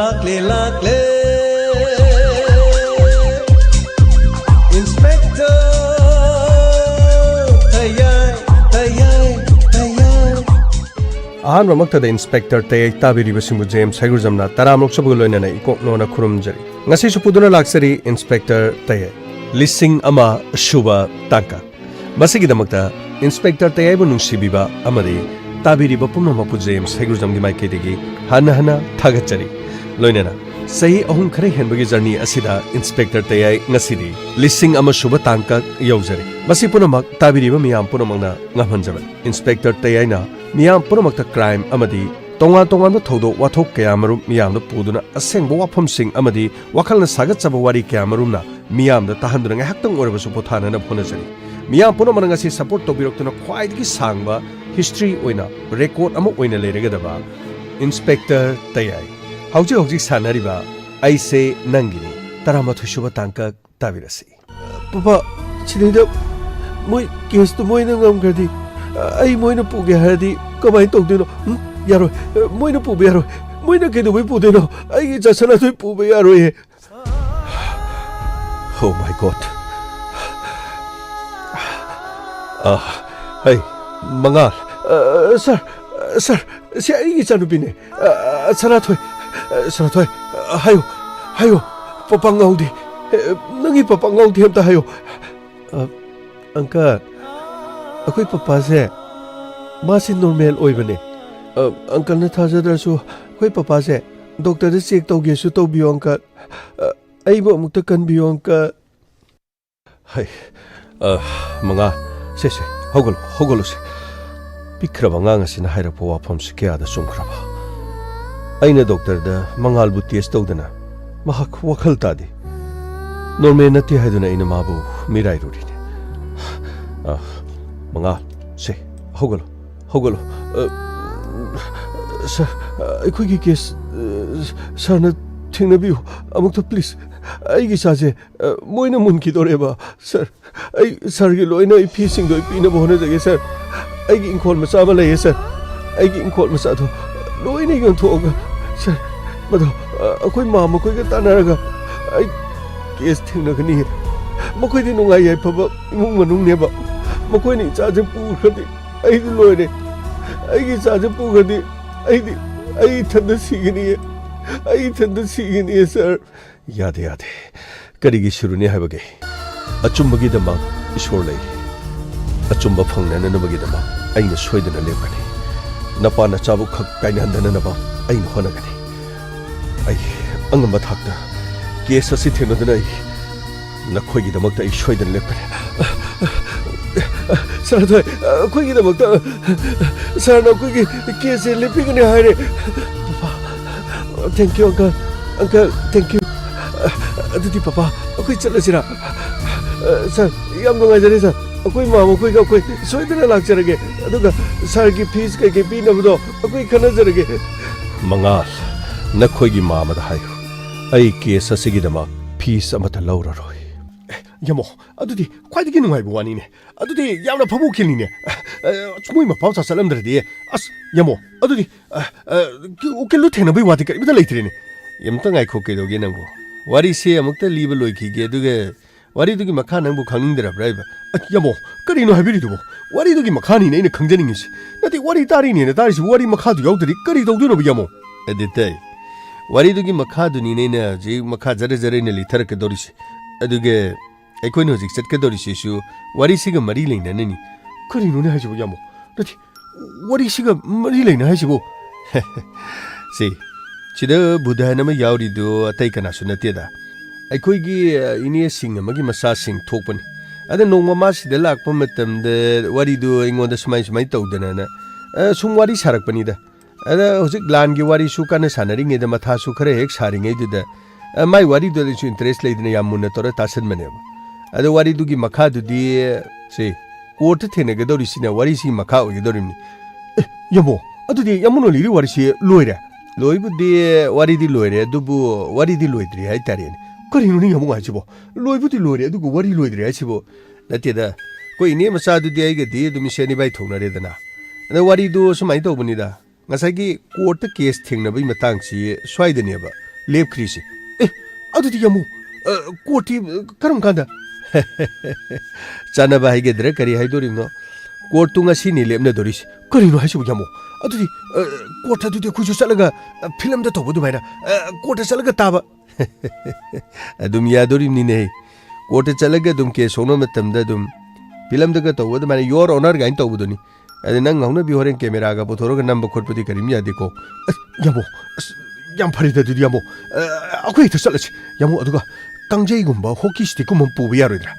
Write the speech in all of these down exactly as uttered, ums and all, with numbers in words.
ꯂꯥꯛꯂꯦ, ꯂꯥꯛꯂꯦ, Inspector ꯇꯌꯥꯏ, ꯇꯌꯥꯏ, ꯇꯌꯥꯏ꯫ ꯑꯍꯥꯟꯕꯃꯛꯇꯗ inspector ꯇꯌꯥꯏ ꯇꯥꯕꯤꯔꯤꯕꯁꯤꯡꯕꯨ James ꯍꯩꯒ꯭ꯔꯨꯖꯝꯅ ꯇꯔꯥꯝꯅ ꯑꯣꯛꯆꯕꯒ ꯂꯣꯏꯅꯅ ꯏꯀꯣꯛ ꯅꯣꯟꯅ ꯈꯨꯔꯨꯝꯖꯔꯤ꯫ ꯉꯁꯤꯁꯨ ꯄꯨꯗꯨꯅ ꯂꯥꯛꯆꯔꯤ ꯏꯟꯁꯄꯦꯛꯇꯔ ꯇꯌꯥꯏ꯫ ꯂꯤꯁꯤꯡ ꯑꯃ ꯁꯨꯕ ꯇꯥꯡꯀꯛ꯫ ꯃꯁꯤꯒꯤꯗꯃꯛꯇ ꯏꯟꯁꯄꯦꯛꯇꯔ ꯇꯌꯥꯏꯕꯨ ꯅꯨꯡꯁꯤꯕꯤꯕ ꯑꯃꯗꯤ ꯇꯥꯕꯤꯔꯤꯕ ꯄꯨꯝꯅꯃꯛꯄꯨ ꯖꯦꯝꯁ ꯍꯩꯒ꯭ꯔꯨꯖꯝꯒꯤ ꯃꯥꯏꯀꯩꯗꯒꯤ ꯍꯟꯅ ꯍꯟꯅ ꯊꯥꯒꯠꯆꯔꯤ꯫ ꯂꯣꯏꯅꯅ ꯆꯍꯤ ꯑꯍꯨꯝ ꯈꯔ ꯍꯦꯟꯕꯒꯤ ꯖꯔꯅꯤ ꯑꯁꯤꯗ ꯏꯟꯁꯄꯦꯛꯇꯔ ꯇꯌꯥꯏ ꯉꯁꯤꯗꯤ ꯂꯤꯁꯤꯡ ꯑꯃ ꯁꯨꯕ ꯇꯥꯡꯀꯛ ꯌꯧꯖꯔꯦ꯫ ꯃꯁꯤ ꯄꯨꯝꯅꯃꯛ ꯇꯥꯕꯤꯔꯤꯕ ꯃꯤꯌꯥꯝ ꯄꯨꯝꯅꯃꯛꯅ ꯉꯝꯍꯟꯖꯕꯅꯤ꯫ ꯏꯟꯁꯄꯦꯛꯇꯔ ꯇꯌꯥꯏꯅ ꯃꯤꯌꯥꯝ ꯄꯨꯝꯅꯃꯛꯇ ꯀ꯭ꯔꯥꯏꯝ ꯑꯃꯗꯤ ꯇꯣꯉꯥꯟ ꯇꯣꯉꯥꯟꯕ ꯊꯧꯗꯣꯛ ꯋꯥꯊꯣꯛ ꯀꯌꯥ ꯃꯔꯨꯝ ꯃꯤꯌꯥꯝꯗ ꯄꯨꯗꯨꯅ ꯑꯁꯦꯡꯕ ꯋꯥꯐꯝꯁꯤꯡ ꯑꯃꯗꯤ ꯋꯥꯈꯜꯅ ꯁꯥꯒꯠꯆꯕ ꯋꯥꯔꯤ ꯀꯌꯥ ꯃꯔꯨꯝꯅ ꯃꯤꯌꯥꯝꯗ ꯇꯥꯍꯟꯗꯨꯅ ꯉꯥꯏꯍꯥꯛꯇꯪ ꯑꯣꯏꯔꯕꯁꯨ ꯄꯣꯊꯥꯅꯅꯕ ꯍꯣꯠꯅꯖꯔꯤ꯫ ꯃꯤꯌꯥꯝ ꯄꯨꯝꯅꯃꯛꯅ ꯉꯁꯤ ꯁꯄꯣꯔꯠ ꯇꯧꯕꯤꯔꯛꯇꯨꯅ ꯈ꯭ꯋꯥꯏꯗꯒꯤ ꯁꯥꯡꯕ ꯍꯤꯁꯇ꯭ꯔꯤ ꯑꯣꯏꯅ ꯔꯦꯀꯣꯔꯗ ꯑꯃ ꯑꯣꯏꯅ ꯂꯩꯔꯒꯗꯕ ꯏꯟꯁꯄꯦꯛꯇꯔ ꯇꯌꯥꯏ ꯍꯧꯖꯤꯛ ꯍꯧꯖꯤꯛ ꯁꯥꯟꯅꯔꯤꯕ ꯑꯩꯁꯦ ꯅꯪꯒꯤꯅꯤ ꯇꯔꯥꯃꯥꯊꯣꯏ ꯁꯨꯕ ꯇꯥꯡꯀꯛ ꯇꯥꯕꯤꯔꯁꯤ꯫ ꯄꯄꯥ, ꯁꯤꯗꯩꯗ ꯃꯣꯏ ꯀꯦꯁꯇꯨ ꯃꯣꯏꯅ ꯉꯝꯈ꯭ꯔꯗꯤ ꯑꯩ ꯃꯣꯏꯅ ꯄꯨꯒꯦ ꯍꯥꯏꯔꯗꯤ ꯀꯃꯥꯏꯅ ꯇꯧꯗꯣꯏꯅꯣ? ꯎꯝ? ꯌꯥꯔꯣꯏ꯫ ꯃꯣꯏꯅ ꯄꯨꯕ ꯌꯥꯔꯣꯏ꯫ ꯃꯣꯏꯅ ꯀꯩꯗꯧꯕꯩ ꯄꯨꯗꯣꯏꯅꯣ? ꯑꯩꯒꯤ ꯏꯆꯥ ꯁꯅꯥꯊꯣꯏ ꯄꯨꯕ ꯌꯥꯔꯣꯏꯌꯦ꯫ Oh my God. ꯑ, ꯍꯩ, ꯃꯉꯥꯜ꯫ ꯑ, ꯁꯥꯔ, ꯁꯥꯔ, ꯁꯤ ꯑꯩꯒꯤ ꯏꯆꯥꯅꯨꯄꯤꯅꯦ꯫ ꯑ, ꯁꯅꯥꯊꯣꯏ, ꯑ, ꯁꯅꯥꯊꯣꯏ, ꯑ, ꯍꯥꯏꯌꯨ, ꯍꯥꯏꯌꯨ꯫ ꯄꯄꯥ ꯉꯥꯎꯗꯦ꯫ ꯑ, ꯅꯪꯒꯤ ꯄꯄꯥ ꯉꯥꯎꯗꯦ ꯑꯝꯇ ꯍꯥꯏꯌꯨ꯫ ꯑ, ꯑꯪꯀꯜ, ꯑꯩꯈꯣꯏ ꯄꯄꯥꯁꯦ, ꯃꯥꯁꯦ ꯅꯣꯔꯃꯦꯜ ꯑꯣꯏꯕꯅꯦ꯫ ꯑ, ꯑꯪꯀꯜꯅ ꯊꯥꯖꯗ꯭ꯔꯁꯨ ꯑꯩꯈꯣꯏ ꯄꯄꯥꯁꯦ ꯗꯣꯛꯇꯔꯗ ꯆꯦꯛ ꯇꯧꯒꯦꯁꯨ ꯇꯧꯕꯤꯌꯣ ꯑꯪꯀꯜ꯫ ꯑ, ꯑꯩꯕꯨ ꯑꯃꯨꯛꯇ ꯀꯟꯕꯤꯌꯣ ꯑꯪꯀꯜ꯫ ꯍꯩ, ꯑ, ꯃꯉꯥꯜ, ꯁꯦ, ꯁꯦ, ꯍꯧꯒꯠꯂꯣ, ꯍꯧꯒꯠꯂꯣꯁꯦ꯫ ꯄꯤꯛꯈ꯭ꯔꯕ ꯑꯉꯥꯡ ꯑꯁꯤꯅ ꯍꯥꯏꯔꯛꯄ ꯋꯥꯐꯝꯁꯤ ꯀꯌꯥꯗ ꯆꯨꯝꯈ꯭ꯔꯕ? ꯑꯩꯅ ꯗꯣꯛꯇꯔꯗ ꯃꯉꯥꯜꯕꯨ ꯇꯦꯁ ꯇꯧꯗꯅ ꯃꯍꯥꯛ ꯋꯥꯈꯜ ꯇꯥꯗꯦ꯫ ꯅꯣꯔꯃꯦꯜ ꯅꯠꯇꯦ ꯍꯥꯏꯗꯨꯅ ꯑꯩꯅ ꯃꯥꯕꯨ ꯃꯤꯔꯥꯏꯔꯨꯔꯤꯅꯦ꯫ ꯑ, ꯃꯉꯥꯜ, ꯁꯦ, ꯍꯧꯒꯠꯂꯣ, ꯍꯧꯒꯠꯂꯣ꯫ ꯑ, ꯁꯥꯔ, ꯑꯩꯈꯣꯏꯒꯤ ꯀꯦꯁ, ꯑ, ꯁꯥꯔꯅ ꯊꯦꯡꯅꯕꯤꯌꯨ ꯑꯃꯨꯛꯇ, ꯄ꯭ꯂꯤꯖ꯫ ꯑꯩꯒꯤ ꯏꯆꯥꯁꯦ, ꯑ, ꯃꯣꯏꯅ ꯃꯨꯟꯈꯤꯗꯣꯔꯦꯕ, ꯁꯥꯔ꯫ ꯑꯩ ꯁꯥꯔꯒꯤ ꯂꯣꯏꯅ ꯑꯩ ꯐꯤꯁꯤꯡꯗꯣ ꯑꯩ ꯄꯤꯅꯕ ꯍꯣꯠꯅꯖꯒꯦ, ꯁꯥꯔ꯫ ꯑꯩꯒꯤ ꯏꯪꯈꯣꯜ ꯃꯆꯥ ꯑꯃ ꯂꯩꯌꯦ, ꯁꯥꯔ꯫ ꯑꯩꯒꯤ ꯏꯪꯈꯣꯜ ꯃꯆꯥꯗꯣ ꯂꯣꯏꯅ ꯌꯣꯟꯊꯣꯛꯑꯒ, ꯁꯥꯔ, ꯃꯗꯣ ꯑ, ꯑꯩꯈꯣꯏ ꯃꯥ ꯃꯈꯣꯏꯒ ꯇꯥꯟꯅꯔꯒ ꯑꯩ ꯀꯦꯁ ꯊꯦꯡꯅꯒꯅꯤ꯫ ꯃꯈꯣꯏꯗꯤ ꯅꯨꯡꯉꯥꯏ ꯌꯥꯏꯐꯕ ꯏꯃꯨꯡ ꯃꯅꯨꯡꯅꯦꯕ꯫ ꯃꯈꯣꯏꯅ ꯏꯆꯥꯁꯦ ꯄꯨꯈ꯭ꯔꯗꯤ ꯑꯩꯗꯤ ꯂꯣꯏꯔꯦ꯫ ꯑꯩꯒꯤ ꯏꯆꯥꯁꯦ ꯄꯨꯈ꯭ꯔꯗꯤ ꯑꯩꯗꯤ, ꯑꯩ ꯏꯊꯟꯗ ꯁꯤꯒꯅꯤꯌꯦ꯫ ꯑꯩ ꯏꯊꯟꯗ ꯁꯤꯒꯅꯤꯌꯦ, ꯁꯥꯔ꯫ ꯌꯥꯗꯦ, ꯌꯥꯗꯦ꯫ ꯀꯔꯤꯒꯤ ꯁꯤꯔꯨꯅꯤ ꯍꯥꯏꯕꯒꯦ? ꯑꯆꯨꯝꯕꯒꯤꯗꯃꯛ ꯏꯁꯣꯔ ꯂꯩ꯫ ꯑꯆꯨꯝꯕ ꯐꯪꯅꯅꯕꯒꯤꯗꯃꯛ ꯑꯩꯅ ꯁꯣꯏꯗꯅ ꯂꯦꯞꯀꯅꯤ꯫ ꯅꯄꯥ ꯅꯆꯥꯕꯨ ꯈꯛ ꯀꯥꯏꯅꯍꯟꯗꯅꯕ ꯑꯩꯅ ꯍꯣꯠꯅꯒꯅꯤ꯫ ꯑꯩ ꯑꯉꯝꯕ ꯊꯥꯛꯇ ꯀꯦꯁ ꯑꯁꯤ ꯊꯦꯡꯅꯗꯨꯅ ꯑꯩ ꯅꯈꯣꯏꯒꯤꯗꯃꯛꯇ ꯑꯩ ꯁꯣꯏꯗꯅ ꯂꯦꯞꯀꯅꯤ꯫ ꯁꯥꯔ ꯑꯊꯣꯏ, ꯑꯩꯈꯣꯏꯒꯤꯗꯃꯛꯇ, ꯁꯥꯔꯅ ꯑꯩꯈꯣꯏꯒꯤ ꯀꯦꯁꯁꯦ ꯂꯦꯞꯄꯤꯒꯅꯤ ꯍꯥꯏꯔꯦ꯫ Papa, thank you, uncle. Uncle, thank you. ꯑꯗꯨꯗꯤ ꯄꯄꯥ, ꯑꯩꯈꯣꯏ ꯆꯠꯂꯁꯤꯔꯥ? ꯁꯥꯔ, ꯌꯥꯝ ꯅꯨꯡꯉꯥꯏꯖꯔꯦ, ꯁꯥꯔ꯫ ꯑꯩꯈꯣꯏ ꯃꯥ ꯃꯈꯣꯏꯒ ꯑꯩꯈꯣꯏ ꯁꯣꯏꯗꯅ ꯂꯥꯛꯆꯔꯒꯦ꯫ ꯑꯗꯨꯒ ꯁꯥꯔꯒꯤ ꯐꯤꯁ ꯀꯩꯀꯩ ꯄꯤꯅꯕꯗꯣ ꯑꯩꯈꯣꯏ ꯈꯟꯅꯖꯔꯒꯦ꯫ ꯃꯉꯥꯜ, ꯅꯈꯣꯏꯒꯤ ꯃꯥꯃꯗ ꯍꯥꯏꯌꯨ, ꯑꯩ ꯀꯦꯁ ꯑꯁꯤꯒꯤꯗꯃꯛ ꯐꯤꯁ ꯑꯃꯠꯇ ꯂꯧꯔꯔꯣꯏ꯫ ꯌꯥꯃꯣ, ꯑꯗꯨꯗꯤ ꯈ꯭ꯋꯥꯏꯗꯒꯤ ꯅꯨꯡꯉꯥꯏꯕ ꯋꯥꯅꯤꯅꯦ꯫ ꯑꯗꯨꯗꯤ ꯌꯥꯝꯅ ꯐꯕ ꯎꯀꯤꯜꯅꯤꯅꯦ꯫ ꯑ, ꯃꯣꯏ ꯃꯄꯥ ꯃꯆꯥ ꯆꯠꯂꯝꯗ꯭ꯔꯗꯤ꯫ ꯑꯁ, ꯌꯥꯃꯣ, ꯑꯗꯨꯗꯤ, ꯑ, ꯑ, ꯎꯀꯤꯜꯗꯣ ꯊꯦꯡꯅꯕꯩ ꯋꯥꯗꯤ ꯀꯔꯤꯃꯇ ꯂꯩꯇ꯭ꯔꯦꯅꯦ꯫ ꯑꯝꯇ ꯉꯥꯏꯈꯣ, ꯀꯩꯗꯧꯒꯦ ꯅꯪꯕꯨ? ꯋꯥꯔꯤꯁꯦ ꯑꯃꯨꯛꯇ ꯂꯤꯕ ꯂꯣꯏꯈꯤꯒꯦ, ꯑꯗꯨꯒ ꯋꯥꯔꯤꯗꯨꯒꯤ ꯃꯈꯥ ꯅꯪꯕꯨ ꯈꯪꯅꯤꯡꯗ꯭ꯔꯕ꯭ꯔꯥ ꯍꯥꯏꯕ? ꯑ, ꯌꯥꯃꯣ, ꯀꯔꯤꯅꯣ ꯍꯥꯏꯕꯤꯔꯤꯗꯨꯕꯣ? ꯋꯥꯔꯤꯗꯨꯒꯤ ꯃꯈꯥꯅꯤꯅꯦ ꯑꯩꯅ ꯈꯪꯖꯅꯤꯡꯉꯤꯁꯦ꯫ ꯅꯠꯇꯦ, ꯋꯥꯔꯤ ꯇꯥꯔꯤꯅꯦꯅ ꯇꯥꯔꯤꯁꯤꯕꯨ ꯋꯥꯔꯤ ꯃꯈꯥꯗꯨ ꯌꯥꯎꯗ꯭ꯔꯗꯤ ꯀꯔꯤ ꯇꯧꯗꯣꯏꯅꯣꯕ, ꯌꯥꯃꯣ? ꯑꯗꯨ ꯇꯩ, ꯋꯥꯔꯤꯗꯨꯒꯤ ꯃꯈꯥꯗꯨꯅꯤꯅꯦ ꯑꯩꯅ ꯍꯧꯖꯤꯛ ꯃꯈꯥ ꯖꯔ ꯖꯔ ꯑꯩꯅ ꯂꯤꯊꯔꯛꯀꯗꯧꯔꯤꯁꯦ꯫ ꯑꯗꯨꯒ ꯑꯩꯈꯣꯏꯅ ꯍꯧꯖꯤꯛ ꯆꯠꯀꯗꯧꯔꯤꯁꯤꯁꯨ ꯋꯥꯔꯤꯁꯤꯒ ꯃꯔꯤ ꯂꯩꯅꯅꯅꯤ꯫ ꯀꯔꯤꯅꯣꯅꯦ ꯍꯥꯏꯁꯤꯕꯣ, ꯌꯥꯃꯣ? ꯅꯠꯇꯦ, ꯋꯥꯔꯤꯁꯤꯒ ꯃꯔꯤ ꯂꯩꯅ ꯍꯥꯏꯁꯤꯕꯣ? ꯁꯤ, ꯁꯤꯗ ꯕꯨꯙ ꯍꯥꯏꯅ ꯑꯃ ꯌꯥꯎꯔꯤꯗꯨ ꯑꯇꯩ ꯀꯅꯥꯁꯨ ꯅꯠꯇꯦꯗ꯫ ꯑꯩꯈꯣꯏꯒꯤ, ꯑ, ꯏꯅꯦꯁꯤꯡ ꯑꯃꯒꯤ ꯃꯆꯥꯁꯤꯡ ꯊꯣꯛꯄꯅꯤ꯫ ꯑꯗ ꯅꯣꯡꯃ ꯃꯥ ꯁꯤꯗ ꯂꯥꯛꯄ ꯃꯇꯝꯗ ꯋꯥꯔꯤꯗꯨ ꯑꯩꯉꯣꯟꯗ ꯁꯨꯃꯥꯏ ꯁꯨꯃꯥꯏ ꯇꯧꯗꯅꯅ, ꯑ, ꯁꯨꯝ ꯋꯥꯔꯤ ꯁꯥꯔꯛꯄꯅꯤꯗ꯫ ꯑꯗ ꯍꯧꯖꯤꯛ ꯂꯥꯟꯒꯤ ꯋꯥꯔꯤꯁꯨ ꯀꯟꯅ ꯁꯥꯟꯅꯔꯤꯉꯩꯗ ꯃꯊꯥꯁꯨ ꯈꯔ ꯍꯦꯛ ꯁꯥꯔꯤꯉꯩꯗꯨꯗ, ꯑ, ꯃꯥꯏ ꯋꯥꯔꯤꯗꯨꯗ ꯑꯩꯁꯨ interest ꯂꯩꯗꯅ ꯌꯥꯝ ꯃꯨꯟꯅ ꯇꯧꯔ ꯇꯥꯁꯟꯕꯅꯦꯕ꯫ ꯑꯗꯣ ꯋꯥꯔꯤꯗꯨꯒꯤ ꯃꯈꯥꯗꯨꯗꯤ, ꯁꯤ, ꯀꯣꯔꯠꯇ ꯊꯦꯡꯅꯒꯗꯧꯔꯤꯁꯤꯅ ꯋꯥꯔꯤꯁꯤꯒꯤ ꯃꯈꯥ ꯑꯣꯏꯒꯗꯧꯔꯤꯕꯅꯤ꯫ ꯑꯦ, ꯌꯥꯃꯣ, ꯑꯗꯨꯗꯤ ꯌꯥꯃꯣꯅ ꯂꯤꯔꯤ ꯋꯥꯔꯤꯁꯤ ꯂꯣꯏꯔꯦ? ꯂꯣꯏꯕꯨꯗꯤ, ꯋꯥꯔꯤꯗꯤ ꯂꯣꯏꯔꯦ, ꯑꯗꯨꯕꯨ ꯋꯥꯔꯤꯗꯤ ꯂꯣꯏꯗ꯭ꯔꯤ ꯍꯥꯏꯇꯥꯔꯦꯅꯦ꯫ ꯀꯔꯤꯅꯣꯅꯦ ꯌꯥꯃꯣ ꯍꯥꯏꯁꯤꯕꯣ? ꯂꯣꯏꯕꯨꯗꯤ ꯂꯣꯏꯔꯦ, ꯑꯗꯨꯒ ꯋꯥꯔꯤ ꯂꯣꯏꯗ꯭ꯔꯤ ꯍꯥꯏꯁꯤꯕꯣ? ꯅꯠꯇꯦꯗ, ꯑꯩꯈꯣꯏ ꯏꯅꯦ ꯃꯆꯥꯗꯨꯗꯤ ꯑꯩꯒꯗꯤ ꯑꯗꯨꯝ ꯏꯁꯦꯟ ꯏꯕꯥꯏ ꯊꯣꯛꯅꯔꯦꯗꯅ꯫ ꯑꯗ ꯋꯥꯔꯤꯗꯨ ꯁꯨꯃꯥꯏꯅ ꯇꯧꯕꯅꯤꯗ, ꯉꯁꯥꯏꯒꯤ ꯀꯣꯔꯠꯇ ꯀꯦꯁ ꯊꯦꯡꯅꯕꯒꯤ ꯃꯇꯥꯡꯁꯤ ꯁ꯭ꯋꯥꯏꯗꯅꯦꯕ꯫ ꯂꯦꯞꯈ꯭ꯔꯤꯁꯦ꯫ ꯑꯦ, ꯑꯗꯨꯗꯤ ꯌꯥꯝꯃꯨ, ꯑ, ꯀꯣꯔꯠꯇꯤ, ꯑ, ꯀꯔꯝ ꯀꯥꯟꯗ? ꯆꯥꯟꯅꯕ ꯍꯥꯏꯒꯗ꯭ꯔꯥ ꯀꯔꯤ ꯍꯥꯏꯗꯣꯔꯤꯕꯅꯣ? ꯀꯣꯔꯠꯇꯨ ꯉꯁꯤꯅꯤ ꯂꯦꯞꯅꯗꯣꯔꯤꯁꯦ꯫ ꯀꯔꯤꯅꯣ ꯍꯥꯏꯁꯤꯕꯨ ꯌꯥꯝꯃꯨ? ꯑꯗꯨꯗꯤ, ꯑ, ꯀꯣꯔꯠꯇ ꯑꯗꯨꯗꯤ ꯑꯩꯈꯣꯏꯁꯨ ꯆꯠꯂꯒ, ꯑ, ꯐꯤꯂꯝꯗ ꯇꯧꯕ ꯑꯗꯨꯃꯥꯏꯅ, ꯑ, ꯀꯣꯔꯠꯇ ꯆꯠꯂꯒ ꯇꯥꯕ꯫ ꯑꯗꯨꯝ ꯌꯥꯗꯣꯔꯤꯕꯅꯤꯅꯦ꯫ ꯀꯣꯔꯠꯇ ꯆꯠꯂꯒ ꯑꯗꯨꯝ ꯀꯦꯁ ꯁꯣꯛꯅꯕ ꯃꯇꯝꯗ ꯑꯗꯨꯝ ꯐꯤꯂꯝꯗꯒ ꯇꯧꯕ ꯑꯗꯨꯃꯥꯏꯅ "Your Honor" ꯀꯥꯏꯅ ꯇꯧꯕꯗꯨꯅꯤ꯫ ꯑꯗ ꯅꯪ ꯉꯥꯎꯅꯕꯤ ꯍꯣꯔꯦꯟ ꯀꯦꯃꯦꯔꯥꯒ ꯄꯨꯊꯣꯔꯒ ꯅꯝꯕ ꯈꯣꯠꯄꯗꯤ ꯀꯔꯤꯝ ꯌꯥꯗꯦꯀꯣ꯫ ꯑꯁ, ꯌꯥꯝꯕꯣ, ꯑꯁ, ꯌꯥꯝ ꯐꯔꯦꯗ ꯑꯗꯨꯗꯤ ꯌꯥꯝꯕꯣ꯫ ꯑ, ꯑꯩꯈꯣꯏ ꯍꯦꯛꯇ ꯆꯠꯂꯁꯤ ꯌꯥꯝꯕꯣ꯫ ꯑꯗꯨꯒ ꯀꯥꯡꯖꯩꯒꯨꯝꯕ ꯍꯣꯀꯤ ꯁ꯭ꯇꯤꯛꯀꯨꯝꯕ ꯑꯃ ꯄꯨꯕ ꯌꯥꯔꯣꯏꯗ꯭ꯔꯥ?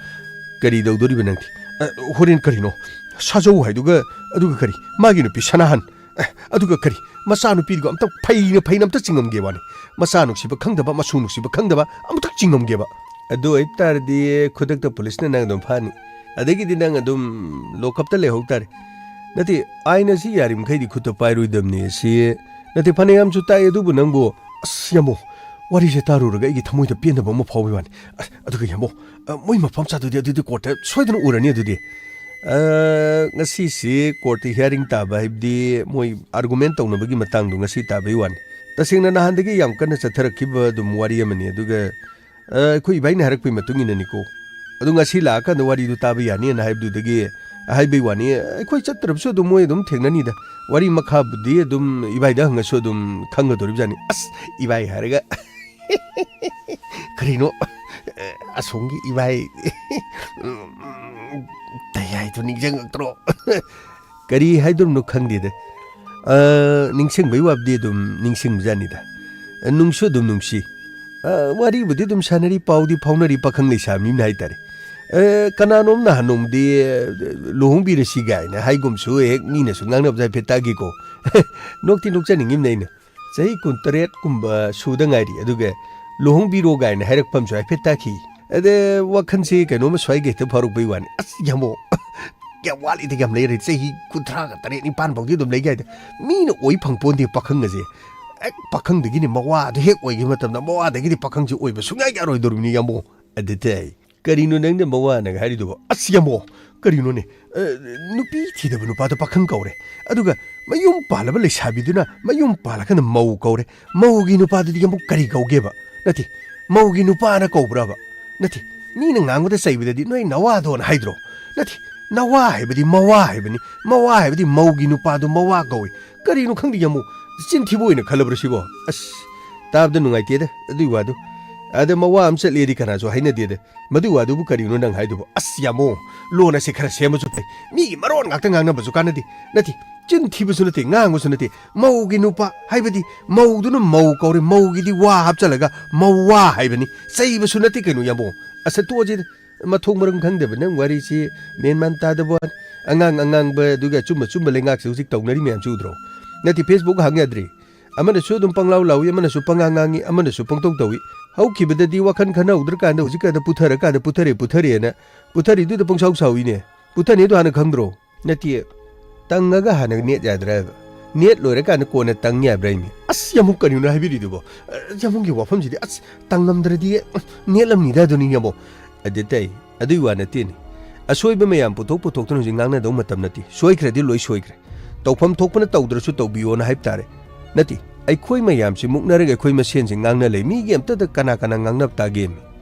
ꯀꯔꯤ ꯇꯧꯗꯣꯔꯤꯕ ꯅꯪꯗꯤ? ꯑ, ꯍꯣꯔꯦꯟ ꯀꯔꯤꯅꯣ? ꯁꯥꯖꯧ ꯍꯥꯏꯗꯨꯒ, ꯑꯗꯨꯒ ꯀꯔꯤ? ꯃꯥꯒꯤ ꯅꯨꯄꯤ ꯁꯅꯥꯍꯟ꯫ ꯑꯦ, ꯑꯗꯨꯒ ꯀꯔꯤ? ꯃꯆꯥꯅꯨꯄꯤꯗꯨꯒ ꯑꯝꯇꯪ ꯐꯩꯅ ꯐꯩꯅ ꯑꯝꯇ ꯆꯤꯡꯉꯝꯒꯦ ꯋꯥꯅꯤ꯫ ꯃꯆꯥ ꯅꯨꯡꯁꯤꯕ ꯈꯪꯗꯕ, ꯃꯁꯨ ꯅꯨꯡꯁꯤꯕ ꯈꯪꯗꯕ ꯑꯃꯨꯛꯇꯪ ꯆꯤꯡꯉꯝꯒꯦꯕ꯫ ꯑꯗꯨ ꯑꯣꯏꯕ ꯇꯥꯔꯗꯤ ꯈꯨꯗꯛꯇ ꯄꯨꯂꯤꯁꯅ ꯅꯪ ꯑꯗꯨꯝ ꯐꯥꯅꯤ꯫ ꯑꯗꯒꯤꯗꯤ ꯅꯪ ꯑꯗꯨꯝ ꯂꯣꯀꯞꯇ ꯂꯩꯍꯧ ꯇꯥꯔꯦ꯫ ꯅꯠꯇꯦ, ꯑꯥꯏꯟ ꯑꯁꯤ ꯌꯥꯔꯤꯃꯈꯩꯗꯤ ꯈꯨꯠꯇ ꯄꯥꯏꯔꯣꯏꯗꯕꯅꯤ꯫ ꯑꯁꯤ, ꯅꯠꯇꯦ, ꯐꯅꯌꯥꯝꯁꯨ ꯇꯥꯛꯑꯦ, ꯑꯗꯨꯕꯨ ꯅꯪꯕꯨ, ꯑꯁ, ꯌꯥꯝꯕꯣ, ꯋꯥꯔꯤꯁꯦ ꯇꯥꯔꯨꯔꯒ ꯑꯩꯒꯤ ꯊꯃꯣꯏꯗ ꯄꯦꯟꯗꯕ ꯑꯃ ꯐꯥꯎꯕꯒꯤ ꯋꯥꯅꯤ꯫ ꯑꯁ, ꯑꯗꯨꯒ ꯌꯥꯝꯕꯣ, ꯑ, ꯃꯣꯏ ꯃꯐꯝ ꯆꯥꯗꯨꯗꯤ ꯑꯗꯨꯗꯤ ꯀꯣꯔꯠꯇ ꯁꯣꯏꯗꯅ ꯎꯔꯅꯤ ꯑꯗꯨꯗꯤ꯫ ꯑ, ꯉꯁꯤꯁꯤ ꯀꯣꯔꯠꯇ ꯍꯤꯌꯥꯔꯤꯡ ꯇꯥꯕ ꯍꯥꯏꯕꯗꯤ ꯃꯣꯏ ꯑꯥꯔꯒꯨꯃꯦꯟ ꯇꯧꯅꯕꯒꯤ ꯃꯇꯥꯡꯗꯣ ꯉꯁꯤ ꯇꯥꯕꯩ ꯋꯥꯅꯤ꯫ ꯇꯁꯦꯡꯅ ꯅꯍꯥꯟꯗꯒꯤ ꯌꯥꯝ ꯀꯟꯅ ꯆꯠꯊꯔꯛꯈꯤꯕ ꯑꯗꯨꯝ ꯋꯥꯔꯤ ꯑꯃꯅꯤ꯫ ꯑꯗꯨꯒ, ꯑ, ꯑꯩꯈꯣꯏ ꯏꯕꯥꯏꯅ ꯍꯥꯏꯔꯛꯄꯒꯤ ꯃꯇꯨꯡ ꯏꯟꯅꯅꯤꯀꯣ꯫ ꯑꯗꯨ ꯉꯁꯤ ꯂꯥꯛꯑꯀꯥꯟꯗ ꯋꯥꯔꯤꯗꯨ ꯇꯥꯕ ꯌꯥꯅꯤꯅ ꯍꯥꯏꯕꯗꯨꯗꯒꯤ ꯍꯥꯏꯕꯩ ꯋꯥꯅꯤ꯫ ꯑꯩꯈꯣꯏ ꯆꯠꯇ꯭ꯔꯕꯁꯨ ꯑꯗꯨꯝ ꯃꯣꯏ ꯑꯗꯨꯝ ꯊꯦꯡꯅꯅꯤꯗ꯫ ꯋꯥꯔꯤ ꯃꯈꯥꯕꯨꯗꯤ ꯑꯗꯨꯝ ꯏꯕꯥꯏꯗ ꯍꯪꯉꯁꯨ ꯑꯗꯨꯝ ꯈꯪꯒꯗꯧꯔꯤꯕꯖꯥꯠꯅꯤ꯫ ꯑꯁ, ꯏꯕꯥꯏ ꯍꯥꯏꯔꯒ ꯀꯔꯤꯅꯣ? ꯑꯁꯣꯝꯒꯤ ꯏꯕꯥꯏ ꯇꯌꯥꯏꯗꯣ ꯅꯤꯡꯁꯤꯡꯉꯛꯇ꯭ꯔꯣ? ꯀꯔꯤ ꯍꯥꯏꯗꯣꯏꯅꯣ ꯈꯪꯗꯦꯗ꯫ ꯑ, ꯅꯤꯡꯁꯤꯡꯕꯩ ꯋꯥꯕꯨꯗꯤ ꯑꯗꯨꯝ ꯅꯤꯡꯁꯤꯡꯕꯖꯥꯠꯅꯤꯗ꯫ ꯑ, ꯅꯨꯡꯁꯨ ꯑꯗꯨꯝ ꯅꯨꯡꯁꯤ꯫ ꯑ, ꯋꯥꯔꯤꯕꯨꯗꯤ ꯑꯗꯨꯝ ꯁꯥꯟꯅꯔꯤ, ꯄꯥꯎꯗꯤ ꯐꯥꯎꯅꯔꯤ, ꯄꯥꯈꯪ ꯂꯩꯁꯥꯕꯤꯅ ꯍꯥꯏꯇꯥꯔꯦ꯫ ꯑ, ꯀꯅꯥꯅꯣꯝ ꯅꯍꯥꯟ ꯅꯣꯡꯃꯗꯤ, ꯑ, "ꯂꯨꯍꯣꯡꯕꯤꯔꯁꯤ" ꯀꯥꯏꯅ ꯍꯥꯏꯒꯨꯝꯁꯨ ꯍꯦꯛ ꯃꯤꯅꯁꯨ ꯉꯥꯡꯅꯕꯁꯨ ꯍꯥꯏꯐꯦꯠ ꯇꯥꯈꯤꯀꯣ꯫ ꯅꯣꯛꯇꯤ ꯅꯣꯛꯆꯅꯤꯡꯉꯤꯕꯅꯦ ꯑꯩꯅ꯫ ꯆꯍꯤ ꯀꯨꯟꯇꯔꯦꯠ ꯀꯨꯝꯕ ꯁꯨꯗ ꯉꯥꯏꯔꯤ, ꯑꯗꯨꯒ "ꯂꯨꯍꯣꯡꯕꯤꯔꯣ" ꯀꯥꯏꯅ ꯍꯥꯏꯔꯛꯄ ꯑꯃꯁꯨ ꯍꯥꯏꯐꯦꯠ ꯇꯥꯈꯤ꯫ ꯑꯗ ꯋꯥꯈꯜꯁꯤ ꯀꯩꯅꯣꯝꯃ ꯁ꯭ꯋꯥꯏꯒ ꯍꯦꯛꯇ ꯐꯥꯎꯔꯛꯄꯩ ꯋꯥꯅꯤ꯫ ꯑꯁ, ꯌꯥꯝꯕꯣ, ꯌꯥꯝ ꯋꯥꯠꯂꯤꯗ, ꯌꯥꯝ ꯂꯩꯔꯦ꯫ ꯆꯍꯤ ꯀꯨꯟꯊ꯭ꯔꯥꯒ ꯇꯔꯦꯠ ꯅꯤꯄꯥꯟ ꯐꯥꯎꯗꯤ ꯑꯗꯨꯝ ꯂꯩ ꯀꯥꯏꯗ꯫ ꯃꯤꯅ ꯑꯣꯏ ꯐꯪ ꯄꯣꯟꯗꯦ ꯄꯥꯈꯪ ꯑꯁꯦ꯫ ꯍꯦꯛ ꯄꯥꯈꯪꯗꯒꯤꯅꯦ ꯃꯋꯥꯗꯣ ꯍꯦꯛ ꯑꯣꯏꯈꯤꯕ ꯃꯇꯝꯗ, ꯃꯋꯥꯗꯒꯤꯗꯤ ꯄꯥꯈꯪꯁꯦ ꯑꯣꯏꯕ ꯁꯨꯡꯌꯥ ꯌꯥꯔꯣꯏꯗꯧꯔꯤꯕꯅꯤ, ꯌꯥꯝꯕꯣ꯫ ꯑꯗꯨꯗꯤ ꯀꯔꯤꯅꯣ ꯅꯪꯅ ꯃꯋꯥꯅꯒ ꯍꯥꯏꯔꯤꯗꯨꯕꯣ? ꯑꯁ, ꯌꯥꯝꯕꯣ, ꯀꯔꯤꯅꯣꯅꯦ? ꯑ, ꯅꯨꯄꯤ ꯊꯤꯗꯕ ꯅꯨꯄꯥꯗꯣ ꯄꯥꯈꯪ ꯀꯧꯔꯦ, ꯑꯗꯨꯒ ꯃꯌꯨꯝ ꯄꯥꯜꯂꯕ ꯂꯩꯁꯥꯕꯤꯗꯨꯅ ꯃꯌꯨꯝ ꯄꯥꯜꯂꯀꯥꯟꯗ ꯃꯧ ꯀꯧꯔꯦ꯫ ꯃꯧꯒꯤ ꯅꯨꯄꯥꯗꯨꯗꯤ ꯌꯥꯝꯕꯨ ꯀꯔꯤ ꯀꯧꯒꯦꯕ? ꯅꯠꯇꯦ, ꯃꯧꯒꯤ ꯅꯨꯄꯥꯅ ꯀꯧꯕ꯭ꯔꯕ? ꯅꯠꯇꯦ, ꯃꯤꯅ ꯉꯥꯡꯕꯗ ꯆꯩꯕꯗꯗꯤ ꯅꯣꯏ ꯅꯋꯥꯗꯣꯅ ꯍꯥꯏꯗ꯭ꯔꯣ? ꯅꯠꯇꯦ, ꯅꯋꯥ ꯍꯥꯏꯕꯗꯤ ꯃꯋꯥ ꯍꯥꯏꯕꯅꯤ, ꯃꯋꯥ ꯍꯥꯏꯕꯗꯤ ꯃꯧꯒꯤ ꯅꯨꯄꯥꯗꯣ ꯃꯋꯥ ꯀꯧꯏ꯫ ꯀꯔꯤꯅꯣ ꯈꯪꯗꯦ ꯌꯥꯝꯕꯨ, ꯆꯤꯟꯊꯤꯕ ꯑꯣꯏꯅ ꯈꯜꯂꯕ꯭ꯔꯥ ꯁꯤꯕꯣ? ꯑꯁ, ꯇꯥꯕꯗ ꯅꯨꯡꯉꯥꯏꯇꯦꯗ ꯑꯗꯨꯏ ꯋꯥꯗꯨ꯫ ꯑꯗ ꯃꯋꯥ ꯑꯃ ꯆꯠꯂꯦꯗꯤ ꯀꯅꯥꯁꯨ ꯍꯥꯏꯅꯗꯦꯗ꯫ ꯃꯗꯨꯏ ꯋꯥꯗꯨꯕꯨ ꯀꯔꯤꯅꯣ ꯅꯪ ꯍꯥꯏꯗꯨꯕꯨ? ꯑꯁ, ꯌꯥꯝꯕꯨ, ꯂꯣꯟ ꯑꯁꯦ ꯈꯔ ꯁꯦꯝꯕꯁꯨ ꯐꯩ꯫ ꯃꯤꯒꯤ ꯃꯔꯣꯟ ꯉꯥꯛꯇ ꯉꯥꯡꯅꯕꯁꯨ ꯀꯥꯟꯅꯗꯦ꯫ ꯅꯠꯇꯦ, ꯆꯤꯟ ꯊꯤꯕꯁꯨ ꯅꯠꯇꯦ, ꯉꯥꯡꯕꯁꯨ ꯅꯠꯇꯦ꯫ ꯃꯧꯒꯤ ꯅꯨꯄꯥ ꯍꯥꯏꯕꯗꯤ ꯃꯧꯗꯨꯅ ꯃꯧ ꯀꯧꯔꯦ, ꯃꯧꯒꯤꯗꯤ ꯋꯥ ꯍꯥꯞꯆꯜꯂꯒ ꯃꯧꯋꯥ ꯍꯥꯏꯕꯅꯤ꯫ ꯆꯩꯕꯁꯨ ꯅꯠꯇꯦ ꯀꯩꯅꯣ ꯌꯥꯝꯕꯨ꯫ ꯑꯁ, ꯇꯣꯛꯑꯁꯤꯗ꯫ ꯃꯊꯣꯡ ꯃꯔꯝ ꯈꯪꯗꯕ ꯅꯪ ꯋꯥꯔꯤꯁꯤ ꯃꯦꯟ ꯃꯥꯟ ꯇꯥꯗꯕ ꯋꯥꯅꯤ꯫ ꯑꯉꯥꯡ ꯑꯉꯥꯡꯕ ꯑꯗꯨꯒ ꯑꯆꯨꯝ ꯑꯆꯨꯝꯕ ꯂꯩꯉꯥꯛꯁꯦ ꯍꯧꯖꯤꯛ ꯇꯧꯅꯔꯤ ꯃꯌꯥꯝꯁꯤ ꯎꯗ꯭ꯔꯣ? ꯅꯠꯇꯦ, Facebook ꯍꯥꯡ ꯌꯥꯗ꯭ꯔꯤ꯫ ꯑꯃꯅꯁꯨ ꯑꯗꯨꯝ ꯄꯪꯂꯥꯎ ꯂꯥꯎꯏ, ꯑꯃꯅꯁꯨ ꯄꯉꯥꯡ ꯉꯥꯡꯏ, ꯑꯃꯅꯁꯨ ꯄꯪꯇꯧ ꯇꯧꯏ꯫ ꯍꯧꯈꯤꯕꯗꯗꯤ ꯋꯥꯈꯜ ꯈꯟꯅꯍꯧꯗ꯭ꯔꯀꯥꯟꯗ ꯍꯧꯖꯤꯛꯀꯥꯟꯗ ꯄꯨꯊꯔꯀꯥꯟꯗ ꯄꯨꯊꯔꯦ, ꯄꯨꯊꯔꯦꯅ ꯄꯨꯊꯔꯤꯗꯨꯗ ꯄꯪꯁꯥꯎ ꯁꯥꯎꯏꯅꯦ꯫ ꯄꯨꯊꯅꯤꯗꯣ ꯍꯥꯟꯅ ꯈꯪꯗ꯭ꯔꯣ? ꯅꯠꯇꯦ, ꯇꯪꯉꯒ ꯍꯥꯟꯅ ꯅꯦꯠ ꯌꯥꯗ꯭ꯔꯥ ꯍꯥꯏꯕ? ꯅꯦꯠ ꯂꯣꯏꯔꯀꯥꯟꯗ ꯀꯣꯟꯅ ꯇꯪ ꯌꯥꯕ꯭ꯔꯥ ꯍꯥꯏꯃꯤ? ꯑꯁ, ꯌꯥꯝꯕꯨꯡ ꯀꯔꯤꯅꯣ ꯍꯥꯏꯕꯤꯔꯤꯗꯨꯕꯣ? ꯑ, ꯌꯥꯝꯕꯨꯡꯒꯤ ꯋꯥꯐꯝꯁꯤꯗꯤ, ꯑꯁ, ꯇꯪꯉꯝꯗ꯭ꯔꯗꯤ, ꯑ, ꯅꯦꯠꯂꯝꯅꯤꯗ ꯑꯗꯨꯅꯤ ꯌꯥꯝꯕꯨꯡ꯫ ꯑꯗꯨ ꯇꯩ, ꯑꯗꯨꯏ ꯋꯥ ꯅꯠꯇꯦꯅꯦ꯫ ꯑꯁꯣꯏꯕ ꯃꯌꯥꯝ ꯄꯨꯊꯣꯛ ꯄꯨꯊꯣꯛꯇꯨꯅ ꯍꯧꯖꯤꯛ ꯉꯥꯡꯅꯗꯧ ꯃꯇꯝ ꯅꯠꯇꯦ꯫ ꯁꯣꯏꯈ꯭ꯔꯗꯤ ꯂꯣꯏ ꯁꯣꯏꯈ꯭ꯔꯦ꯫ ꯇꯧꯐꯝ ꯊꯣꯛꯄꯅ ꯇꯧꯗ꯭ꯔꯁꯨ ꯇꯧꯕꯤꯌꯣꯅ ꯍꯥꯏꯕ ꯇꯥꯔꯦ꯫ ꯅꯠꯇꯦ, ꯑꯩꯈꯣꯏ ꯃꯌꯥꯝꯁꯤ ꯃꯨꯛꯅꯔꯒ ꯑꯩꯈꯣꯏ ꯃꯁꯦꯟꯁꯤ ꯉꯥꯡꯅ ꯂꯩ꯫ ꯃꯤꯒꯤ ꯑꯝꯇꯗ ꯀꯅꯥ ꯀꯅꯥ ꯉꯥꯡꯅꯕ ꯇꯥꯒꯦꯃꯤ?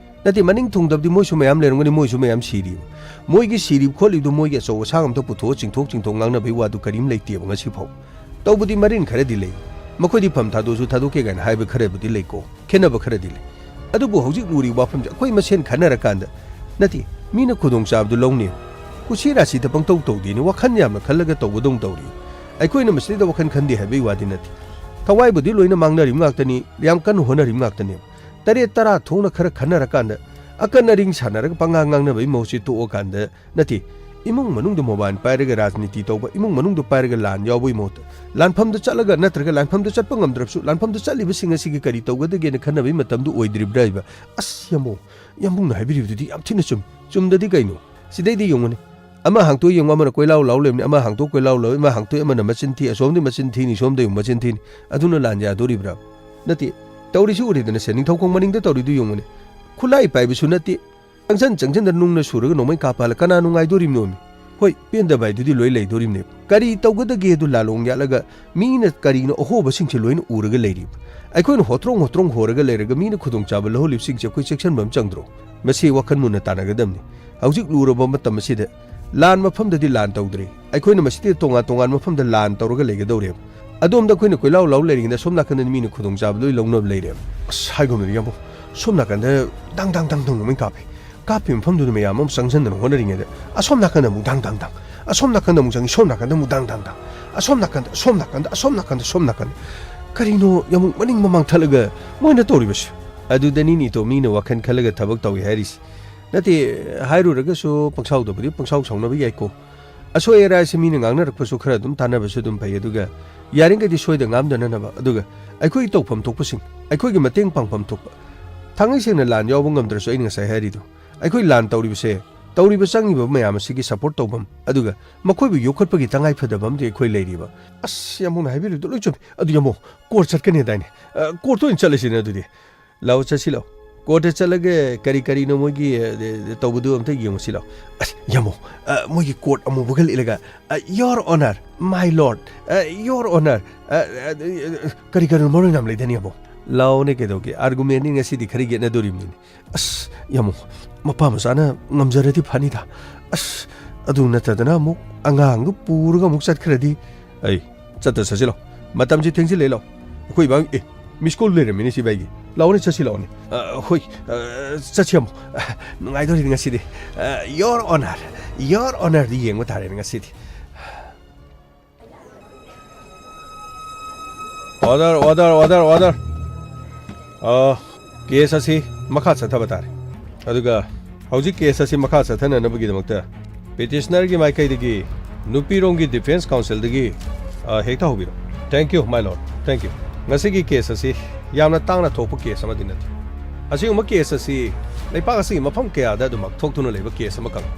ꯅꯠꯇꯦ, ꯃꯅꯤꯡ ꯊꯨꯡꯗꯕꯗꯤ ꯃꯣꯏꯁꯨ ꯃꯌꯥꯝ ꯂꯩꯔꯝꯒꯅꯤ, ꯃꯣꯏꯁꯨ ꯃꯌꯥꯝ ꯁꯤꯔꯤꯕ꯫ ꯃꯣꯏꯒꯤ ꯁꯤꯔꯤꯕ ꯈꯣꯠꯂꯤꯕꯗꯨ ꯃꯣꯏꯒꯤ ꯑꯆꯧ ꯑꯁꯥꯡ ꯑꯝꯇ ꯄꯨꯊꯣꯛꯑ ꯆꯤꯡꯊꯣꯛ ꯆꯤꯡꯊꯣꯛ ꯉꯥꯡꯅꯕꯒꯤ ꯋꯥꯗꯨ ꯀꯔꯤꯝ ꯂꯩꯇꯦꯕ ꯉꯁꯤꯐꯥꯎ꯫ ꯇꯧꯕꯗꯤ ꯃꯔꯤꯟ ꯈꯔꯗꯤ ꯂꯩ꯫ ꯃꯈꯣꯏꯗꯤ ꯐꯝ ꯊꯥꯗꯣꯛꯑꯁꯨ ꯊꯥꯗꯣꯛꯀꯦ ꯀꯥꯏꯅ ꯍꯥꯏꯕ ꯈꯔꯕꯨꯗꯤ ꯂꯩꯀꯣ, ꯈꯦꯠꯅꯕ ꯈꯔꯗꯤ ꯂꯩ꯫ ꯑꯗꯨꯕꯨ ꯍꯧꯖꯤꯛ ꯂꯨꯔꯤꯕ ꯋꯥꯐꯝꯁꯦ ꯑꯩꯈꯣꯏ ꯃꯁꯦꯟ ꯈꯟꯅꯔꯀꯥꯟꯗ, ꯅꯠꯇꯦ, ꯃꯤꯅ ꯈꯨꯗꯣꯡꯆꯥꯕꯗꯨ ꯂꯧꯅꯤ꯫ ꯀꯨꯁꯤ ꯔꯥꯁꯤꯗ ꯄꯪꯇꯧ ꯇꯧꯗꯦꯅꯦ, ꯋꯥꯈꯜ ꯌꯥꯝꯅ ꯈꯜꯂꯒ ꯇꯧꯒꯗꯧꯅ ꯇꯧꯔꯤ꯫ ꯑꯩꯈꯣꯏꯅ ꯃꯁꯤꯗ ꯋꯥꯈꯜ ꯈꯟꯗꯦ ꯍꯥꯏꯕꯒꯤ ꯋꯥꯗꯤ ꯅꯠꯇꯦ꯫ ꯊꯋꯥꯏꯕꯨꯗꯤ ꯂꯣꯏꯅ ꯃꯥꯡꯅꯔꯤꯕ ꯉꯥꯛꯇꯅꯤ, ꯌꯥꯝ ꯀꯟꯅ ꯍꯣꯠꯅꯔꯤꯕ ꯉꯥꯛꯇꯅꯦꯕ꯫ ꯇꯔꯦꯠ ꯇꯔꯥ ꯊꯣꯛꯅ ꯈꯔ ꯈꯟꯅꯔꯀꯥꯟꯗ ꯑꯀꯟ ꯑꯔꯤꯡ ꯁꯥꯟꯅꯔꯒ ꯄꯉꯥꯡ ꯉꯥꯡꯅꯕꯒꯤ ꯃꯍꯨꯠꯁꯤ ꯇꯣꯛꯑꯀꯥꯟꯗ, ꯅꯠꯇꯦ, ꯏꯃꯨꯡ ꯃꯅꯨꯡꯗ ꯃꯣꯕꯥꯏꯜ ꯄꯥꯏꯔꯒ ꯔꯥꯖꯅꯤꯇꯤ ꯇꯧꯕ, ꯏꯃꯨꯡ ꯃꯅꯨꯡꯗ ꯄꯥꯏꯔꯒ ꯂꯥꯟ ꯌꯥꯎꯕꯒꯤ ꯃꯍꯨꯠꯇ, ꯂꯥꯟꯐꯝꯗ ꯆꯠꯂꯒ, ꯅꯠꯇ꯭ꯔꯒ ꯂꯥꯟꯐꯝꯗ ꯆꯠꯄ ꯉꯝꯗ꯭ꯔꯕꯁꯨ ꯂꯥꯟꯐꯝꯗ ꯆꯠꯂꯤꯕꯁꯤꯡ ꯑꯁꯤꯒꯤ ꯀꯔꯤ ꯇꯧꯒꯗꯒꯦꯅ ꯈꯟꯅꯕꯒꯤ ꯃꯇꯝꯗꯨ ꯑꯣꯏꯗ꯭ꯔꯤꯕ꯭ꯔꯥ ꯍꯥꯏꯕ? ꯑꯁ, ꯌꯥꯝꯕꯨꯡ, ꯌꯥꯝꯕꯨꯡꯅ ꯍꯥꯏꯕꯤꯔꯤꯕꯗꯨꯗꯤ ꯌꯥꯝ ꯊꯤꯅ ꯆꯨꯝꯃꯤ꯫ ꯆꯨꯝꯗꯗꯤ ꯀꯩꯅꯣ? ꯁꯤꯗꯩꯗꯤ ꯌꯦꯡꯉꯨꯅꯦ, ꯑꯃ ꯍꯥꯡꯇꯣꯛ ꯌꯦꯡꯉꯨ, ꯑꯃꯅ ꯀꯣꯏꯂꯥꯎ ꯂꯥꯎ ꯂꯩꯕꯅꯤ, ꯑꯃ ꯍꯥꯡꯇꯣꯛ ꯀꯣꯏꯂꯥꯎ ꯂꯥꯎ, ꯑꯃ ꯍꯥꯡꯇꯣꯛ ꯑꯃꯅ ꯃꯆꯤꯟ ꯊꯤ, ꯑꯁꯣꯝꯗꯤ ꯃꯆꯤꯟ ꯊꯤꯅꯤ, ꯁꯣꯝꯗ ꯌꯦꯡꯉꯨ ꯃꯆꯤꯟ ꯊꯤꯅꯤ꯫ ꯑꯗꯨꯅ ꯂꯥꯟ ꯌꯥꯗꯣꯔꯤꯕ꯭ꯔꯥ? ꯅꯠꯇꯦ, ꯇꯧꯔꯤꯁꯤ ꯎꯔꯤꯗꯅ ꯁꯦ, ꯅꯤꯡꯊꯧꯈꯣꯡ ꯃꯅꯤꯡꯗ ꯇꯧꯔꯤꯗꯨ ꯌꯦꯡꯉꯨꯅꯦ꯫ ꯈꯨꯠꯂꯥꯏ ꯄꯥꯏꯕꯁꯨ ꯅꯠꯇꯦ, ꯆꯪꯁꯟ ꯆꯪꯁꯟꯗ ꯅꯨꯡꯅ ꯁꯨꯔꯒ ꯅꯣꯡꯃꯩ ꯀꯥꯞꯄ ꯍꯥꯜꯂ ꯀꯅꯥ ꯅꯨꯡꯉꯥꯏꯗꯣꯔꯤꯕꯅꯣꯃꯤ? ꯍꯣꯏ, ꯄꯦꯟꯗꯕ ꯍꯥꯏꯗꯨꯗꯤ ꯂꯣꯏ ꯂꯩꯗꯣꯔꯤꯕꯅꯦꯕ꯫ ꯀꯔꯤ ꯇꯧꯒꯗꯒꯦ ꯑꯗꯨ ꯂꯥꯂꯣꯡ ꯌꯥꯠꯂꯒ ꯃꯤꯅ ꯀꯔꯤꯅꯣ ꯑꯍꯣꯕꯁꯤꯡꯁꯦ ꯂꯣꯏꯅ ꯎꯔꯒ ꯂꯩꯔꯤꯕ꯫ ꯑꯩꯈꯣꯏꯅ ꯍꯣꯇ꯭ꯔꯣꯡ ꯍꯣꯇ꯭ꯔꯣꯡ ꯍꯣꯔꯒ ꯂꯩꯔꯒ ꯃꯤꯅ ꯈꯨꯗꯣꯡꯆꯥꯕ ꯂꯧꯍꯜꯂꯤꯕꯁꯤꯡꯁꯦ ꯑꯩꯈꯣꯏ ꯆꯦꯛꯁꯤꯟꯕ ꯑꯃ ꯆꯪꯗ꯭ꯔꯣ? ꯃꯁꯤ ꯋꯥꯈꯜ ꯃꯨꯟꯅ ꯇꯥꯟꯅꯒꯗꯕꯅꯤ꯫ ꯍꯧꯖꯤꯛ ꯂꯨꯔꯕ ꯃꯇꯝ ꯑꯁꯤꯗ ꯂꯥꯟ ꯃꯐꯝꯗꯗꯤ ꯂꯥꯟ ꯇꯧꯗ꯭ꯔꯦ꯫ ꯑꯩꯈꯣꯏꯅ ꯃꯁꯤꯗꯤ ꯇꯣꯉꯥꯟ ꯇꯣꯉꯥꯟꯕ ꯃꯐꯝꯗ ꯂꯥꯟ ꯇꯧꯔꯒ ꯂꯩꯒꯗꯧꯔꯦꯕ꯫ ꯑꯗꯣꯝꯗ ꯑꯩꯈꯣꯏꯅ ꯀꯣꯏꯂꯥꯎ ꯂꯥꯎ ꯂꯩꯔꯤꯉꯩꯗ ꯁꯣꯝ ꯅꯥꯀꯟꯗ ꯃꯤꯅ ꯈꯨꯗꯣꯡꯆꯥꯕ ꯂꯣꯏ ꯂꯧꯅꯕ ꯂꯩꯔꯦꯕ꯫ ꯑꯁ, ꯍꯥꯏꯒꯨꯝꯗꯅ ꯌꯥꯝꯕꯨ, ꯁꯣꯝ ꯅꯥꯀꯟꯗ ꯗꯥꯡ ꯗꯥꯡ ꯗꯥꯡ ꯗꯥꯡ ꯅꯣꯡꯃꯩ ꯀꯥꯞꯄꯦ꯫ ꯀꯥꯞꯄꯤ ꯃꯐꯝꯗꯨꯗ ꯃꯌꯥꯝ ꯑꯃ ꯆꯪꯁꯤꯟꯗꯅ ꯍꯣꯠꯅꯔꯤꯉꯩꯗ ꯑꯁꯣꯝ ꯅꯥꯀꯟꯗ ꯑꯃꯨꯛ ꯗꯥꯡ ꯗꯥꯡ ꯗꯥꯡ, ꯑꯁꯣꯝ ꯅꯥꯀꯟꯗ ꯑꯃꯨꯛ ꯆꯪꯉꯤ, ꯁꯣꯝ ꯅꯥꯀꯟꯗ ꯑꯃꯨꯛ ꯗꯥꯡ ꯗꯥꯡ ꯗꯥꯡ, ꯑꯁꯣꯝ ꯅꯥꯀꯟꯗ, ꯑꯁꯣꯝ ꯅꯥꯀꯟꯗ, ꯑꯁꯣꯝ ꯅꯥꯀꯟꯗ, ꯁꯣꯝ ꯅꯥꯀꯟꯗ꯫ ꯀꯔꯤꯅꯣ ꯌꯥꯝ ꯃꯅꯤꯡ ꯃꯃꯥꯡ ꯊꯠꯂꯒ ꯃꯣꯏꯅ ꯇꯧꯔꯤꯕꯁꯦ? ꯑꯗꯨꯗꯅꯤꯅꯦ ꯇꯣ ꯃꯤꯅ ꯋꯥꯈꯜ ꯈꯜꯂꯒ ꯊꯕꯛ ꯇꯧꯏ ꯍꯥꯏꯔꯤꯁꯦ꯫ ꯅꯠꯇꯦ, ꯍꯥꯏꯔꯨꯔꯒꯁꯨ ꯄꯪꯁꯥꯎꯗꯕꯨꯗꯤ ꯄꯪꯁꯥꯎ ꯁꯥꯎꯅꯕ ꯌꯥꯏꯀꯣ꯫ ꯑꯁꯣꯏ ꯑꯔꯥꯏꯁꯦ ꯃꯤꯅ ꯉꯥꯡꯅꯔꯛꯄꯁꯨ ꯈꯔ ꯑꯗꯨꯝ ꯇꯥꯟꯅꯕꯁꯨ ꯑꯗꯨꯝ ꯐꯩ, ꯑꯗꯨꯒ ꯌꯥꯔꯤꯈꯩꯗꯤ ꯁꯣꯏꯗ ꯉꯥꯝꯗꯅꯅꯕ, ꯑꯗꯨꯒ ꯑꯩꯈꯣꯏꯒꯤ ꯇꯧꯐꯝ ꯊꯣꯛꯄꯁꯤꯡ, ꯑꯩꯈꯣꯏꯒꯤ ꯃꯇꯦꯡ ꯄꯥꯡꯐꯝ ꯊꯣꯛꯄ, ꯊꯥꯡꯉꯩ ꯁꯦꯡꯅ ꯂꯥꯟ ꯌꯥꯎꯕ ꯉꯝꯗ꯭ꯔꯁꯨ ꯑꯩꯅ ꯉꯁꯥꯏ ꯍꯥꯏꯔꯤꯗꯣ, ꯑꯩꯈꯣꯏ ꯂꯥꯟ ꯇꯧꯔꯤꯕꯁꯦ, ꯇꯧꯔꯤꯕ ꯆꯪꯉꯤꯕ ꯃꯌꯥꯝ ꯑꯁꯤꯒꯤ ꯁꯄꯣꯔꯠ ꯇꯧꯐꯝ, ꯑꯗꯨꯒ ꯃꯈꯣꯏꯕꯨ ꯌꯣꯛꯈꯠꯄꯒꯤ ꯇꯉꯥꯏ ꯐꯗꯕ ꯑꯃꯗꯤ ꯑꯩꯈꯣꯏ ꯂꯩꯔꯤꯕ꯫ ꯑꯁ, ꯌꯥꯝꯕꯨꯡꯅ ꯍꯥꯏꯕꯤꯔꯤꯗꯣ ꯂꯣꯏ ꯆꯨꯝꯃꯤ꯫ ꯑꯗꯨ ꯌꯥꯝꯕꯨꯡ, ꯀꯣꯔꯠ ꯆꯠꯀꯅꯤ ꯍꯥꯏꯗꯥꯏꯅꯦ? ꯑ, ꯀꯣꯔꯠꯇ ꯑꯣꯏꯅ ꯆꯠꯂꯁꯤꯅꯦ ꯑꯗꯨꯗꯤ꯫ ꯂꯥꯛꯑꯣ, ꯆꯠꯁꯤ ꯂꯥꯛꯑꯣ꯫ ꯀꯣꯔꯠꯇ ꯆꯠꯂꯒ ꯀꯔꯤ ꯀꯔꯤꯅꯣ ꯃꯣꯏꯒꯤ, ꯑ, ꯇꯧꯕꯗꯨ ꯑꯝꯇ ꯌꯦꯡꯉꯨꯁꯤ ꯂꯥꯛꯑꯣ꯫ ꯑꯁ, ꯌꯥꯝꯕꯨꯡ, ꯑ, ꯃꯣꯏꯒꯤ ꯀꯣꯔꯠ ꯑꯃꯨꯕꯒ ꯂꯤꯠꯂꯒ, ꯑ, "Your Honor, my Lord, ꯑ, Your Honor", ꯑ, ꯑ, ꯑ, ꯀꯔꯤ ꯀꯔꯤꯅꯣ ꯃꯔꯣꯟ ꯌꯥꯝ ꯂꯩꯗꯥꯏꯅꯦ, ꯌꯥꯝꯕꯨꯡ? ꯂꯥꯛꯑꯣꯅꯦ, ꯀꯩꯗꯧꯒꯦ? ꯑꯥꯔꯒꯨꯃꯦꯟꯅꯤ ꯉꯁꯤꯗꯤ ꯈꯔ ꯌꯦꯠꯅꯗꯣꯔꯤꯕꯅꯤꯅꯦ꯫ ꯑꯁ, ꯌꯥꯝꯕꯨꯡ, ꯃꯄꯥ ꯃꯆꯥꯅ ꯉꯝꯖꯔꯗꯤ ꯐꯅꯤꯗ꯫ ꯑꯁ, ꯑꯗꯨ ꯅꯠꯇꯗꯅ ꯑꯃꯨꯛ ꯑꯉꯥꯡꯗꯨ ꯄꯨꯔꯒ ꯑꯃꯨꯛ ꯆꯠꯈ꯭ꯔꯗꯤ꯫ ꯑꯩ, ꯆꯠꯇ ꯆꯠꯁꯤꯜꯂꯣ꯫ ꯃꯇꯝꯁꯤ ꯊꯦꯡꯖꯤꯜꯂꯦ, ꯂꯥꯛꯑꯣ꯫ ꯑꯩꯈꯣꯏ ꯏꯕꯥ, ꯑꯦ, ꯃꯤꯁ ꯀꯣꯜ ꯂꯩꯔꯝꯃꯤꯅꯦ ꯁꯤ ꯏꯕꯥꯏꯒꯤ꯫ ꯂꯥꯛꯑꯣꯅꯦ, ꯆꯠꯁꯤ ꯂꯥꯛꯑꯣꯅꯦ꯫ ꯑ, ꯍꯣꯏ, ꯑ, ꯆꯠꯁꯤ ꯑꯃꯨꯛ꯫ ꯑ, ꯅꯨꯡꯉꯥꯏꯗꯣꯔꯤꯅꯦ ꯉꯁꯤꯗꯤ꯫ ꯑ, Your Honor, Your Honorꯗꯤ ꯌꯦꯡꯕ ꯇꯥꯔꯦꯅꯦ ꯉꯁꯤꯗꯤ꯫ Order, order, order, order. ꯑ, case ꯑꯁꯤ ꯃꯈꯥ ꯆꯠꯊꯕ ꯇꯥꯔꯦ꯫ ꯑꯗꯨꯒ ꯍꯧꯖꯤꯛ case ꯑꯁꯤ ꯃꯈꯥ ꯆꯠꯊꯅꯅꯕꯒꯤꯗꯃꯛꯇ petitionerꯒꯤ ꯃꯥꯏꯀꯩꯗꯒꯤ ꯅꯨꯄꯤꯔꯣꯝꯒꯤ defence counselꯗꯒꯤ, ꯑ, ꯍꯦꯛꯇ ꯍꯧꯕꯤꯔꯣ꯫ Thank you, my lord. Thank you. ꯉꯁꯤꯒꯤ case ꯑꯁꯤ ꯌꯥꯝꯅ ꯇꯥꯡꯅ ꯊꯣꯛꯄ case ꯑꯃꯗꯤ ꯅꯠꯇꯦ꯫ ꯑꯁꯤꯒꯨꯝꯕ case ꯑꯁꯤ ꯂꯩꯄꯥꯛ ꯑꯁꯤꯒꯤ ꯃꯐꯝ ꯀꯌꯥꯗ ꯑꯗꯨꯃꯛ ꯊꯣꯛꯇꯨꯅ ꯂꯩꯕ case ꯑꯃꯈꯛꯅꯤ꯫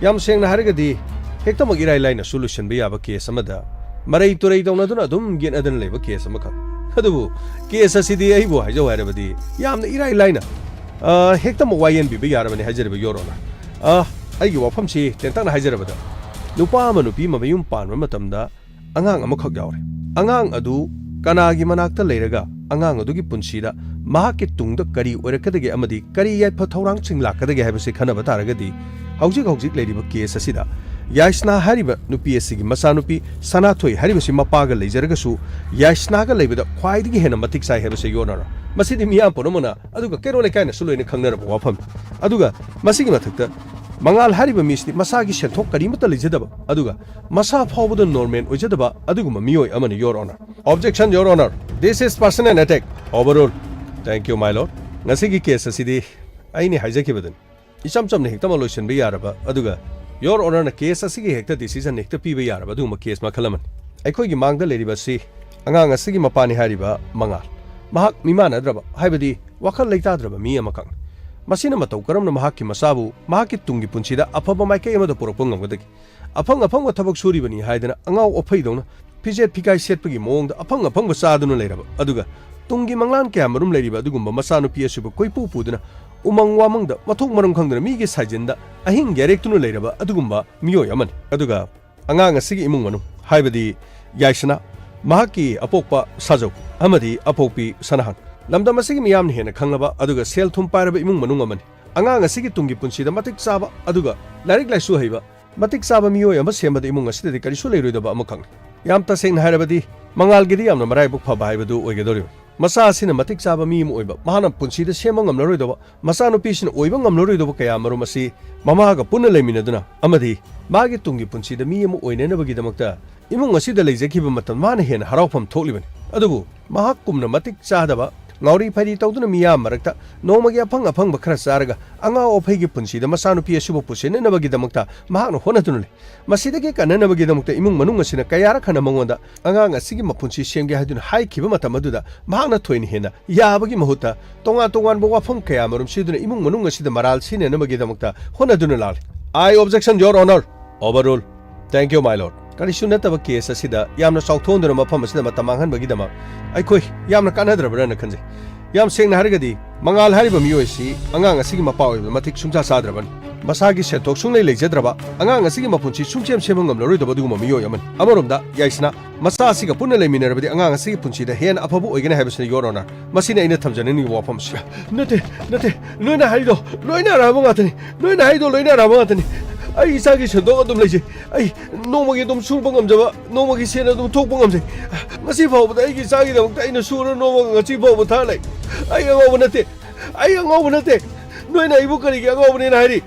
ꯌꯥꯝ ꯁꯦꯡꯅ ꯍꯥꯏꯔꯒꯗꯤ, ꯍꯦꯛꯇꯃꯛ ꯏꯔꯥꯏ ꯂꯥꯏꯅꯁꯨ ꯂꯣꯏꯁꯤꯟꯕ ꯌꯥꯕ case ꯑꯃꯗ ꯃꯔꯩ ꯇꯨꯔꯩ ꯇꯧꯅꯗꯨꯅ ꯑꯗꯨꯝ ꯌꯦꯠꯅꯗꯅ ꯂꯩꯕ case ꯑꯃꯈꯛ꯫ ꯑꯗꯨꯕꯨ case ꯑꯁꯤꯗꯤ ꯑꯩꯕꯨ ꯍꯥꯏꯖꯧ ꯍꯥꯏꯔꯕꯗꯤ ꯌꯥꯝꯅ ꯏꯔꯥꯏ ꯂꯥꯏꯅ, ꯑ, ꯍꯦꯛꯇꯃꯛ ꯋꯥꯌꯦꯟꯕꯤꯕ ꯌꯥꯔꯕꯅꯤ ꯍꯥꯏꯖꯔꯤꯕ, Your Honor꯫ ꯑ, ꯑꯩꯒꯤ ꯋꯥꯐꯝꯁꯤ ꯇꯦꯟꯇꯛꯅ ꯍꯥꯏꯖꯔꯕꯗ, ꯅꯨꯄꯥ ꯑꯃ ꯅꯨꯄꯤ ꯑꯃ ꯃꯌꯨꯝ ꯄꯥꯟꯕ ꯃꯇꯝꯗ ꯑꯉꯥꯡ ꯑꯃꯈꯛ ꯌꯥꯎꯔꯦ꯫ ꯑꯉꯥꯡ ꯑꯗꯨ ꯀꯅꯥꯒꯤ ꯃꯅꯥꯛꯇ ꯂꯩꯔꯒ ꯑꯉꯥꯡ ꯑꯗꯨꯒꯤ ꯄꯨꯟꯁꯤꯗ ꯃꯍꯥꯛꯀꯤ ꯇꯨꯡꯗ ꯀꯔꯤ ꯑꯣꯏꯔꯛꯀꯗꯒꯦ ꯑꯃꯗꯤ ꯀꯔꯤ ꯌꯥꯏꯐ ꯊꯧꯔꯥꯡꯁꯤꯡ ꯂꯥꯛꯀꯗꯒꯦ ꯍꯥꯏꯕꯁꯤ ꯈꯟꯅꯕ ꯇꯥꯔꯒꯗꯤ, ꯍꯧꯖꯤꯛ ꯍꯧꯖꯤꯛ ꯂꯩꯔꯤꯕ ꯀꯦꯁ ꯑꯁꯤꯗ ꯌꯥꯏꯁꯅꯥ ꯍꯥꯏꯔꯤꯕ ꯅꯨꯄꯤ ꯑꯁꯤꯒꯤ ꯃꯆꯥꯅꯨꯄꯤ ꯁꯅꯥꯊꯣꯏ ꯍꯥꯏꯔꯤꯕꯁꯤ ꯃꯄꯥꯒ ꯂꯩꯖꯔꯒꯁꯨ ꯌꯥꯏꯁꯅꯥꯒ ꯂꯩꯕꯗ ꯈ꯭ꯋꯥꯏꯗꯒꯤ ꯍꯦꯟꯅ ꯃꯇꯤꯛ ꯆꯥꯏ ꯍꯥꯏꯕꯁꯤ, Your Honor, ꯃꯁꯤꯗꯤ ꯃꯤꯌꯥꯝ ꯄꯨꯝꯅꯃꯛꯅ, ꯑꯗꯨꯒ ꯀꯩꯔꯣꯜ ꯂꯩꯀꯥꯏꯅꯁꯨ ꯂꯣꯏꯅ ꯈꯪꯅꯔꯕ ꯋꯥꯐꯝꯅꯤ꯫ ꯑꯗꯨꯒ ꯃꯁꯤꯒꯤ ꯃꯊꯛꯇ ꯃꯉꯥꯜ ꯍꯥꯏꯔꯤꯕ ꯃꯤꯁꯤꯗꯤ ꯃꯁꯥꯒꯤ ꯁꯦꯟꯊꯣꯛ ꯀꯔꯤꯃꯠꯇ ꯂꯩꯖꯗꯕ, ꯑꯗꯨꯒ ꯃꯁꯥ ꯐꯥꯎꯕꯗ ꯅꯣꯔꯃꯦꯜ ꯑꯣꯏꯖꯗꯕ ꯑꯗꯨꯒꯨꯝꯕ ꯃꯤꯑꯣꯏ ꯑꯃꯅꯤ, Your Honor꯫ Objection, Your Honor. This is personal attack. Overrule. Thank you, my lord. ꯉꯁꯤꯒꯤ ꯀꯦꯁ ꯑꯁꯤꯗꯤ ꯑꯩꯅ ꯍꯥꯏꯖꯈꯤꯕꯗꯨꯅꯤ꯫ ꯏꯆꯝ ꯆꯝꯅ ꯍꯦꯛꯇꯃꯛ ꯂꯣꯏꯁꯤꯟꯕ ꯌꯥꯔꯕ, ꯑꯗꯨꯒ Your Honor ꯅ ꯀꯦꯁ ꯑꯁꯤꯒꯤ ꯍꯦꯛꯇ ꯗꯤꯁꯤꯖꯟ ꯍꯦꯛꯇ ꯄꯤꯕ ꯌꯥꯔꯕ ꯑꯗꯨꯒꯨꯝꯕ ꯀꯦꯁ ꯃꯈꯜ ꯑꯃꯅꯤ꯫ ꯑꯩꯈꯣꯏꯒꯤ ꯃꯥꯡꯗ ꯂꯩꯔꯤꯕ ꯑꯁꯤ ꯑꯉꯥꯡ ꯑꯁꯤꯒꯤ ꯃꯄꯥꯅꯤ ꯍꯥꯏꯔꯤꯕ ꯃꯉꯥꯜ꯫ ꯃꯍꯥꯛ ꯃꯤꯃꯥꯟꯅꯗ꯭ꯔꯕ, ꯍꯥꯏꯕꯗꯤ ꯋꯥꯈꯜ ꯂꯩꯇꯥꯗ꯭ꯔꯕ ꯃꯤ ꯑꯃꯈꯛꯅꯤ꯫ ꯃꯁꯤꯅ ꯃꯇꯧ ꯀꯔꯝꯅ ꯃꯍꯥꯛꯀꯤ ꯃꯆꯥꯕꯨ ꯃꯍꯥꯛꯀꯤ ꯇꯨꯡꯒꯤ ꯄꯨꯟꯁꯤꯗ ꯑꯐꯕ ꯃꯥꯏꯀꯩ ꯑꯃꯗ ꯄꯨꯔꯛꯄ ꯉꯝꯒꯗꯒꯦ? ꯑꯐꯪ ꯑꯐꯪꯕ ꯊꯕꯛ ꯁꯨꯔꯤꯕꯅꯤ ꯍꯥꯏꯗꯅ ꯑꯉꯥꯎ ꯑꯐꯩꯗꯧꯅ ꯐꯤꯖꯦꯠ ꯐꯤꯒꯥꯏ ꯁꯦꯠꯄꯒꯤ ꯃꯑꯣꯡꯗ ꯑꯐꯪ ꯑꯐꯪꯕ ꯆꯥꯗꯨꯅ ꯂꯩꯔꯕ, ꯑꯗꯨꯒ ꯇꯨꯡꯒꯤ ꯃꯪꯂꯥꯟ ꯀꯌꯥ ꯃꯔꯨꯝ ꯂꯩꯔꯤꯕ ꯑꯗꯨꯒꯨꯝꯕ ꯃꯆꯥꯅꯨꯄꯤ ꯑꯁꯤꯕꯨ ꯀꯣꯏꯄꯨ ꯄꯨꯗꯨꯅ ꯎꯃꯪ ꯋꯥꯃꯪꯗ ꯃꯊꯣꯡ ꯃꯔꯝ ꯈꯪꯗꯅ ꯃꯤꯒꯤ ꯁꯥꯏꯖꯤꯟꯗ ꯑꯍꯤꯡ ꯌꯥꯔꯦꯛꯇꯨꯅ ꯂꯩꯔꯕ ꯑꯗꯨꯒꯨꯝꯕ ꯃꯤꯑꯣꯏ ꯑꯃꯅꯤ꯫ ꯑꯗꯨꯒ ꯑꯉꯥꯡ ꯑꯁꯤꯒꯤ ꯏꯃꯨꯡ ꯃꯅꯨꯡ, ꯍꯥꯏꯕꯗꯤ ꯌꯥꯏꯁꯅꯥ, ꯃꯍꯥꯛꯀꯤ ꯑꯄꯣꯛꯄ ꯁꯥꯖꯧ ꯑꯃꯗꯤ ꯑꯄꯣꯛꯄꯤ ꯁꯅꯥꯍꯟ, ꯂꯝꯗꯝ ꯑꯁꯤꯒꯤ ꯃꯤꯌꯥꯝꯅ ꯍꯦꯟꯅ ꯈꯪꯂꯕ ꯑꯗꯨꯒ ꯁꯦꯜ ꯊꯨꯝ ꯄꯥꯏꯔꯕ ꯏꯃꯨꯡ ꯃꯅꯨꯡ ꯑꯃꯅꯤ꯫ ꯑꯉꯥꯡ ꯑꯁꯤꯒꯤ ꯇꯨꯡꯒꯤ ꯄꯨꯟꯁꯤꯗ ꯃꯇꯤꯛ ꯆꯥꯕ ꯑꯗꯨꯒ ꯂꯥꯏꯔꯤꯛ ꯂꯥꯏꯁꯨ ꯍꯩꯕ, ꯃꯇꯤꯛ ꯆꯥꯕ ꯃꯤꯑꯣꯏ ꯑꯃ ꯁꯦꯝꯕꯗ ꯏꯃꯨꯡ ꯑꯁꯤꯗꯗꯤ ꯀꯔꯤꯁꯨ ꯂꯩꯔꯣꯏꯗꯕ ꯑꯃꯈꯛꯅꯤ꯫ ꯌꯥꯝ ꯇꯁꯦꯡꯅ ꯍꯥꯏꯔꯕꯗꯤ, ꯃꯉꯥꯜꯒꯤꯗꯤ ꯌꯥꯝꯅ ꯃꯔꯥꯏꯕꯛ ꯐꯕ ꯍꯥꯏꯕꯗꯨ ꯑꯣꯏꯒꯗꯧꯔꯤꯕꯅꯤ꯫ ꯃꯆꯥ ꯑꯁꯤꯅ ꯃꯇꯤꯛ ꯆꯥꯕ ꯃꯤ ꯑꯃ ꯑꯣꯏꯕ, ꯃꯍꯥꯛꯅ ꯄꯨꯟꯁꯤꯗ ꯁꯦꯝꯕ ꯉꯝꯂꯔꯣꯏꯗꯕ, ꯃꯆꯥꯅꯨꯄꯤꯁꯤꯅ ꯑꯣꯏꯕ ꯉꯝꯂꯔꯣꯏꯗꯕ ꯀꯌꯥ ꯃꯔꯨꯝ ꯑꯁꯤ ꯃꯃꯥꯒ ꯄꯨꯟꯅ ꯂꯩꯃꯤꯟꯅꯗꯨꯅ ꯑꯃꯗꯤ ꯃꯥꯒꯤ ꯇꯨꯡꯒꯤ ꯄꯨꯟꯁꯤꯗ ꯃꯤ ꯑꯃ ꯑꯣꯏꯅꯅꯕꯒꯤꯗꯃꯛꯇ ꯏꯃꯨꯡ ꯑꯁꯤꯗ ꯂꯩꯖꯈꯤꯕ ꯃꯇꯝ ꯃꯥꯅ ꯍꯦꯟꯅ ꯍꯔꯥꯎꯐꯝ ꯊꯣꯛꯂꯤꯕꯅꯤ꯫ ꯑꯗꯨꯕꯨ ꯃꯍꯥꯛꯀꯨꯝꯅ ꯃꯇꯤꯛ ꯆꯥꯗꯕ, ꯉꯥꯎꯔꯤ ꯐꯩꯔꯤ ꯇꯧꯗꯨꯅ ꯃꯤꯌꯥꯝ ꯃꯔꯛꯇ ꯅꯣꯡꯃꯒꯤ ꯑꯐꯪ ꯑꯐꯪꯕ ꯈꯔ ꯆꯥꯔꯒ ꯑꯉꯥꯎ ꯑꯐꯩꯒꯤ ꯄꯨꯟꯁꯤꯗ ꯃꯆꯥꯅꯨꯄꯤ ꯑꯁꯤꯕꯨ ꯄꯨꯁꯤꯟꯅꯅꯕꯒꯤꯗꯃꯛꯇ ꯃꯍꯥꯛꯅ ꯍꯣꯠꯅꯗꯨꯅ ꯂꯩ꯫ ꯃꯁꯤꯗꯒꯤ ꯀꯟꯅꯅꯕꯒꯤꯗꯃꯛꯇ ꯏꯃꯨꯡ ꯃꯅꯨꯡ ꯑꯁꯤꯅ ꯀꯌꯥꯔꯛ ꯍꯟꯅ ꯃꯉꯣꯟꯗ ꯑꯉꯥꯡ ꯑꯁꯤꯒꯤ ꯃꯄꯨꯟꯁꯤ ꯁꯦꯝꯒꯦ ꯍꯥꯏꯗꯨꯅ ꯍꯥꯏꯈꯤꯕ ꯃꯇꯝ ꯑꯗꯨꯗ ꯃꯍꯥꯛꯅ ꯊꯣꯏꯅ ꯍꯦꯟꯅ ꯌꯥꯕꯒꯤ ꯃꯍꯨꯠꯇ ꯇꯣꯉꯥꯟ ꯇꯣꯉꯥꯟꯕ ꯋꯥꯐꯝ ꯀꯌꯥ ꯃꯔꯨꯝ ꯁꯤꯗꯨꯅ ꯏꯃꯨꯡ ꯃꯅꯨꯡ ꯑꯁꯤꯗ ꯃꯔꯥꯜ ꯁꯤꯅꯅꯕꯒꯤꯗꯃꯛꯇ ꯍꯣꯠꯅꯗꯨꯅ ꯂꯥꯛꯂꯤ꯫ I objection, Your Honor. Overrule. Thank you, my lord. ꯀꯔꯤꯁꯨ ꯅꯠꯇꯕ ꯀꯦꯁ ꯑꯁꯤꯗ ꯌꯥꯝꯅ ꯆꯥꯎꯊꯣꯛꯍꯟꯗꯨꯅ ꯃꯐꯝ ꯑꯁꯤꯗ ꯃꯇꯝ ꯃꯥꯡꯍꯟꯕꯒꯤꯗꯃꯛ ꯑꯩꯈꯣꯏ ꯌꯥꯝꯅ ꯀꯥꯟꯅꯗ꯭ꯔꯕ꯭ꯔꯥꯅ ꯈꯟꯖꯩ꯫ ꯌꯥꯝ ꯁꯦꯡꯅ ꯍꯥꯏꯔꯒꯗꯤ, ꯃꯉꯥꯜ ꯍꯥꯏꯔꯤꯕ ꯃꯤꯑꯣꯏ ꯑꯁꯤ ꯑꯉꯥꯡ ꯑꯁꯤꯒꯤ ꯃꯄꯥ ꯑꯣꯏꯕꯗ ꯃꯇꯤꯛ ꯁꯨꯡꯆꯥ ꯆꯥꯗ꯭ꯔꯕꯅꯤ꯫ ꯃꯁꯥꯒꯤ ꯁꯦꯟꯊꯣꯛ ꯁꯨꯡꯂꯩ ꯂꯩꯖꯗ꯭ꯔꯕ, ꯑꯉꯥꯡ ꯑꯁꯤꯒꯤ ꯃꯄꯨꯟꯁꯤ ꯁꯨꯡꯁꯦꯝ ꯁꯦꯝꯕ ꯉꯝꯂꯔꯣꯏꯗꯕ ꯑꯗꯨꯒꯨꯝꯕ ꯃꯤꯑꯣꯏ ꯑꯃꯅꯤ꯫ ꯑꯃꯔꯣꯝꯗ, ꯌꯥꯏꯁꯅꯥ, ꯃꯆꯥ ꯑꯁꯤꯒ ꯄꯨꯟꯅ ꯂꯩꯃꯤꯟꯅꯔꯕꯗꯤ ꯑꯉꯥꯡ ꯑꯁꯤꯒꯤ ꯄꯨꯟꯁꯤꯗ ꯍꯦꯟꯅ ꯑꯐꯕ ꯑꯣꯏꯒꯅꯤ ꯍꯥꯏꯕꯁꯤꯅ, Your Honor꯫ ꯃꯁꯤꯅꯤ ꯑꯩꯅ ꯊꯝꯖꯅꯤꯡꯂꯤꯕ ꯋꯥꯐꯝꯁꯤ꯫ ꯅꯠꯇꯦ, ꯅꯠꯇꯦ, ꯅꯣꯏꯅ ꯍꯥꯏꯔꯤꯗꯣ ꯂꯣꯏꯅ ꯑꯔꯥꯟꯕ ꯉꯥꯛꯇꯅꯤ꯫ ꯅꯣꯏꯅ ꯍꯥꯏꯔꯤꯗꯣ ꯂꯣꯏꯅ ꯑꯔꯥꯟꯕ ꯉꯥꯛꯇꯅꯤ꯫ ꯑꯩ ꯏꯆꯥꯒꯤ ꯁꯦꯟꯊꯣꯛ ꯑꯗꯨꯝ ꯂꯩꯖꯩ꯫ ꯑꯩ ꯅꯣꯡꯃꯒꯤ ꯑꯗꯨꯝ ꯁꯨꯕ ꯉꯝꯖꯕ, ꯅꯣꯡꯃꯒꯤ ꯁꯦꯟ ꯑꯗꯨꯝ ꯊꯣꯛꯄ ꯉꯝꯖꯩ꯫ ꯉꯁꯤ ꯐꯥꯎꯕꯗ ꯑꯩꯒꯤ ꯏꯆꯥꯒꯤꯗꯃꯛꯇ ꯑꯩꯅ ꯁꯨꯔ ꯅꯣꯝꯃꯒ ꯉꯁꯤ ꯐꯥꯎꯕ ꯊꯥ ꯂꯩ꯫ ꯑꯩ ꯑꯉꯥꯎꯕ ꯅꯠꯇꯦ꯫ ꯑꯩ ꯑꯉꯥꯎꯕ ꯅꯠꯇꯦ꯫ ꯅꯣꯏꯅ ꯑꯩꯕꯨ ꯀꯔꯤꯒꯤ ꯑꯉꯥꯎꯕꯅꯦꯅ ꯍꯥꯏꯔꯤ?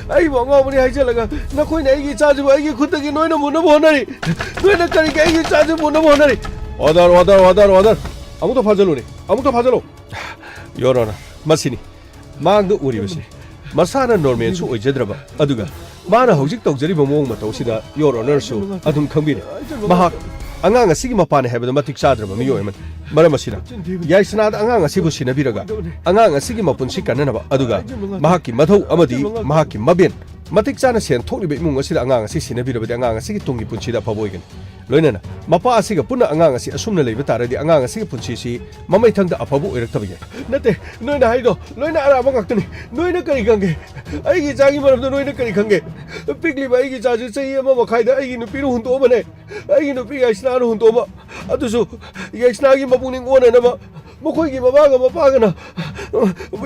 ꯑꯩꯕꯨ ꯑꯉꯥꯎꯕꯅꯦ ꯍꯥꯏꯖꯤꯜꯂꯒ ꯅꯈꯣꯏꯅ ꯑꯩꯒꯤ ꯏꯆꯥꯁꯤꯕꯨ ꯑꯩꯒꯤ ꯈꯨꯠꯇꯒꯤ ꯅꯣꯏꯅ ꯃꯨꯟꯅꯕ ꯍꯣꯠꯅꯔꯤ꯫ ꯅꯣꯏꯅ ꯀꯔꯤꯒꯤ ꯑꯩꯒꯤ ꯏꯆꯥꯁꯤꯕꯨ ꯃꯨꯟꯅꯕ ꯍꯣꯠꯅꯔꯤ? Order, order, order, order! ꯑꯃꯨꯛꯇ ꯐꯥꯖꯜꯂꯨꯅꯦ, ꯑꯃꯨꯛꯇ ꯐꯥꯖꯜꯂꯨ꯫ Your Honor, ꯃꯁꯤꯅꯤ ꯃꯥꯡꯗ ꯎꯔꯤꯕꯁꯤ꯫ ꯃꯁꯥꯅ normalꯁꯨ ꯑꯣꯏꯖꯗ꯭ꯔꯕ, ꯑꯗꯨꯒ ꯃꯥꯅ ꯍꯧꯖꯤꯛ ꯇꯧꯖꯔꯤꯕ ꯃꯑꯣꯡ ꯃꯇꯧꯁꯤꯗ, Your Honorꯁꯨ ꯑꯗꯨꯝ ꯈꯪꯕꯤꯔꯦ꯫ ꯃꯍꯥꯛ ꯑꯉꯥꯡ ꯑꯁꯤꯒꯤ ꯃꯄꯥꯅꯤ ꯍꯥꯏꯕꯗ ꯃꯇꯤꯛ ꯆꯥꯗ꯭ꯔꯕ ꯃꯤꯑꯣꯏ ꯑꯃꯅꯤ꯫ ꯃꯔꯝ ꯑꯁꯤꯅ, ꯌꯥꯏꯁꯅꯥꯗ ꯑꯉꯥꯡ ꯑꯁꯤꯕꯨ ꯁꯤꯟꯅꯕꯤꯔꯒ, ꯑꯉꯥꯡ ꯑꯁꯤꯒꯤ ꯃꯄꯨꯟꯁꯤ ꯀꯟꯅꯅꯕ, ꯑꯗꯨꯒ ꯃꯍꯥꯛꯀꯤ ꯃꯊꯧ ꯑꯃꯗꯤ ꯃꯍꯥꯛꯀꯤ ꯃꯕꯦꯟ ꯃꯇꯤꯛ ꯆꯥꯅ ꯁꯦꯟ ꯊꯣꯛꯂꯤꯕ ꯏꯃꯨꯡ ꯑꯁꯤꯗ ꯑꯉꯥꯡ ꯑꯁꯤ ꯁꯤꯟꯅꯕꯤꯔꯕꯗꯤ, ꯑꯉꯥꯡ ꯑꯁꯤꯒꯤ ꯇꯨꯡꯒꯤ ꯄꯨꯟꯁꯤꯗ ꯑꯐꯕ ꯑꯣꯏꯒꯅꯤ꯫ ꯂꯣꯏꯅꯅ ꯃꯄꯥ ꯑꯁꯤꯒ ꯄꯨꯟꯅ ꯑꯉꯥꯡ ꯑꯁꯤ ꯑꯁꯨꯝꯅ ꯂꯩꯕ ꯇꯥꯔꯗꯤ, ꯑꯉꯥꯡ ꯑꯁꯤꯒꯤ ꯄꯨꯟꯁꯤꯁꯤ ꯃꯃꯩꯊꯪꯗ ꯑꯐꯕ ꯑꯣꯏꯔꯛꯇꯕ ꯌꯥꯏ꯫ ꯅꯠꯇꯦ, ꯅꯣꯏꯅ ꯍꯥꯏꯗꯣ ꯂꯣꯏꯅ ꯑꯔꯥꯟꯕ ꯉꯥꯛꯇꯅꯤ꯫ ꯅꯣꯏꯅ ꯀꯔꯤ ꯈꯪꯒꯦ? ꯑꯩꯒꯤ ꯏꯆꯥꯒꯤ ꯃꯔꯝꯗ ꯅꯣꯏꯅ ꯀꯔꯤ ꯈꯪꯒꯦ? ꯄꯤꯛꯂꯤꯕ ꯑꯩꯒꯤ ꯏꯆꯥꯁꯤ ꯆꯍꯤ ꯑꯃ ꯃꯈꯥꯏꯗ ꯑꯩꯒꯤ ꯅꯨꯄꯤꯅ ꯍꯨꯟꯗꯣꯛꯑꯝꯕꯅꯦ꯫ ꯑꯩꯒꯤ ꯅꯨꯄꯤ ꯌꯥꯏꯁꯅꯥꯅ ꯍꯨꯟꯗꯣꯛꯑꯝꯕ꯫ ꯑꯗꯨꯁꯨ ꯌꯥꯏꯁꯅꯥꯒꯤ ꯃꯄꯨꯛꯅꯤꯡ ꯑꯣꯟꯅꯅꯕ, ꯃꯈꯣꯏꯒꯤ ꯃꯃꯥꯒ ꯃꯄꯥꯒꯅ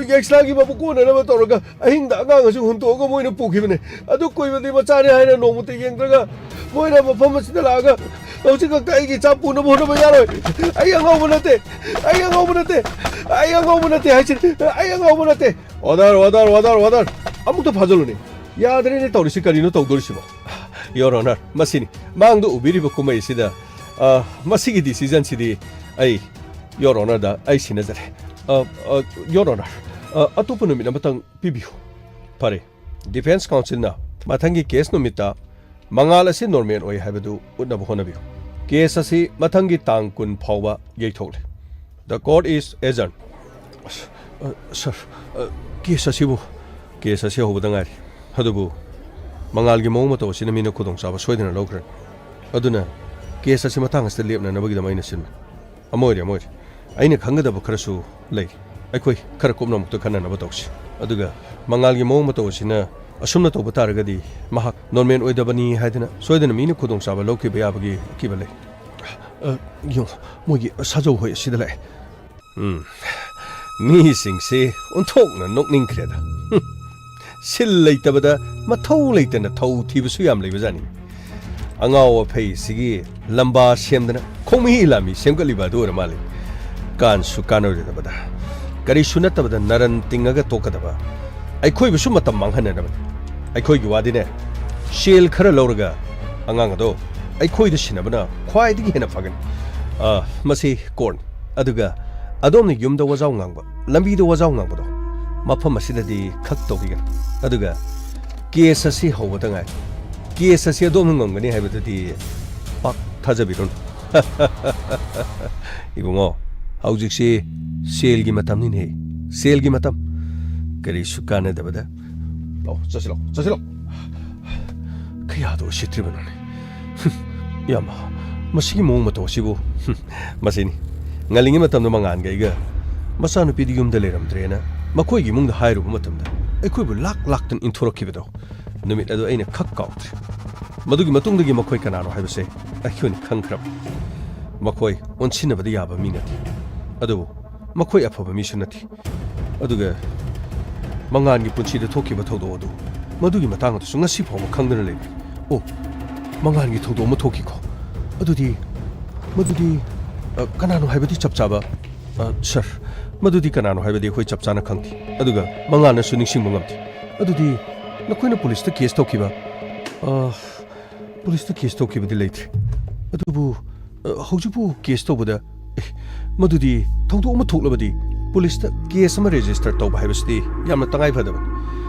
ꯌꯥꯏꯁꯅꯥꯒꯤ ꯃꯄꯨꯛ ꯑꯣꯟꯅꯅꯕ ꯇꯧꯔꯒ ꯑꯍꯤꯡꯗ ꯑꯉꯥꯡ ꯑꯁꯤ ꯍꯨꯟꯗꯣꯛꯑꯒ ꯃꯣꯏꯅ ꯄꯨꯈꯤꯕꯅꯦ꯫ ꯑꯗꯨ ꯀꯨꯏꯕꯗꯤ ꯃꯆꯥꯅꯦ ꯍꯥꯏꯅ ꯅꯣꯡꯃꯇ ꯌꯦꯡꯗ꯭ꯔꯒ ꯃꯣꯏꯅ ꯃꯐꯝ ꯑꯁꯤꯗ ꯂꯥꯛꯑꯒ ꯍꯧꯖꯤꯛ ꯈꯛꯇ ꯑꯩꯒꯤ ꯏꯆꯥ ꯄꯨꯅꯕ ꯍꯣꯠꯅꯕ ꯌꯥꯔꯣꯏ꯫ ꯑꯩ ꯑꯉꯥꯎꯕ ꯅꯠꯇꯦ꯫ ꯑꯩ ꯑꯉꯥꯎꯕ ꯅꯠꯇꯦ꯫ ꯑꯩ ꯑꯉꯥꯎꯕ ꯅꯠꯇꯦ ꯍꯥꯏꯁꯤꯅꯤ꯫ ꯑꯩ ꯑꯉꯥꯎꯕ ꯅꯠꯇꯦ꯫ Order, order, order, order! ꯑꯃꯨꯛꯇ ꯐꯥꯖꯜꯂꯨꯅꯦ꯫ ꯌꯥꯗ꯭ꯔꯦꯅꯦ ꯇꯧꯔꯤꯁꯤ, ꯀꯔꯤꯅꯣ ꯇꯧꯗꯣꯔꯤꯁꯤꯕꯣ? Your Honor, ꯃꯁꯤꯅꯤ ꯃꯥꯡꯗ ꯎꯕꯤꯔꯤꯕ ꯀꯨꯝꯍꯩ ꯑꯁꯤꯗ, ꯑ, ꯃꯁꯤꯒꯤ decisionꯁꯤꯗꯤ ꯑꯩ, Your Honorꯗ ꯑꯩ ꯁꯤꯟꯅꯖꯔꯦ꯫ ꯑ, ꯑ, Your Honor, ꯑ, ꯑꯇꯣꯞꯄ ꯅꯨꯃꯤꯠ ꯑꯃꯇꯪ ꯄꯤꯕꯤꯌꯨ꯫ ꯐꯔꯦ, Defence Counselꯅ ꯃꯊꯪꯒꯤ case ꯅꯨꯃꯤꯠꯇ ꯃꯉꯥꯜ ꯑꯁꯤ normal ꯑꯣꯏ ꯍꯥꯏꯕꯗꯨ ꯎꯠꯅꯕ ꯍꯣꯠꯅꯕꯤꯌꯨ꯫ Case ꯑꯁꯤ ꯃꯊꯪꯒꯤ ꯇꯥꯡ ꯀꯨꯟ ꯐꯥꯎꯕ ꯌꯩꯊꯣꯛꯂꯦ꯫ The court is adjourned꯫ ꯑꯁ, ꯑ, sir, ꯑ, case ꯑꯁꯤꯕꯨ, case ꯑꯁꯤ ꯍꯧꯕꯗ ꯉꯥꯏꯔꯤ꯫ ꯑꯗꯨꯕꯨ ꯃꯉꯥꯜꯒꯤ ꯃꯑꯣꯡ ꯃꯇꯧ ꯑꯁꯤꯅ ꯃꯤꯅ ꯈꯨꯗꯣꯡꯆꯥꯕ ꯁꯣꯏꯗꯅ ꯂꯧꯈ꯭ꯔꯅꯤ꯫ ꯑꯗꯨꯅ case ꯑꯁꯤ ꯃꯇꯥꯡ ꯑꯁꯤꯗ ꯂꯦꯞꯅꯅꯕꯒꯤꯗꯃꯛ ꯑꯩꯅ ꯁꯤꯟꯕꯅꯤ꯫ ꯑꯃ ꯑꯣꯏꯔꯦ, ꯑꯃ ꯑꯣꯏꯔꯦ꯫ ꯑꯩꯅ ꯈꯪꯒꯗꯕ ꯈꯔꯁꯨ ꯂꯩ꯫ ꯑꯩꯈꯣꯏ ꯈꯔ ꯀꯨꯞꯅ ꯑꯃꯨꯛꯇ ꯈꯟꯅꯅꯕ ꯇꯧꯁꯤ꯫ ꯑꯗꯨꯒ ꯃꯉꯥꯜꯒꯤ ꯃꯑꯣꯡ ꯃꯇꯧ ꯑꯁꯤꯅ ꯑꯁꯨꯝꯅ ꯇꯧꯕ ꯇꯥꯔꯒꯗꯤ ꯃꯍꯥꯛ ꯅꯣꯔꯃꯦꯜ ꯑꯣꯏꯗꯕꯅꯤ ꯍꯥꯏꯗꯅ ꯁꯣꯏꯗꯅ ꯃꯤꯅ ꯈꯨꯗꯣꯡꯆꯥꯕ ꯂꯧꯈꯤꯕ ꯌꯥꯕꯒꯤ ꯑꯀꯤꯕ ꯂꯩ꯫ ꯑ, ꯌꯦꯡꯉꯣ, ꯃꯣꯏꯒꯤ ꯁꯥꯖꯧ ꯍꯣꯏ ꯑꯁꯤꯗ ꯂꯥꯛꯑꯦ꯫ ꯎꯝ, ꯃꯤꯁꯤꯡꯁꯦ ꯑꯣꯟꯊꯣꯛꯅ ꯅꯣꯛꯅꯤꯡꯈ꯭ꯔꯦꯗ꯫ ꯍꯨꯝ, ꯁꯤꯜ ꯂꯩꯇꯕꯗ ꯃꯊꯧ ꯂꯩꯇꯅ ꯊꯧ ꯊꯤꯕꯁꯨ ꯌꯥꯝ ꯂꯩꯕꯖꯥꯠꯅꯤ꯫ ꯑꯉꯥꯎ ꯑꯐꯩꯁꯤꯒꯤ ꯂꯝꯕꯥ ꯁꯦꯝꯗꯅ ꯈꯣꯡꯃꯤ ꯂꯥꯝꯃꯤ ꯁꯦꯝꯒꯠꯂꯤꯕ ꯑꯗꯨ ꯑꯣꯏꯔ ꯃꯥꯜꯂꯦ꯫ ꯀꯥꯟꯁꯨ ꯀꯥꯟꯅꯔꯣꯏꯗꯕꯗ, ꯀꯔꯤꯁꯨ ꯅꯠꯇꯕꯗ ꯅꯔꯟ ꯇꯤꯡꯉꯒ ꯇꯣꯛꯀꯗꯕ, ꯑꯩꯈꯣꯏꯕꯨꯁꯨ ꯃꯇꯝ ꯃꯥꯡꯍꯟꯅꯅꯕꯅꯤ꯫ ꯑꯩꯈꯣꯏꯒꯤ ꯋꯥꯗꯤꯅꯦ, ꯁꯦꯜ ꯈꯔ ꯂꯧꯔꯒ ꯑꯉꯥꯡ ꯑꯗꯣ ꯑꯩꯈꯣꯏꯗ ꯁꯤꯟꯅꯕꯅ ꯈ꯭ꯋꯥꯏꯗꯒꯤ ꯍꯦꯟꯅ ꯐꯒꯅꯤ꯫ ꯑ, ꯃꯁꯤ ꯀꯣꯔꯠꯅꯤ꯫ ꯑꯗꯨꯒ ꯑꯗꯣꯝꯅ ꯌꯨꯝꯗ ꯋꯥꯖꯥꯎ ꯉꯥꯡꯕ, ꯂꯝꯕꯤꯗ ꯋꯥꯖꯥꯎ ꯉꯥꯡꯕꯗꯣ, ꯃꯐꯝ ꯑꯁꯤꯗꯗꯤ ꯈꯛ ꯇꯧꯕꯤꯒꯅꯨ꯫ ꯑꯗꯨꯒ ꯀꯦꯁ ꯑꯁꯤ ꯍꯧꯕꯇ ꯉꯥꯏ꯫ ꯀꯦꯁ ꯑꯁꯤ ꯑꯗꯣꯝꯅ ꯉꯝꯒꯅꯤ ꯍꯥꯏꯕꯗꯨꯗꯤ ꯄꯥꯛ ꯊꯥꯖꯕꯤꯔꯨꯅꯨ꯫ ꯏꯕꯨꯡꯉꯣ, ꯍꯧꯖꯤꯛꯁꯤ ꯁꯦꯜꯒꯤ ꯃꯇꯝꯅꯤꯅꯦ꯫ ꯁꯦꯜꯒꯤ ꯃꯇꯝ꯫ ꯀꯔꯤꯁꯨ ꯀꯥꯟꯅꯗꯕꯗ꯫ ꯂꯥꯛꯑꯣ, ꯆꯠꯁꯤ ꯂꯥꯛꯑꯣ, ꯆꯠꯁꯤ ꯂꯥꯛꯑꯣ꯫ ꯀꯌꯥꯗ ꯎꯁꯤꯠꯇ꯭ꯔꯤꯕꯅꯣꯅꯦ꯫ ꯍꯨꯝ, ꯏꯌꯥꯝꯕ, ꯃꯁꯤꯒꯤ ꯃꯑꯣꯡ ꯃꯇꯧ ꯑꯁꯤꯕꯨ꯫ ꯍꯨꯝ, ꯃꯁꯤꯅꯤ꯫ ꯉꯜꯂꯤꯉꯩ ꯃꯇꯝꯗ ꯃꯉꯥꯟꯒ ꯑꯩꯒ ꯃꯆꯥꯅꯨꯄꯤꯗꯨ ꯌꯨꯝꯗ ꯂꯩꯔꯝꯗ꯭ꯔꯦꯅ ꯃꯈꯣꯏꯒꯤ ꯏꯃꯨꯡꯗ ꯍꯥꯏꯔꯨꯕ ꯃꯇꯝꯗ ꯑꯩꯈꯣꯏꯕꯨ ꯂꯥꯛ ꯂꯥꯛꯇꯅ ꯏꯟꯊꯣꯔꯛꯈꯤꯕꯗꯣ ꯅꯨꯃꯤꯠ ꯑꯗꯨ ꯑꯩꯅ ꯈꯛ ꯀꯥꯎꯗ꯭ꯔꯤ꯫ ꯃꯗꯨꯒꯤ ꯃꯇꯨꯡꯗꯒꯤ ꯃꯈꯣꯏ ꯀꯅꯥꯅꯣ ꯍꯥꯏꯕꯁꯦ ꯑꯩꯈꯣꯏꯅ ꯈꯪꯈ꯭ꯔꯕꯅꯤ꯫ ꯃꯈꯣꯏ ꯑꯣꯟꯁꯤꯟꯅꯕꯗ ꯌꯥꯕ ꯃꯤ ꯅꯠꯇꯦ꯫ ꯑꯗꯨꯕꯨ ꯃꯈꯣꯏ ꯑꯐꯕ ꯃꯤꯁꯨ ꯅꯠꯇꯦ꯫ ꯑꯗꯨꯒ ꯃꯉꯥꯟꯒꯤ ꯄꯨꯟꯁꯤꯗ ꯊꯣꯛꯈꯤꯕ ꯊꯧꯗꯣꯛ ꯑꯗꯨ, ꯃꯗꯨꯒꯤ ꯃꯇꯥꯡ ꯑꯗꯨꯁꯨ ꯉꯁꯤ ꯐꯥꯎꯕ ꯈꯪꯗꯅ ꯂꯩꯔꯤ꯫ ꯑꯣ, ꯃꯉꯥꯟꯒꯤ ꯊꯧꯗꯣꯛ ꯑꯃ ꯊꯣꯛꯈꯤꯀꯣ꯫ ꯑꯗꯨꯗꯤ, ꯃꯗꯨꯗꯤ, ꯑ, ꯀꯅꯥꯅꯣ ꯍꯥꯏꯕꯗꯤ ꯆꯞ ꯆꯥꯕ? ꯑ, ꯁꯥꯔ, ꯃꯗꯨꯗꯤ ꯀꯅꯥꯅꯣ ꯍꯥꯏꯕꯗꯤ ꯑꯩꯈꯣꯏ ꯆꯞ ꯆꯥꯅ ꯈꯪꯗꯦ꯫ ꯑꯗꯨꯒ ꯃꯉꯥꯟꯅꯁꯨ ꯅꯤꯡꯁꯤꯡꯕ ꯉꯝꯗꯦ꯫ ꯑꯗꯨꯗꯤ ꯅꯈꯣꯏꯅ ꯄꯨꯂꯤꯁꯇ ꯀꯦꯁ ꯇꯧꯈꯤꯕ? ꯑ, ꯄꯨꯂꯤꯁꯇ ꯀꯦꯁ ꯇꯧꯈꯤꯕꯗꯤ ꯂꯩꯇ꯭ꯔꯤ꯫ ꯑꯗꯨꯕꯨ, ꯑ, ꯍꯧꯖꯤꯛꯄꯨ ꯀꯦꯁ ꯇꯧꯕꯗ, ꯑꯦ, ꯃꯗꯨꯗꯤ ꯊꯧꯗꯣꯛ ꯑꯃ ꯊꯣꯛꯂꯕꯗꯤ ꯄꯨꯂꯤꯁꯇ ꯀꯦꯁ ꯑꯃ ꯔꯦꯖꯤꯁꯇꯔ ꯇꯧꯕ ꯍꯥꯏꯕꯁꯤꯗꯤ ꯌꯥꯝꯅ ꯇꯉꯥꯏ ꯐꯗꯕꯅꯤ꯫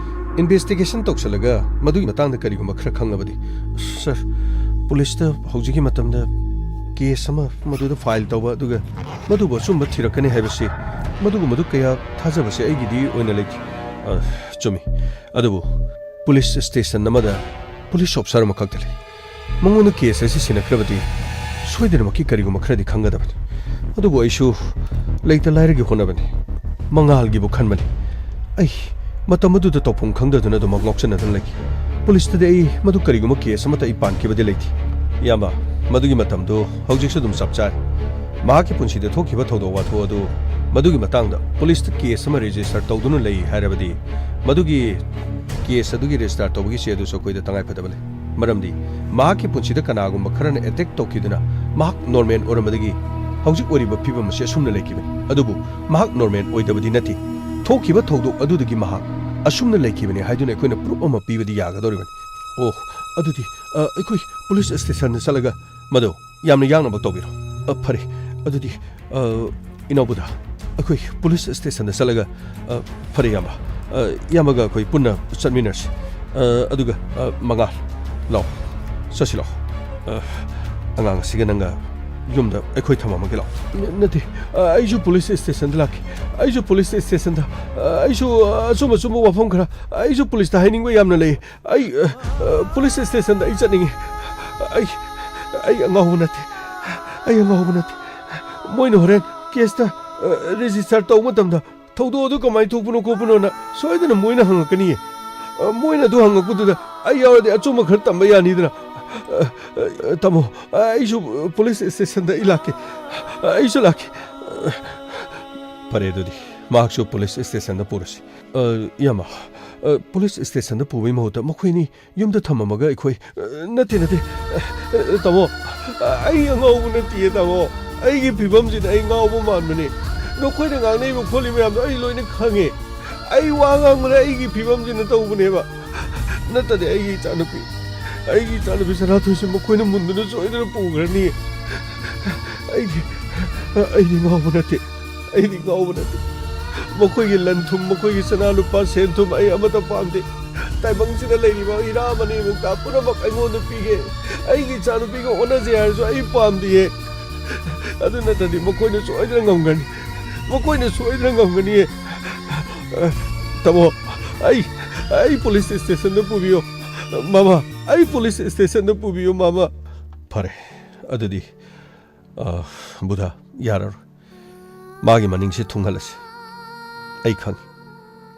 ꯏꯟꯚꯦꯁꯇꯤꯒꯦꯁꯟ ꯇꯧꯁꯜꯂꯒ ꯃꯗꯨꯒꯤ ꯃꯇꯥꯡꯗ ꯀꯔꯤꯒꯨꯝꯕ ꯈꯔ ꯈꯪꯂꯕꯗꯤ꯫ ꯁꯥꯔ, ꯄꯨꯂꯤꯁꯇ ꯍꯧꯖꯤꯛꯀꯤ ꯃꯇꯝꯗ ꯀꯦꯁ ꯑꯃ ꯃꯗꯨꯗ ꯐꯥꯏꯜ ꯇꯧꯕ, ꯑꯗꯨꯒ ꯃꯗꯨꯕꯨ ꯑꯆꯨꯝꯕ ꯊꯤꯔꯛꯀꯅꯤ ꯍꯥꯏꯕꯁꯤ, ꯃꯗꯨꯒꯨꯝꯕꯗꯨ ꯀꯌꯥ ꯊꯥꯖꯕꯁꯦ ꯑꯩꯒꯤꯗꯤ ꯑꯣꯏꯅ ꯂꯩꯇꯦ꯫ ꯑ, ꯆꯨꯝꯃꯤ꯫ ꯑꯗꯨꯕꯨ ꯄꯨꯂꯤꯁ ꯁ꯭ꯇꯦꯁꯟ ꯑꯃꯗ ꯄꯨꯂꯤꯁ ꯑꯣꯐꯤꯁꯥꯔ ꯑꯃꯈꯛꯇ ꯂꯩ꯫ ꯃꯉꯣꯟꯗ ꯀꯦꯁ ꯑꯁꯤ ꯁꯤꯟꯅꯈ꯭ꯔꯕꯗꯤ ꯁꯣꯏꯗꯅꯃꯛꯀꯤ ꯀꯔꯤꯒꯨꯝꯕ ꯈꯔꯗꯤ ꯈꯪꯒꯗꯕꯅꯤ꯫ ꯑꯗꯨꯕꯨ ꯑꯩꯁꯨ ꯂꯩꯇ ꯂꯥꯏꯔꯒꯤ ꯍꯣꯠꯅꯕꯅꯤ꯫ ꯃꯉꯥꯜꯒꯤꯕꯨ ꯈꯟꯕꯅꯤ꯫ ꯑꯩ ꯃꯇꯝ ꯑꯗꯨꯗ ꯇꯧꯐꯝ ꯈꯪꯗꯗꯨꯅ ꯑꯗꯨꯃꯛ ꯉꯥꯎꯆꯠꯅꯗꯨꯅ ꯂꯩꯈꯤ꯫ ꯄꯨꯂꯤꯁꯇꯗꯤ ꯑꯩ ꯃꯗꯨ ꯀꯔꯤꯒꯨꯝꯕ ꯀꯦꯁ ꯑꯃꯠꯇ ꯑꯩ ꯄꯥꯟꯈꯤꯕꯗꯤ ꯂꯩꯇꯦ꯫ ꯏꯌꯥꯝꯕ, ꯃꯗꯨꯒꯤ ꯃꯇꯝꯗꯨ ꯍꯧꯖꯤꯛꯁꯨ ꯑꯗꯨꯝ ꯆꯞ ꯆꯥꯔꯤ꯫ ꯃꯍꯥꯛꯀꯤ ꯄꯨꯟꯁꯤꯗ ꯊꯣꯛꯈꯤꯕ ꯊꯧꯗꯣꯛ ꯋꯥꯊꯣꯛ ꯑꯗꯨ, ꯃꯗꯨꯒꯤ ꯃꯇꯥꯡꯗ ꯄꯨꯂꯤꯁꯇ ꯀꯦꯁ ꯑꯃ ꯔꯦꯖꯤꯁꯇꯔ ꯇꯧꯗꯨꯅ ꯂꯩ ꯍꯥꯏꯔꯕꯗꯤ, ꯃꯗꯨꯒꯤ ꯀꯦꯁ ꯑꯗꯨꯒꯤ ꯔꯦꯖꯤꯁꯇꯥꯔ ꯇꯧꯕꯒꯤ ꯆꯦ ꯑꯗꯨꯁꯨ ꯑꯩꯈꯣꯏꯗ ꯇꯉꯥꯏ ꯐꯗꯕ ꯂꯩ꯫ ꯃꯔꯝꯗꯤ ꯃꯍꯥꯛꯀꯤ ꯄꯨꯟꯁꯤꯗ ꯀꯅꯥꯒꯨꯝꯕ ꯈꯔꯅ ꯑꯦꯇꯦꯛ ꯇꯧꯈꯤꯗꯨꯅ ꯃꯍꯥꯛ ꯅꯣꯔꯃꯦꯜ ꯑꯣꯏꯔꯝꯕꯗꯒꯤ ꯍꯧꯖꯤꯛ ꯑꯣꯏꯔꯤꯕ ꯐꯤꯕꯝ ꯑꯁꯤ ꯑꯁꯨꯝꯅ ꯂꯩꯈꯤꯕꯅꯤ꯫ ꯑꯗꯨꯕꯨ ꯃꯍꯥꯛ ꯅꯣꯔꯃꯦꯜ ꯑꯣꯏꯗꯕꯗꯤ ꯅꯠꯇꯦ꯫ ꯊꯣꯛꯈꯤꯕ ꯊꯧꯗꯣꯛ ꯑꯗꯨꯗꯒꯤ ꯃꯍꯥꯛ ꯑꯁꯨꯝꯅ ꯂꯩꯈꯤꯕꯅꯤ ꯍꯥꯏꯗꯨꯅ ꯑꯩꯈꯣꯏꯅ ꯄ꯭ꯔꯨꯐ ꯑꯃ ꯄꯤꯕꯗꯤ ꯌꯥꯒꯗꯧꯔꯤꯕꯅꯤ꯫ ꯑꯣ, ꯑꯗꯨꯗꯤ, ꯑ, ꯑꯩꯈꯣꯏ ꯄꯨꯂꯤꯁ ꯁ꯭ꯇꯦꯁꯟꯗ ꯆꯠꯂꯒ ꯃꯗꯨ ꯌꯥꯝꯅ ꯌꯥꯡꯅꯕ ꯇꯧꯕꯤꯔꯣ꯫ ꯑ, ꯐꯔꯦ꯫ ꯑꯗꯨꯗꯤ, ꯑ, ꯏꯅꯥꯎꯕꯨꯙ, ꯑꯩꯈꯣꯏ ꯄꯨꯂꯤꯁ ꯁ꯭ꯇꯦꯁꯟꯗ ꯆꯠꯂꯒ, ꯑ, ꯐꯔꯦ ꯏꯌꯥꯝꯕ꯫ ꯑ, ꯏꯌꯥꯝꯕꯒ ꯑꯩꯈꯣꯏ ꯄꯨꯟꯅ ꯆꯠꯃꯤꯟꯅꯔꯁꯤ꯫ ꯑ, ꯑꯗꯨꯒ, ꯑ, ꯃꯉꯥꯜ, ꯂꯥꯛꯑꯣ꯫ ꯆꯠꯁꯤ ꯂꯥꯛꯑꯣ꯫ ꯑ, ꯑꯉꯥꯡ ꯑꯁꯤꯒ ꯅꯪꯒ ꯌꯨꯝꯗ ꯑꯩꯈꯣꯏ ꯊꯝꯃꯝꯃꯒꯦ ꯂꯥꯛꯑꯣ꯫ ꯅ-, ꯅꯠꯇꯦ, ꯑ, ꯑꯩꯁꯨ ꯄꯨꯂꯤꯁ ꯁ꯭ꯇꯦꯁꯟꯗ ꯂꯥꯛꯀꯦ꯫ ꯑꯩꯁꯨ ꯄꯨꯂꯤꯁ ꯁ꯭ꯇꯦꯁꯟꯗ, ꯑ, ꯑꯩꯁꯨ, ꯑ, ꯑꯆꯨꯝ ꯑꯆꯨꯝꯕ ꯋꯥꯐꯝ ꯈꯔ, ꯑꯩꯁꯨ ꯄꯨꯂꯤꯁꯇ ꯍꯥꯏꯅꯤꯡꯕ ꯌꯥꯝꯅ ꯂꯩ꯫ ꯑꯩ, ꯑ, ꯑ, ꯄꯨꯂꯤꯁ ꯁ꯭ꯇꯦꯁꯟꯗ ꯑꯩ ꯆꯠꯅꯤꯡꯉꯤ꯫ ꯑꯩ, ꯑꯩ ꯑꯉꯥꯎꯕ ꯅꯠꯇꯦ꯫ ꯑꯩ ꯑꯉꯥꯎꯕ ꯅꯠꯇꯦ꯫ ꯃꯣꯏꯅ ꯍꯣꯔꯦꯟ ꯀꯦꯁꯇ, ꯑ, ꯔꯦꯖꯤꯁꯇꯔ ꯇꯧꯕ ꯃꯇꯝꯗ ꯊꯧꯗꯣꯛ ꯑꯗꯨ ꯀꯃꯥꯏꯅ ꯊꯣꯛꯄꯅꯣ ꯈꯣꯠꯄꯅꯣꯅ ꯁꯣꯏꯗꯅ ꯃꯣꯏꯅ ꯍꯪꯉꯛꯀꯅꯤꯌꯦ꯫ ꯑ, ꯃꯣꯏꯅ ꯑꯗꯨ ꯍꯪꯉꯛꯄꯗꯨꯗ ꯑꯩ ꯌꯥꯎꯔꯗꯤ ꯑꯆꯨꯝꯕ ꯈꯔ ꯇꯝꯕ ꯌꯥꯅꯤꯗꯅ꯫ ꯑ, ꯑ, ꯇꯥꯃꯣ, ꯑꯩꯁꯨ ꯄꯨꯂꯤꯁ ꯁ꯭ꯇꯦꯁꯟꯗ ꯑꯩ ꯂꯥꯛꯀꯦ꯫ ꯑꯩꯁꯨ ꯂꯥꯛꯀꯦ꯫ ꯐꯔꯦ, ꯑꯗꯨꯗꯤ ꯃꯍꯥꯛꯁꯨ ꯄꯨꯂꯤꯁ ꯁ꯭ꯇꯦꯁꯟꯗ ꯄꯨꯔꯁꯤ꯫ ꯑ, ꯏꯌꯥꯝꯕ, ꯑ, ꯄꯨꯂꯤꯁ ꯁ꯭ꯇꯦꯁꯟꯗ ꯄꯨꯕꯒꯤ ꯃꯍꯨꯠꯇ ꯃꯈꯣꯏꯅꯤ ꯌꯨꯝꯗ ꯊꯝꯃꯝꯃꯒ ꯑꯩꯈꯣꯏ, ꯑ, ꯅꯠꯇꯦ, ꯅꯠꯇꯦ, ꯑ, ꯑ, ꯇꯥꯃꯣ, ꯑ, ꯑꯩ ꯑꯉꯥꯎꯕ ꯅꯠꯇꯤꯌꯦ, ꯇꯥꯃꯣ꯫ ꯑꯩꯒꯤ ꯐꯤꯕꯝꯁꯤꯗ ꯑꯩ ꯉꯥꯎꯕ ꯃꯥꯟꯕꯅꯦ꯫ ꯅꯈꯣꯏꯅ ꯉꯥꯡꯅꯔꯤꯕ ꯈꯣꯠꯂꯤ ꯃꯌꯥꯝꯗꯣ ꯑꯩ ꯂꯣꯏꯅ ꯈꯪꯉꯦ꯫ ꯑꯩ ꯋꯥ ꯉꯥꯡꯕꯗ ꯑꯩꯒꯤ ꯐꯤꯕꯝꯁꯤꯅ ꯇꯧꯕꯅꯦꯕ꯫ ꯅꯠꯇꯗꯤ ꯑꯩꯒꯤ ꯏꯆꯥꯅꯨꯄꯤ, ꯑꯩꯒꯤ ꯏꯆꯥꯅꯨꯄꯤ ꯁꯅꯥꯊꯣꯏꯁꯦ ꯃꯈꯣꯏꯅ ꯃꯨꯟꯗꯨꯅ ꯁꯣꯏꯗꯅ ꯄꯨꯈ꯭ꯔꯅꯤ꯫ ꯑꯩꯗꯤ, ꯑꯩꯗꯤ ꯉꯥꯎꯕ ꯅꯠꯇꯦ꯫ ꯑꯩꯗꯤ ꯉꯥꯎꯕ ꯅꯠꯇꯦ꯫ ꯃꯈꯣꯏꯒꯤ ꯂꯟ ꯊꯨꯝ, ꯃꯈꯣꯏꯒꯤ ꯁꯅꯥ ꯂꯨꯄꯥ, ꯁꯦꯟ ꯊꯨꯝ ꯑꯩ ꯑꯃꯠꯇ ꯄꯥꯝꯗꯦ꯫ ꯇꯥꯏꯕꯪꯁꯤꯗ ꯂꯩꯔꯤꯕ ꯍꯤꯔꯥ ꯃꯅꯤ ꯃꯨꯛꯇꯥ ꯄꯨꯝꯅꯃꯛ ꯑꯩꯉꯣꯟꯗ ꯄꯤꯒꯦ꯫ ꯑꯩꯒꯤ ꯏꯆꯥꯅꯨꯄꯤꯒ ꯑꯣꯟꯅꯖꯦ ꯍꯥꯏꯔꯁꯨ ꯑꯩ ꯄꯥꯝꯗꯤꯌꯦ꯫ ꯑꯗꯨ ꯅꯠꯇ꯭ꯔꯗꯤ ꯃꯈꯣꯏꯅ ꯁꯣꯏꯗꯅ ꯉꯝꯒꯅꯤ꯫ ꯃꯈꯣꯏꯅ ꯁꯣꯏꯗꯅ ꯉꯝꯒꯅꯤꯌꯦ꯫ ꯑ, ꯇꯥꯃꯣ, ꯑꯩ, ꯑꯩ ꯄꯨꯂꯤꯁ ꯁ꯭ꯇꯦꯁꯟꯗ ꯄꯨꯕꯤꯌꯨ꯫ ꯃꯃꯥ, ꯑꯩ ꯄꯨꯂꯤꯁ ꯁ꯭ꯇꯦꯁꯟꯗ ꯄꯨꯕꯤꯌꯨ, ꯃꯃꯥ꯫ ꯐꯔꯦ, ꯑꯗꯨꯗꯤ, ꯑ, ꯕꯨꯙ, ꯌꯥꯔꯔꯣꯏ꯫ ꯃꯥꯒꯤ ꯃꯅꯤꯡꯁꯦ ꯊꯨꯡꯍꯜꯂꯁꯤ꯫ ꯑꯩ ꯈꯪꯏ,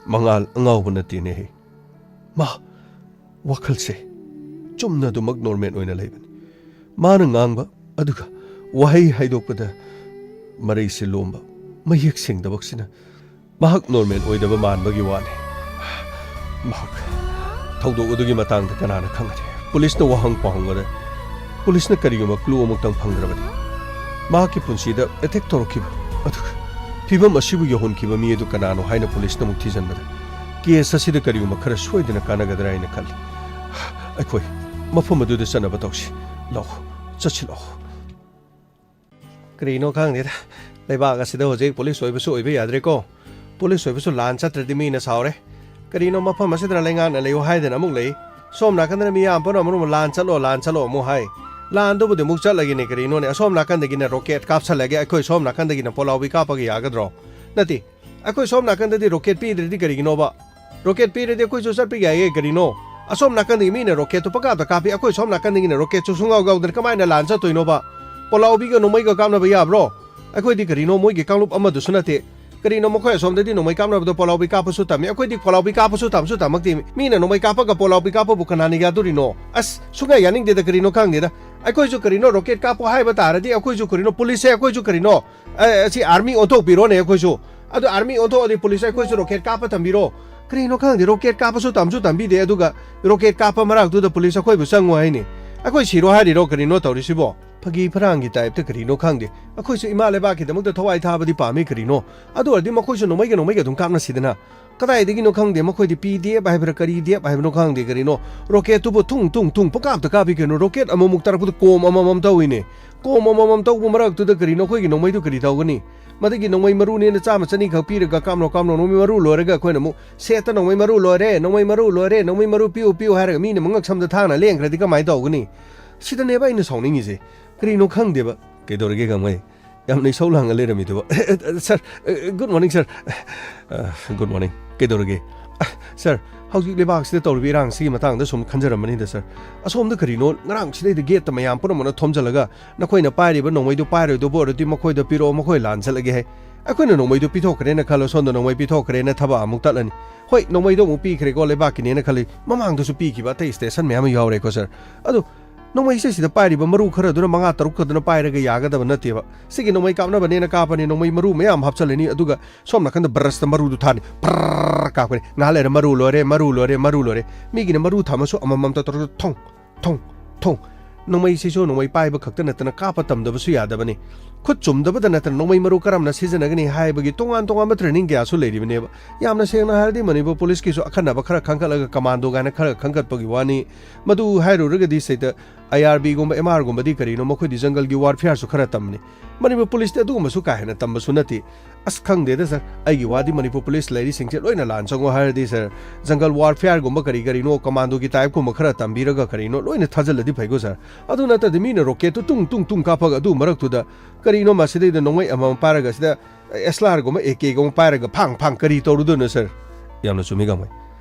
ꯃꯉꯥꯜ ꯑꯉꯥꯎꯕ ꯅꯠꯇꯦꯅꯦꯍꯦ꯫ ꯃꯥ ꯋꯥꯈꯜꯁꯦ ꯆꯨꯝꯅ ꯑꯗꯨꯃꯛ ꯅꯣꯔꯃꯦꯜ ꯑꯣꯏꯅ ꯂꯩꯕꯅꯤ꯫ ꯃꯥꯅ ꯉꯥꯡꯕ, ꯑꯗꯨꯒ ꯋꯥꯍꯩ ꯍꯥꯏꯗꯣꯛꯄꯗ ꯃꯔꯩꯁꯦ ꯂꯣꯝꯕ, ꯃꯌꯦꯛ ꯁꯦꯡꯗꯕꯁꯤꯅ ꯃꯍꯥꯛ ꯅꯣꯔꯃꯦꯜ ꯑꯣꯏꯗꯕ ꯃꯥꯟꯕꯒꯤ ꯋꯥꯅꯤ꯫ ꯃꯍꯥꯛ ꯊꯧꯗꯣꯛ ꯑꯗꯨꯒꯤ ꯃꯇꯥꯡꯗ ꯀꯅꯥꯅ ꯈꯪꯒꯅꯤ? ꯄꯨꯂꯤꯁꯅ ꯋꯥꯍꯪ ꯄꯥꯎꯍꯪꯕꯗ ꯄꯨꯂꯤꯁꯅ ꯀꯔꯤꯒꯨꯝꯕ ꯀ꯭ꯂꯨ ꯑꯃꯨꯛꯇꯪ ꯐꯪꯗ꯭ꯔꯕꯗꯤ ꯃꯍꯥꯛꯀꯤ ꯄꯨꯟꯁꯤꯗ ꯑꯦꯇꯦꯛ ꯇꯧꯔꯛꯈꯤꯕ, ꯑꯗꯨꯒ ꯐꯤꯕꯝ ꯑꯁꯤꯕꯨ ꯌꯧꯍꯟꯈꯤꯕ ꯃꯤ ꯑꯗꯨ ꯀꯅꯥꯅꯣ ꯍꯥꯏꯅ ꯄꯨꯂꯤꯁꯅ ꯑꯃꯨꯛ ꯊꯤꯖꯤꯟꯕꯗ ꯀꯦꯁ ꯑꯁꯤꯗ ꯀꯔꯤꯒꯨꯝꯕ ꯈꯔ ꯁꯣꯏꯗꯅ ꯀꯥꯟꯅꯒꯗ꯭ꯔꯥ ꯍꯥꯏꯅ ꯈꯜꯂꯤ꯫ ꯑꯩꯈꯣꯏ ꯃꯐꯝ ꯑꯗꯨꯗ ꯆꯠꯅꯕ ꯇꯧꯁꯤ꯫ ꯂꯥꯛꯑꯣ, ꯆꯠꯁꯤ ꯂꯥꯛꯑꯣ꯫ ꯀꯔꯤꯅꯣ ꯈꯪꯗꯦꯗ, ꯂꯩꯕꯥꯛ ꯑꯁꯤꯗ ꯍꯧꯖꯤꯛ ꯄꯨꯂꯤꯁ ꯑꯣꯏꯕꯁꯨ ꯑꯣꯏꯕ ꯌꯥꯗ꯭ꯔꯦꯀꯣ꯫ ꯄꯨꯂꯤꯁ ꯑꯣꯏꯕꯁꯨ ꯂꯥꯟ ꯆꯠꯇ꯭ꯔꯗꯤ ꯃꯤꯅ ꯁꯥꯎꯔꯦ꯫ ꯀꯔꯤꯅꯣ ꯃꯐꯝ ꯑꯁꯤꯗ ꯂꯩꯉꯥꯛꯅ ꯂꯩꯌꯨ ꯍꯥꯏꯗꯅ ꯑꯃꯨꯛ ꯂꯩ꯫ ꯁꯣꯝ ꯅꯥꯀꯟꯗꯅ ꯃꯤ ꯌꯥꯝ ꯄꯨꯟꯅ ꯃꯔꯨꯝ "ꯂꯥꯟ ꯆꯠꯂꯣ, ꯂꯥꯟ ꯆꯠꯂꯣ" ꯑꯃꯨꯛ ꯍꯥꯏ꯫ ꯂꯥꯟꯗꯨꯕꯨꯗꯤ ꯑꯃꯨꯛ ꯆꯠꯂꯒꯦꯅꯦ ꯀꯔꯤꯅꯣꯅꯦ꯫ ꯑꯁꯣꯝ ꯅꯥꯀꯟꯗꯒꯤꯅ ꯔꯣꯀꯦꯠ ꯀꯥꯞꯁꯜꯂꯒꯦ, ꯑꯩꯈꯣꯏ ꯁꯣꯝ ꯅꯥꯀꯟꯗꯒꯤꯅ ꯄꯣꯂꯥꯎꯕꯤ ꯀꯥꯞꯄꯒ ꯌꯥꯒꯗ꯭ꯔꯣ? ꯅꯠꯇꯦ, ꯑꯩꯈꯣꯏ ꯁꯣꯝ ꯅꯥꯀꯟꯗꯗꯤ ꯔꯣꯀꯦꯠ ꯄꯤꯗ꯭ꯔꯗꯤ ꯀꯔꯤꯒꯤꯅꯣꯕ? ꯔꯣꯀꯦꯠ ꯄꯤꯔꯗꯤ ꯑꯩꯈꯣꯏꯁꯨ ꯆꯠꯄ ꯌꯥꯏꯌꯦ ꯀꯔꯤꯅꯣ? ꯑꯁꯣꯝ ꯅꯥꯀꯟꯗꯒꯤ ꯃꯤꯅ ꯔꯣꯀꯦꯠꯇꯨ ꯄꯪꯀꯥꯞꯇ ꯀꯥꯞꯄꯤ, ꯑꯩꯈꯣꯏ ꯁꯣꯝ ꯅꯥꯀꯟꯗꯒꯤꯅ ꯔꯣꯀꯦꯠꯁꯨ ꯁꯨꯡꯌꯥꯎ ꯌꯥꯎꯗꯅ ꯀꯃꯥꯏꯅ ꯂꯥꯟ ꯆꯠꯇꯣꯏꯅꯣꯕ? ꯄꯣꯂꯥꯎꯕꯤꯒ ꯅꯣꯡꯃꯩꯒ ꯀꯥꯞꯅꯕ ꯌꯥꯕ꯭ꯔꯣ? ꯑꯩꯈꯣꯏꯗꯤ ꯀꯔꯤꯅꯣ ꯃꯣꯏꯒꯤ ꯀꯥꯡꯂꯨꯞ ꯑꯃꯗꯨꯁꯨ ꯅꯠꯇꯦ꯫ ꯀꯔꯤꯅꯣ ꯃꯈꯣꯏ ꯑꯁꯣꯝꯗꯗꯤ ꯅꯣꯡꯃꯩ ꯀꯥꯞꯅꯕꯗꯣ ꯄꯣꯂꯥꯎꯕꯤ ꯀꯥꯞꯄꯁꯨ ꯇꯝꯃꯤ, ꯑꯩꯈꯣꯏꯗꯤ ꯄꯣꯂꯥꯎꯕꯤ ꯀꯥꯞꯄꯁꯨ ꯇꯝꯁꯨ ꯇꯝꯃꯛꯇꯦ꯫ ꯃꯤꯅ ꯅꯣꯡꯃꯩ ꯀꯥꯞꯄꯒ ꯄꯣꯂꯥꯎꯕꯤ ꯀꯥꯞꯄꯕꯨ ꯀꯅꯥꯅ ꯌꯥꯗꯣꯔꯤꯅꯣ? ꯑꯁ, ꯁꯨꯡꯌꯥ ꯌꯥꯅꯤꯡꯗꯦꯗ ꯀꯔꯤꯅꯣ ꯈꯪꯗꯦꯗ꯫ ꯑꯩꯈꯣꯏꯁꯨ ꯀꯔꯤꯅꯣ ꯔꯣꯀꯦꯠ ꯀꯥꯞꯄꯣ ꯍꯥꯏꯕ ꯇꯥꯔꯗꯤ ꯑꯩꯈꯣꯏꯁꯨ ꯀꯔꯤꯅꯣ ꯄꯨꯂꯤꯁꯁꯦ ꯑꯩꯈꯣꯏꯁꯨ ꯀꯔꯤꯅꯣ, ꯑ, ꯑꯁꯤ ꯑꯥꯔꯃꯤ ꯑꯣꯟꯊꯣꯛꯄꯤꯔꯣꯅꯦ ꯑꯩꯈꯣꯏꯁꯨ꯫ ꯑꯗꯨ ꯑꯥꯔꯃꯤ ꯑꯣꯟꯊꯣꯛꯑꯗꯤ ꯄꯨꯂꯤꯁ ꯑꯩꯈꯣꯏꯁꯨ ꯔꯣꯀꯦꯠ ꯀꯥꯞꯄ ꯇꯝꯕꯤꯔꯣ꯫ ꯀꯔꯤꯅꯣ ꯈꯪꯗꯦ, ꯔꯣꯀꯦꯠ ꯀꯥꯞꯄꯁꯨ ꯇꯝꯁꯨ ꯇꯝꯕꯤꯗꯦ, ꯑꯗꯨꯒ ꯔꯣꯀꯦꯠ ꯀꯥꯞꯄ ꯃꯔꯛꯇꯨꯗ ꯄꯨꯂꯤꯁ ꯑꯩꯈꯣꯏꯕꯨ ꯆꯪꯉꯣ ꯍꯥꯏꯅꯤ꯫ ꯑꯩꯈꯣꯏ ꯁꯤꯔꯣ ꯍꯥꯏꯔꯤꯔꯣ ꯀꯔꯤꯅꯣ ꯇꯧꯔꯤꯁꯤꯕꯣ? ꯐꯥꯒꯤ ꯐꯔꯥꯡꯒꯤ ꯇꯥꯏꯞꯇ ꯀꯔꯤꯅꯣ ꯈꯪꯗꯦ꯫ ꯑꯩꯈꯣꯏꯁꯨ ꯏꯃꯥ ꯂꯩꯕꯥꯛꯀꯤꯗꯃꯛꯇ ꯊꯋꯥꯏ ꯊꯥꯕꯗꯤ ꯄꯥꯝꯃꯤ ꯀꯔꯤꯅꯣ꯫ ꯑꯗꯨ ꯑꯣꯏꯔꯗꯤ ꯃꯈꯣꯏꯁꯨ ꯅꯣꯡꯃꯩꯒ ꯅꯣꯡꯃꯩꯒ ꯑꯗꯨꯝ ꯀꯥꯞꯅꯁꯤꯗꯅ꯫ ꯀꯗꯥꯏꯗꯒꯤꯅꯣ ꯈꯪꯗꯦ, ꯃꯈꯣꯏꯗꯤ ꯄꯤ ꯗꯤ ꯑꯦꯐ ꯍꯥꯏꯕ꯭ꯔꯥ ꯀꯔꯤ ꯗꯤ ꯑꯦꯐ ꯍꯥꯏꯕꯅꯣ ꯈꯪꯗꯦ ꯀꯔꯤꯅꯣ꯫ ꯔꯣꯀꯦꯠꯇꯨꯕꯨ ꯊꯨꯡ ꯊꯨꯡ ꯊꯨꯡ ꯄꯪꯀꯥꯞꯇ ꯀꯥꯞꯄꯤ ꯀꯩꯅꯣ꯫ ꯔꯣꯀꯦꯠ ꯑꯃꯃꯨꯛ ꯇꯥꯔꯛꯄꯗ ꯀꯣꯝ ꯑꯃꯃꯝ ꯇꯧꯏꯅꯦ꯫ ꯀꯣꯝ ꯑꯃꯃꯝ ꯇꯧꯕ ꯃꯔꯛꯇꯨꯗ ꯀꯔꯤꯅꯣ ꯑꯩꯈꯣꯏꯒꯤ ꯅꯣꯡꯃꯩꯗꯨ ꯀꯔꯤ ꯇꯧꯒꯅꯤ? ꯃꯗꯨꯒꯤ ꯅꯣꯡꯃꯩ ꯃꯔꯨꯅꯦꯅ ꯆꯥꯝꯃ ꯆꯅꯤ ꯈꯛ ꯄꯤꯔꯒ ꯀꯥꯞꯅꯣ ꯀꯥꯞꯅꯣ, ꯅꯣꯡꯃꯩ ꯃꯔꯨ ꯂꯣꯏꯔꯒ ꯑꯩꯈꯣꯏꯅ ꯑꯃꯨꯛ ꯁꯦꯠꯇ "ꯅꯣꯡꯃꯩ ꯃꯔꯨ ꯂꯣꯏꯔꯦ, ꯅꯣꯡꯃꯩ ꯃꯔꯨ ꯂꯣꯏꯔꯦ, ꯅꯣꯡꯃꯩ ꯃꯔꯨ ꯄꯤꯌꯨ ꯄꯤꯌꯨ" ꯍꯥꯏꯔꯒ ꯃꯤꯅ ꯃꯉꯛ ꯁꯝꯗ ꯊꯥꯡꯅ ꯂꯦꯡꯈ꯭ꯔꯗꯤ ꯀꯃꯥꯏꯅ ꯇꯧꯒꯅꯤ? ꯁꯤꯗꯅꯦꯕ ꯑꯩꯅ ꯁꯥꯎꯅꯤꯡꯉꯤꯁꯦ꯫ ꯀꯔꯤꯅꯣ ꯈꯪꯗꯦꯕ꯫ ꯀꯩꯗꯧꯔꯒꯦ ꯈꯪꯕꯩ? ꯌꯥꯝꯅ ꯏꯁꯧ ꯂꯥꯡꯉ ꯂꯩꯔꯝꯃꯤꯗꯨꯕꯣ꯫ Sir, good morning sir. Good morning. ꯀꯩꯗꯧꯔꯒꯦ? ꯁꯥꯔ, ꯍꯧꯖꯤꯛ ꯂꯩꯕꯥꯛꯁꯤꯗ ꯇꯧꯔꯤꯕ ꯏꯔꯥꯡꯁꯤꯒꯤ ꯃꯇꯥꯡꯗ ꯁꯨꯝ ꯈꯟꯖꯔꯝꯕꯅꯤꯗ ꯁꯥꯔ꯫ ꯑꯁꯣꯝꯗ ꯀꯔꯤꯅꯣ ꯉꯔꯥꯡ ꯁꯤꯗꯩꯗ ꯒꯦꯠꯇ ꯃꯌꯥꯝ ꯄꯨꯝꯅꯃꯛꯅ ꯊꯣꯝꯖꯤꯜꯂꯒ, "ꯅꯈꯣꯏꯅ ꯄꯥꯏꯔꯤꯕ ꯅꯣꯡꯃꯩꯗꯨ ꯄꯥꯏꯔꯣꯏꯗꯕ ꯑꯣꯏꯔꯗꯤ ꯃꯈꯣꯏꯗ ꯄꯤꯔꯛꯑꯣ, ꯃꯈꯣꯏ ꯂꯥꯟꯖꯜꯂꯒꯦ" ꯍꯥꯏ꯫ ꯑꯩꯈꯣꯏꯅ ꯅꯣꯡꯃꯩꯗꯨ ꯄꯤꯊꯣꯛꯈ꯭ꯔꯦꯅ ꯈꯜꯂꯣ, ꯁꯣꯝꯗ ꯅꯣꯡꯃꯩ ꯄꯤꯊꯣꯛꯈ꯭ꯔꯦꯅ ꯊꯕꯛ ꯑꯃꯨꯛ ꯇꯠꯂꯅꯤ꯫ ꯍꯣꯏ, ꯅꯣꯡꯃꯩꯗꯣ ꯑꯃꯨꯛ ꯄꯤꯈ꯭ꯔꯦꯀꯣ ꯂꯩꯕꯥꯛꯀꯤꯅꯦꯅ ꯈꯜꯂꯤ, ꯃꯃꯥꯡꯗꯁꯨ ꯄꯤꯈꯤꯕ ꯑꯇꯩ ꯁ꯭ꯇꯦꯁꯟ ꯃꯌꯥꯝ ꯑꯃ ꯌꯥꯎꯔꯦꯀꯣ ꯁꯥꯔ꯫ ꯑꯗꯣ ꯅꯣꯡꯃꯩꯁꯦ ꯁꯤꯗ ꯄꯥꯏꯔꯤꯕ ꯃꯔꯨ ꯈꯔꯗꯨꯅ ꯃꯉꯥ ꯇꯔꯨꯛ ꯈꯛꯇꯅ ꯄꯥꯏꯔꯒ ꯌꯥꯒꯗꯕ ꯅꯠꯇꯦꯕ꯫ ꯁꯤꯒꯤ ꯅꯣꯡꯃꯩ ꯀꯥꯞꯅꯕꯅꯦꯅ ꯀꯥꯞꯄꯅꯤ, ꯅꯣꯡꯃꯩ ꯃꯔꯨ ꯃꯌꯥꯝ ꯍꯥꯞꯆꯜꯂꯅꯤ, ꯑꯗꯨꯒ ꯁꯣꯝ ꯅꯥꯀꯟꯗ ꯕ꯭ꯔꯁꯇ ꯃꯔꯨꯗꯨ ꯊꯥꯅꯤ, ꯄ꯭ꯔꯔꯔ ꯀꯥꯞꯀꯅꯤ꯫ ꯉꯥꯏꯍꯥꯛ ꯂꯩꯔ "ꯃꯔꯨ ꯂꯣꯏꯔꯦ, ꯃꯔꯨ ꯂꯣꯏꯔꯦ, ꯃꯔꯨ ꯂꯣꯏꯔꯦ"꯫ ꯃꯤꯒꯤꯅ ꯃꯔꯨ ꯊꯝꯃꯁꯨ ꯑꯃꯃꯝꯇ ꯇꯧꯔꯒ ꯊꯣꯡ, ꯊꯣꯡ, ꯊꯣꯡ꯫ ꯅꯣꯡꯃꯩꯁꯤꯁꯨ ꯅꯣꯡꯃꯩ ꯄꯥꯏꯕ ꯈꯛꯇ ꯅꯠꯇꯅ ꯀꯥꯞꯄ ꯇꯝꯗꯕꯁꯨ ꯌꯥꯗꯕꯅꯤ꯫ ꯈꯨꯠ ꯆꯨꯝꯗꯕꯗ ꯅꯠꯇꯅ ꯅꯣꯡꯃꯩ ꯃꯔꯨ ꯀꯔꯝꯅ ꯁꯤꯖꯤꯟꯅꯒꯅꯤ ꯍꯥꯏꯕꯒꯤ ꯇꯣꯉꯥꯟ ꯇꯣꯉꯥꯟꯕ ꯇ꯭ꯔꯦꯅꯤꯡ ꯀꯌꯥꯁꯨ ꯂꯩꯔꯤꯕꯅꯦꯕ꯫ ꯌꯥꯝꯅ ꯁꯦꯡꯅ ꯍꯥꯏꯔꯗꯤ ꯃꯅꯤꯄꯨꯔ ꯄꯨꯂꯤꯁꯀꯤꯁꯨ ꯑꯈꯟꯅꯕ ꯈꯔ ꯈꯟꯒꯠꯂꯒ ꯀꯃꯥꯟꯗꯣ ꯀꯥꯏꯅ ꯈꯔ ꯈꯟꯒꯠꯄꯒꯤ ꯋꯥꯅꯤ꯫ ꯃꯗꯨ ꯍꯥꯏꯔꯨꯔꯒꯗꯤ ꯁꯤꯗ ꯑꯥꯏ ꯑꯥꯔ ꯕꯤꯒꯨꯝꯕ, ꯑꯦꯝ ꯑꯥꯔꯒꯨꯝꯕꯗꯤ ꯀꯔꯤꯅꯣ, ꯃꯈꯣꯏꯗꯤ ꯖꯪꯒꯜꯒꯤ ꯋꯥꯔꯐꯤꯌꯥꯔꯁꯨ ꯈꯔ ꯇꯝꯕꯅꯤ꯫ ꯃꯅꯤꯄꯨꯔ ꯄꯨꯂꯤꯁꯇꯤ ꯑꯗꯨꯒꯨꯝꯕꯁꯨ ꯀꯥ ꯍꯦꯟꯅ ꯇꯝꯕꯁꯨ ꯅꯠꯇꯦ꯫ ꯑꯁ, ꯈꯪꯗꯦꯗ ꯁꯥꯔ, ꯑꯩꯒꯤ ꯋꯥꯗꯤ ꯃꯅꯤꯄꯨꯔ ꯄꯨꯂꯤꯁ ꯂꯩꯔꯤꯁꯤꯡꯁꯦ ꯂꯣꯏꯅ ꯂꯥꯟ ꯆꯪꯉꯣ ꯍꯥꯏꯔꯗꯤ ꯁꯥꯔ, ꯖꯪꯒꯜ ꯋꯥꯔꯐꯤꯌꯥꯔꯒꯨꯝꯕ ꯀꯔꯤ ꯀꯔꯤꯅꯣ, ꯀꯃꯥꯟꯗꯣꯒꯤ ꯇꯥꯏꯞꯀꯨꯝꯕ ꯈꯔ ꯇꯝꯕꯤꯔꯒ ꯀꯔꯤꯅꯣ ꯂꯣꯏꯅ ꯊꯥꯖꯤꯜꯂꯗꯤ ꯐꯩꯀꯣ ꯁꯥꯔ꯫ ꯑꯗꯨ ꯅꯠꯇ꯭ꯔꯗꯤ ꯃꯤꯅ ꯔꯣꯀꯦꯠꯇꯨ ꯇꯨꯡ ꯇꯨꯡ ꯇꯨꯡ ꯀꯥꯞꯄꯒ ꯑꯗꯨ ꯃꯔꯛꯇꯨꯗ ꯀꯔꯤꯅꯣ ꯃꯁꯤꯗꯩꯗ ꯅꯣꯡꯃꯩ ꯑꯃꯃꯝ ꯄꯥꯏꯔꯒ ꯁꯤꯗ ꯑꯦꯁ ꯑꯦꯜ ꯑꯥꯔꯒꯨꯝꯕ, ꯑꯦ ꯀꯦꯒꯨꯝꯕ ꯄꯥꯏꯔꯒ ꯐꯥꯡ ꯐꯥꯡ ꯀꯔꯤ ꯇꯧꯔꯨꯗꯣꯏꯅꯣ ꯁꯥꯔ? ꯌꯥꯝꯅ ꯆꯨꯝꯃꯤ ꯀꯥꯡꯃꯩ꯫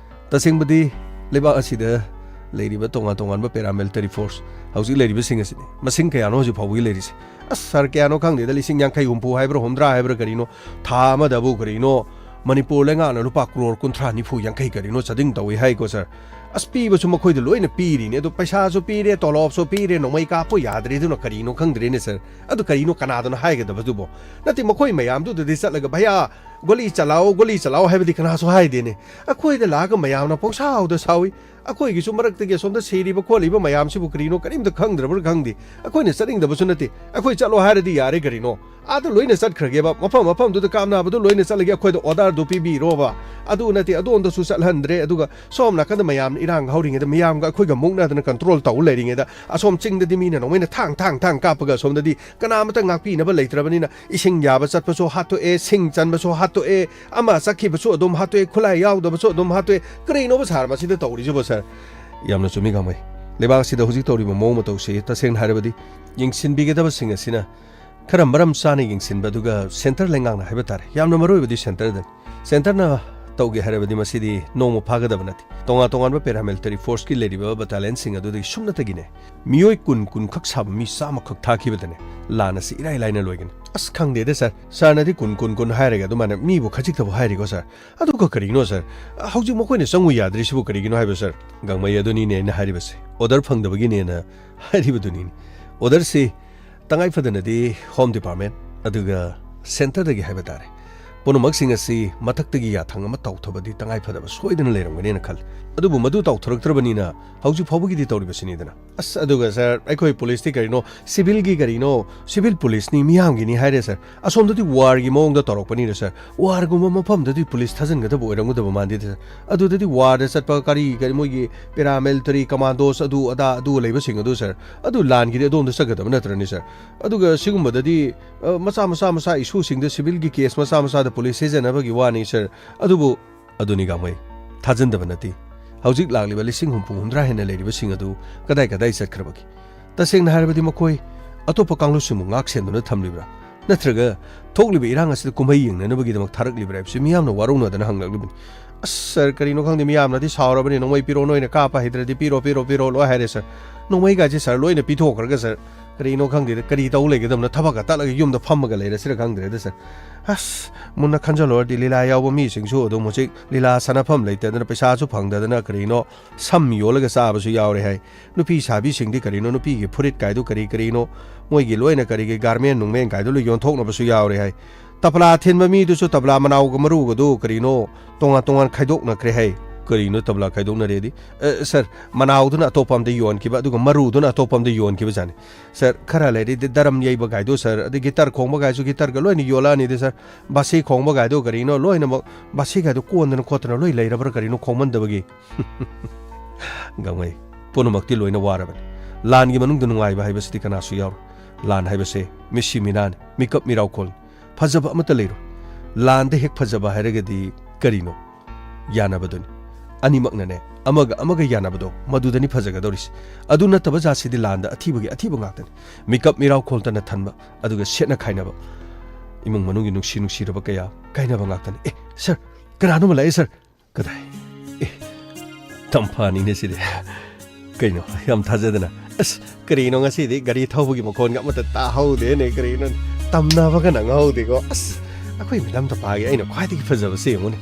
ꯇꯁꯦꯡꯕꯗꯤ ꯂꯩꯕꯥꯛ ꯑꯁꯤꯗ ꯂꯩꯔꯤꯕ ꯇꯣꯉꯥꯟ ꯇꯣꯉꯥꯟꯕ ꯄꯦꯔꯥꯃꯤꯂꯤꯇꯔꯤ ꯐꯣꯔꯁ ꯍꯧꯖꯤꯛ ꯂꯩꯔꯤꯕꯁꯤꯡ ꯑꯁꯤꯅꯤ꯫ ꯃꯁꯤꯡ ꯀꯌꯥꯅꯣ ꯍꯧꯖꯤꯛ ꯐꯥꯎꯕꯒꯤ ꯂꯩꯔꯤꯁꯦ? ꯑꯁ ꯁꯥꯔ, ꯀꯌꯥꯅꯣ ꯈꯪꯗꯦꯗ, ꯂꯤꯁꯤꯡ ꯌꯥꯡꯈꯩ, ꯍꯨꯝꯐꯨ ꯍꯥꯏꯕ꯭ꯔꯥ, ꯍꯨꯝꯗ꯭ꯔꯥ ꯍꯥꯏꯕ꯭ꯔꯥ ꯀꯔꯤꯅꯣ, ꯊꯥ ꯑꯃꯗꯕꯨ ꯀꯔꯤꯅꯣ ꯃꯅꯤꯄꯨꯔ ꯂꯩꯉꯥꯛꯅ ꯂꯨꯄꯥ ꯀ꯭ꯔꯣꯔ ꯀꯨꯟꯊ꯭ꯔꯥ, ꯅꯤꯐꯨ, ꯌꯥꯡꯈꯩ ꯀꯔꯤꯅꯣ ꯆꯥꯗꯤꯡ ꯇꯧꯏ ꯍꯥꯏꯀꯣ ꯁꯥꯔ꯫ ꯑꯁ, ꯄꯤꯕꯁꯨ ꯃꯈꯣꯏꯗ ꯂꯣꯏꯅ ꯄꯤꯔꯤꯅꯦ, ꯑꯗꯣ ꯄꯩꯁꯥꯁꯨ ꯄꯤꯔꯦ, ꯇꯣꯂꯣꯞꯁꯨ ꯄꯤꯔꯦ, ꯅꯣꯡꯃꯩ ꯀꯥꯞꯄꯨ ꯌꯥꯗ꯭ꯔꯦ, ꯑꯗꯨꯅ ꯀꯔꯤꯅꯣ ꯈꯪꯗ꯭ꯔꯦꯅꯦ ꯁꯥꯔ꯫ ꯑꯗꯨ ꯀꯔꯤꯅꯣ ꯀꯅꯥꯗꯅꯣ ꯍꯥꯏꯒꯗꯕꯗꯨꯕꯣ? ꯅꯠꯇꯦ, ꯃꯈꯣꯏ ꯃꯌꯥꯝꯗꯨꯗꯗꯤ ꯆꯠꯂꯒ "ꯚꯌꯥ, ꯒꯣꯂꯤ ꯆꯂꯥꯎ, ꯒꯣꯂꯤ ꯆꯂꯥꯎ" ꯍꯥꯏꯕꯗꯤ ꯀꯅꯥꯁꯨ ꯍꯥꯏꯗꯦꯅꯦ꯫ ꯑꯩꯈꯣꯏꯗ ꯂꯥꯛꯑꯒ ꯃꯌꯥꯝꯅ ꯄꯪꯁꯥꯎꯗ ꯁꯥꯎꯏ꯫ ꯑꯩꯈꯣꯏꯒꯤꯁꯨ ꯃꯔꯛꯇꯒꯤ ꯑꯁꯣꯝꯗ ꯁꯤꯔꯤꯕ ꯈꯣꯠꯂꯤꯕ ꯃꯌꯥꯝꯁꯤꯕꯨ ꯀꯔꯤꯅꯣ ꯀꯔꯤꯝꯇ ꯈꯪꯗ꯭ꯔꯕ꯭ꯔꯥ ꯈꯪꯗꯦ꯫ ꯑꯩꯈꯣꯏꯅ ꯆꯠꯅꯤꯡꯗꯕꯁꯨ ꯅꯠꯇꯦ꯫ ꯑꯩꯈꯣꯏ ꯆꯠꯂꯣ ꯍꯥꯏꯔꯗꯤ ꯌꯥꯔꯦ ꯀꯔꯤꯅꯣ? ꯑꯥꯗ ꯂꯣꯏꯅ ꯆꯠꯈ꯭ꯔꯒꯦꯕ, ꯃꯐꯝ ꯃꯐꯝꯗꯨꯗ ꯀꯥꯞꯅꯕꯗꯨ ꯂꯣꯏꯅ ꯆꯠꯂꯒꯦ, ꯑꯩꯈꯣꯏꯗ ꯑꯣꯔꯗꯔꯗꯨ ꯄꯤꯕꯤꯔꯣꯕ꯫ ꯑꯗꯨ ꯅꯠꯇꯦ, ꯑꯗꯣꯝꯗꯁꯨ ꯆꯠꯍꯟꯗ꯭ꯔꯦ, ꯑꯗꯨꯒ ꯁꯣꯝ ꯅꯥꯀꯟꯗ ꯃꯌꯥꯝꯅ ꯏꯔꯥꯡ ꯍꯧꯔꯤꯉꯩꯗ, ꯃꯤꯌꯥꯝꯒ ꯑꯩꯈꯣꯏꯒ ꯃꯨꯛꯅꯗꯅ ꯀꯟꯇ꯭ꯔꯣꯜ ꯇꯧ ꯂꯩꯔꯤꯉꯩꯗ, ꯑꯁꯣꯝ ꯆꯤꯡꯗꯗꯤ ꯃꯤꯅ ꯅꯣꯡꯃꯩꯅ ꯊꯥꯡ ꯊꯥꯡ ꯊꯥꯡ ꯀꯥꯞꯄꯒ ꯑꯁꯣꯝꯗꯗꯤ ꯀꯅꯥꯃꯇ ꯉꯥꯛꯄꯤꯅꯕ ꯂꯩꯇ꯭ꯔꯕꯅꯤꯅ, ꯏꯁꯤꯡ ꯌꯥꯕ ꯆꯠꯄꯁꯨ ꯍꯥꯠꯇꯣꯛꯑꯦ, ꯁꯤꯡ ꯆꯟꯕꯁꯨ ꯍꯥꯠꯇꯣꯛꯑꯦ, ꯑꯃ ꯆꯠꯈꯤꯕꯁꯨ ꯑꯗꯨꯝ ꯍꯥꯠꯇꯣꯛꯑꯦ, ꯈꯨꯠꯂꯥꯏ ꯌꯥꯎꯗꯕꯁꯨ ꯑꯗꯨꯝ ꯍꯥꯠꯇꯣꯛꯑꯦ꯫ ꯀꯔꯤꯅꯣꯕ ꯁꯥꯔ ꯃꯁꯤꯗ ꯇꯧꯔꯤꯁꯤꯕꯣ ꯁꯥꯔ? ꯌꯥꯝꯅ ꯆꯨꯝꯃꯤ ꯀꯥꯡꯃꯩ꯫ ꯂꯩꯕꯥꯛ ꯑꯁꯤꯗ ꯍꯧꯖꯤꯛ ꯇꯧꯔꯤꯕ ꯃꯑꯣꯡ ꯃꯇꯧꯁꯤ ꯇꯁꯦꯡꯅ ꯍꯥꯏꯔꯕꯗꯤ ꯌꯦꯡꯁꯤꯟꯕꯤꯒꯗꯕꯁꯤꯡ ꯑꯁꯤꯅ ꯈꯔ ꯃꯔꯝ ꯆꯥꯅ ꯌꯦꯡꯁꯤꯟꯕ, ꯑꯗꯨꯒ ꯁꯦꯟꯇꯔ ꯂꯩꯉꯥꯛꯅ ꯍꯥꯏꯕ ꯇꯥꯔꯦ, ꯌꯥꯝꯅ ꯃꯔꯨ ꯑꯣꯏꯕꯗꯤ ꯁꯦꯟꯇꯔꯗꯅꯤ꯫ ꯁꯦꯟꯇꯔꯅ ꯇꯧꯒꯦ ꯍꯥꯏꯔꯕꯗꯤ ꯃꯁꯤꯗꯤ ꯅꯣꯡꯃ ꯐꯥꯒꯗꯕ ꯅꯠꯇꯦ꯫ ꯇꯣꯉꯥꯟ ꯇꯣꯉꯥꯟꯕ paramilitary forceꯀꯤ ꯂꯩꯔꯤꯕ battalionꯁꯤꯡ ꯑꯗꯨꯗꯒꯤ ꯁꯨꯞꯅꯇꯒꯤꯅꯦ, ꯃꯤꯑꯣꯏ ꯀꯨꯟ, ꯀꯨꯟꯈꯛ ꯁꯥꯕ ꯃꯤ ꯆꯥꯝꯃꯈꯛ ꯊꯥꯈꯤꯕꯗꯅꯦ, ꯂꯥꯟ ꯑꯁꯤ ꯏꯔꯥꯏ ꯂꯥꯏꯅ ꯂꯣꯏꯒꯅꯤ꯫ ꯑꯁ, ꯈꯪꯗꯦꯗ sir, sirꯅꯗꯤ ꯀꯨꯟ, ꯀꯨꯟ, ꯀꯨꯟ ꯍꯥꯏꯔꯒ ꯑꯗꯨꯃꯥꯏꯅ ꯃꯤꯕꯨ ꯈꯖꯤꯛꯇꯕꯨ ꯍꯥꯏꯔꯤꯀꯣ sir꯫ ꯑꯗꯨꯒ ꯀꯔꯤꯒꯤꯅꯣ sir, ꯍꯧꯖꯤꯛ ꯃꯈꯣꯏꯅ ꯆꯪꯉꯨ ꯌꯥꯗ꯭ꯔꯤꯁꯤꯕꯨ ꯀꯔꯤꯒꯤꯅꯣ ꯍꯥꯏꯕ sir? ꯒꯥꯡꯃꯩ, ꯑꯗꯨꯅꯤꯅꯦ ꯑꯩꯅ ꯍꯥꯏꯔꯤꯕꯁꯦ, order ꯐꯪꯗꯕꯒꯤꯅꯦꯅ ꯍꯥꯏꯔꯤꯕꯗꯨꯅꯤꯅꯦ꯫ Orderꯁꯤ ꯇꯉꯥꯏ ꯐꯗꯅꯗꯤ Home Department ꯑꯗꯨꯒ centreꯗꯒꯤ ꯍꯥꯏꯕ ꯇꯥꯔꯦ, ꯄꯨꯝꯅꯃꯛꯁꯤꯡ ꯑꯁꯤ ꯃꯊꯛꯇꯒꯤ ꯌꯥꯊꯪ ꯑꯃ ꯇꯧꯊꯕꯗꯤ ꯇꯉꯥꯏ ꯐꯗꯕ ꯁꯣꯏꯗꯅ ꯂꯩꯔꯝꯒꯅꯦꯅ ꯈꯜꯂꯤ꯫ ꯑꯗꯨꯕꯨ ꯃꯗꯨ ꯇꯧꯊꯣꯔꯛꯇ꯭ꯔꯕꯅꯤꯅ ꯍꯧꯖꯤꯛ ꯐꯥꯎꯕꯒꯤꯗꯤ ꯇꯧꯔꯤꯕꯁꯤꯅꯤꯗꯅ꯫ ꯑꯁ, ꯑꯗꯨꯒ sir, ꯑꯩꯈꯣꯏ policeꯇꯤ ꯀꯔꯤꯅꯣ, civil policeꯅꯤ, civil policeꯅꯤ, ꯃꯤꯌꯥꯝꯒꯤꯅꯤ ꯍꯥꯏꯔꯦ sir꯫ ꯑꯁꯣꯝꯗꯗꯤ warꯒꯤ ꯃꯑꯣꯡꯗ ꯇꯧꯔꯛꯄꯅꯤꯅ sir, warꯒꯨꯝꯕ ꯃꯐꯝꯗꯗꯤ police ꯊꯥꯖꯤꯟꯒꯗꯕ ꯑꯣꯏꯔꯝꯒꯗꯕ ꯃꯥꯟꯗꯦꯗ sir꯫ ꯑꯗꯨꯗꯗꯤ warꯗ ꯆꯠꯄ ꯀꯔꯤ, ꯀꯔꯤ ꯃꯣꯏꯒꯤ paramilitary commandos ꯑꯗꯨ ꯑꯗꯥ ꯑꯗꯨ ꯂꯩꯕꯁꯤꯡ ꯑꯗꯨ sir, ꯑꯗꯨ ꯂꯥꯟꯒꯤꯗꯤ ꯑꯗꯣꯝꯗ ꯆꯠꯀꯗꯕ ꯅꯠꯇ꯭ꯔꯅꯤ sir? ꯑꯗꯨꯒ ꯁꯤꯒꯨꯝꯕꯗꯗꯤ, ꯑ, ꯃꯆꯥ, ꯃꯆꯥ, ꯃꯆꯥ issueꯁꯤꯡꯗ civilꯒꯤ case ꯃꯆꯥ ꯃꯆꯥꯗ police ꯁꯤꯖꯤꯟꯅꯕꯒꯤ ꯋꯥꯅꯤ sir꯫ ꯑꯗꯨꯕꯨ ꯑꯗꯨꯅꯤ ꯒꯥꯡꯃꯩ, ꯊꯥꯖꯟꯗꯕ ꯅꯠꯇꯦ꯫ ꯍꯧꯖꯤꯛ ꯂꯥꯛꯂꯤꯕ ꯂꯤꯁꯤꯡ ꯍꯨꯝꯐꯨ ꯍꯨꯝꯗ꯭ꯔꯥ ꯍꯦꯟꯅ ꯂꯩꯔꯤꯕꯁꯤꯡ ꯑꯗꯨ ꯀꯗꯥꯏ ꯀꯗꯥꯏ ꯆꯠꯈ꯭ꯔꯕꯒꯦ? ꯇꯁꯦꯡꯅ ꯍꯥꯏꯔꯕꯗꯤ ꯃꯈꯣꯏ ꯑꯇꯣꯞꯄ ꯀꯥꯡꯂꯨꯞꯁꯤꯡꯕꯨ ꯉꯥꯛ ꯁꯦꯟꯗꯨꯅ ꯊꯝꯂꯤꯕ꯭ꯔꯥ? ꯅꯠꯇ꯭ꯔꯒ ꯊꯣꯛꯂꯤꯕ ꯏꯔꯥꯡ ꯑꯁꯤꯗ ꯀꯨꯝꯍꯩ ꯌꯦꯡꯅꯅꯕꯒꯤꯗꯃꯛ ꯊꯥꯔꯛꯂꯤꯕ꯭ꯔꯥ ꯍꯥꯏꯕꯁꯤ ꯃꯤꯌꯥꯝꯅ ꯋꯥꯔꯧꯅꯗꯅ ꯍꯪꯂꯛꯂꯤꯕꯅꯤ꯫ ꯑꯁ sir, ꯀꯔꯤꯅꯣ ꯈꯪꯗꯦ, ꯃꯤꯌꯥꯝꯅꯗꯤ ꯁꯥꯎꯔꯕꯅꯤ, "ꯅꯣꯡꯃꯩ ꯄꯤꯔꯣ, ꯅꯣꯏꯅ ꯀꯥꯞꯄ ꯍꯩꯇ꯭ꯔꯗꯤ ꯄꯤꯔꯣ, ꯄꯤꯔꯣ, ꯄꯤꯔꯣ" ꯂꯣꯏ ꯍꯥꯏꯔꯦ sir꯫ ꯅꯣꯡꯃꯩꯒꯥꯏꯁꯦ sir ꯂꯣꯏꯅ ꯄꯤꯊꯣꯛꯈ꯭ꯔꯒ sir, ꯀꯔꯤꯅꯣ ꯈꯪꯗꯦꯗ, ꯀꯔꯤ ꯇꯧ ꯂꯩꯒꯗꯕꯅꯣ, ꯊꯕꯛꯀ ꯇꯠꯂꯒ ꯌꯨꯝꯗ ꯐꯝꯃꯒ ꯂꯩꯔꯁꯤꯔ ꯈꯪꯗ꯭ꯔꯦꯗ sir꯫ ꯑꯁ, ꯃꯨꯟꯅ ꯈꯟꯖꯜꯂꯨꯔꯗꯤ ꯂꯤꯂꯥ ꯌꯥꯎꯕ ꯃꯤꯁꯤꯡꯁꯨ ꯑꯗꯨꯝ ꯍꯧꯖꯤꯛ ꯂꯤꯂꯥ ꯁꯥꯟꯅꯐꯝ ꯂꯩꯇꯗꯅ, ꯄꯩꯁꯥꯁꯨ ꯐꯪꯗꯗꯅ ꯀꯔꯤꯅꯣ ꯁꯝ ꯌꯣꯜꯂꯒ ꯆꯥꯕꯁꯨ ꯌꯥꯎꯔꯦ ꯍꯥꯏ꯫ ꯅꯨꯄꯤ ꯁꯥꯕꯤꯁꯤꯡꯗꯤ ꯀꯔꯤꯅꯣ, ꯅꯨꯄꯤꯒꯤ ꯐꯨꯔꯤꯠ ꯀꯥꯏꯗꯨ ꯀꯔꯤ ꯀꯔꯤꯅꯣ, ꯃꯣꯏꯒꯤ ꯂꯣꯏꯅ ꯀꯔꯤꯒꯤ garment ꯅꯨꯡꯃꯦꯟ ꯀꯥꯏꯗꯨ ꯂꯣꯏ ꯌꯣꯟꯊꯣꯛꯅꯕꯁꯨ ꯌꯥꯎꯔꯦ ꯍꯥꯏ꯫ ꯇꯕꯂꯥ ꯊꯤꯟꯕ ꯃꯤꯗꯨꯁꯨ ꯇꯕꯂꯥ ꯃꯅꯥꯎꯒ ꯃꯔꯨꯒꯗꯨ ꯀꯔꯤꯅꯣ ꯇꯣꯉꯥꯟ ꯇꯣꯉꯥꯟ ꯈꯥꯏꯗꯣꯛꯅꯈ꯭ꯔꯦ ꯍꯥꯏ꯫ ꯀꯔꯤꯅꯣ ꯇꯕꯂꯥ ꯈꯥꯏꯗꯣꯛꯅꯔꯦꯗꯤ? ꯑ, sir, ꯃꯅꯥꯎꯗꯨꯅ ꯑꯇꯣꯞꯄ ꯑꯝꯗ ꯌꯣꯟꯈꯤꯕ, ꯑꯗꯨꯒ ꯃꯔꯨꯗꯨꯅ ꯑꯇꯣꯞꯄ ꯑꯝꯗ ꯌꯣꯟꯈꯤꯕ ꯖꯥꯠꯅꯤ꯫ Sir, ꯈꯔ ꯂꯩꯔꯗꯤ ꯗꯔꯝ ꯌꯩꯕ ꯒꯥꯏꯗꯣ sir, ꯑꯗꯩ guitar ꯈꯣꯡꯕ ꯒꯥꯏꯁꯨ guitarꯒ ꯂꯣꯏꯅ ꯌꯣꯜꯂꯛꯑꯅꯤꯗ sir꯫ ꯕꯥꯁꯤ ꯈꯣꯡꯕ ꯒꯥꯏꯗꯣ ꯀꯔꯤꯅꯣ ꯂꯣꯏꯅꯃꯛ, ꯕꯥꯁꯤ ꯒꯥꯏꯗꯣ ꯀꯣꯟꯗꯅ ꯈꯣꯠꯇꯅ ꯂꯣꯏ ꯂꯩꯔꯕ꯭ꯔꯥ ꯀꯔꯤꯅꯣ ꯈꯣꯡꯃꯟꯗꯕꯒꯤ? ꯒꯥꯡꯃꯩ, ꯄꯨꯝꯅꯃꯛꯇꯤ ꯂꯣꯏꯅ ꯋꯥꯔꯕꯅꯤ꯫ ꯂꯥꯟꯒꯤ ꯃꯅꯨꯡꯗ ꯅꯨꯡꯉꯥꯏꯕ ꯍꯥꯏꯕꯁꯤꯗꯤ ꯀꯅꯥꯁꯨ ꯌꯥꯎꯔꯣꯏ꯫ ꯂꯥꯟ ꯍꯥꯏꯕꯁꯦ ꯃꯤꯠꯁꯤ ꯃꯤꯅꯥꯅꯤ, ꯃꯤꯀꯞ ꯃꯤꯔꯥꯎꯈꯣꯜꯅꯤ꯫ ꯐꯖꯕ ꯑꯃꯠꯇ ꯂꯩꯔꯣꯏ꯫ ꯂꯥꯟꯗ ꯍꯦꯛ ꯐꯖꯕ ꯍꯥꯏꯔꯒꯗꯤ ꯀꯔꯤꯅꯣ? ꯌꯥꯅꯕꯗꯨꯅꯤ꯫ ꯑꯅꯤꯃꯛꯅꯅꯦ, ꯑꯃꯒ ꯑꯃꯒ ꯌꯥꯅꯕꯗꯣ, ꯃꯗꯨꯗꯅꯤ ꯐꯖꯒꯗꯧꯔꯤꯁꯤ꯫ ꯑꯗꯨ ꯅꯠꯇꯕ ꯖꯥꯠꯁꯤꯗꯤ ꯂꯥꯟꯗ ꯑꯊꯤꯕꯒꯤ ꯑꯊꯤꯕ ꯉꯥꯛꯇꯅꯤ꯫ ꯃꯤꯀꯞ ꯃꯤꯔꯥꯎ ꯈꯣꯜꯇꯅ ꯊꯟꯕ, ꯑꯗꯨꯒ ꯁꯦꯠꯅ ꯈꯥꯏꯅꯕ, ꯏꯃꯨꯡ ꯃꯅꯨꯡꯒꯤ ꯅꯨꯡꯁꯤ ꯅꯨꯡꯁꯤꯔꯕ ꯀꯌꯥ ꯀꯥꯏꯅꯕ ꯉꯥꯛꯇꯅꯤ꯫ ꯑꯦ, sir, ꯀꯅꯥꯅꯣꯝ ꯂꯥꯛꯑꯦ, ꯁꯥꯔ꯫ ꯀꯗꯥꯏ? ꯑꯦ, ꯇꯝꯐꯥꯅꯤꯅꯦ ꯁꯤꯗꯤ꯫ ꯀꯩꯅꯣ, ꯌꯥꯝ ꯊꯥꯖꯗꯅ꯫ ꯑꯁ, ꯀꯔꯤꯅꯣ ꯉꯁꯤꯗꯤ ꯒꯥꯔꯤ ꯊꯧꯕꯒꯤ ꯃꯈꯣꯟꯒ ꯑꯃꯠꯇ ꯇꯥꯍꯧꯗꯦꯅꯦ, ꯀꯔꯤꯅꯣ? ꯇꯝꯅꯕꯒ ꯅꯪꯍꯧꯗꯦꯀꯣ꯫ ꯑꯁ, ꯑꯩꯈꯣꯏ ꯃꯦꯗꯥꯝ ꯇꯝꯐꯥꯒꯤ ꯑꯩꯅ ꯈ꯭ꯋꯥꯏꯗꯒꯤ ꯐꯖꯕꯁꯦ ꯌꯦꯡꯉꯨꯅꯦ꯫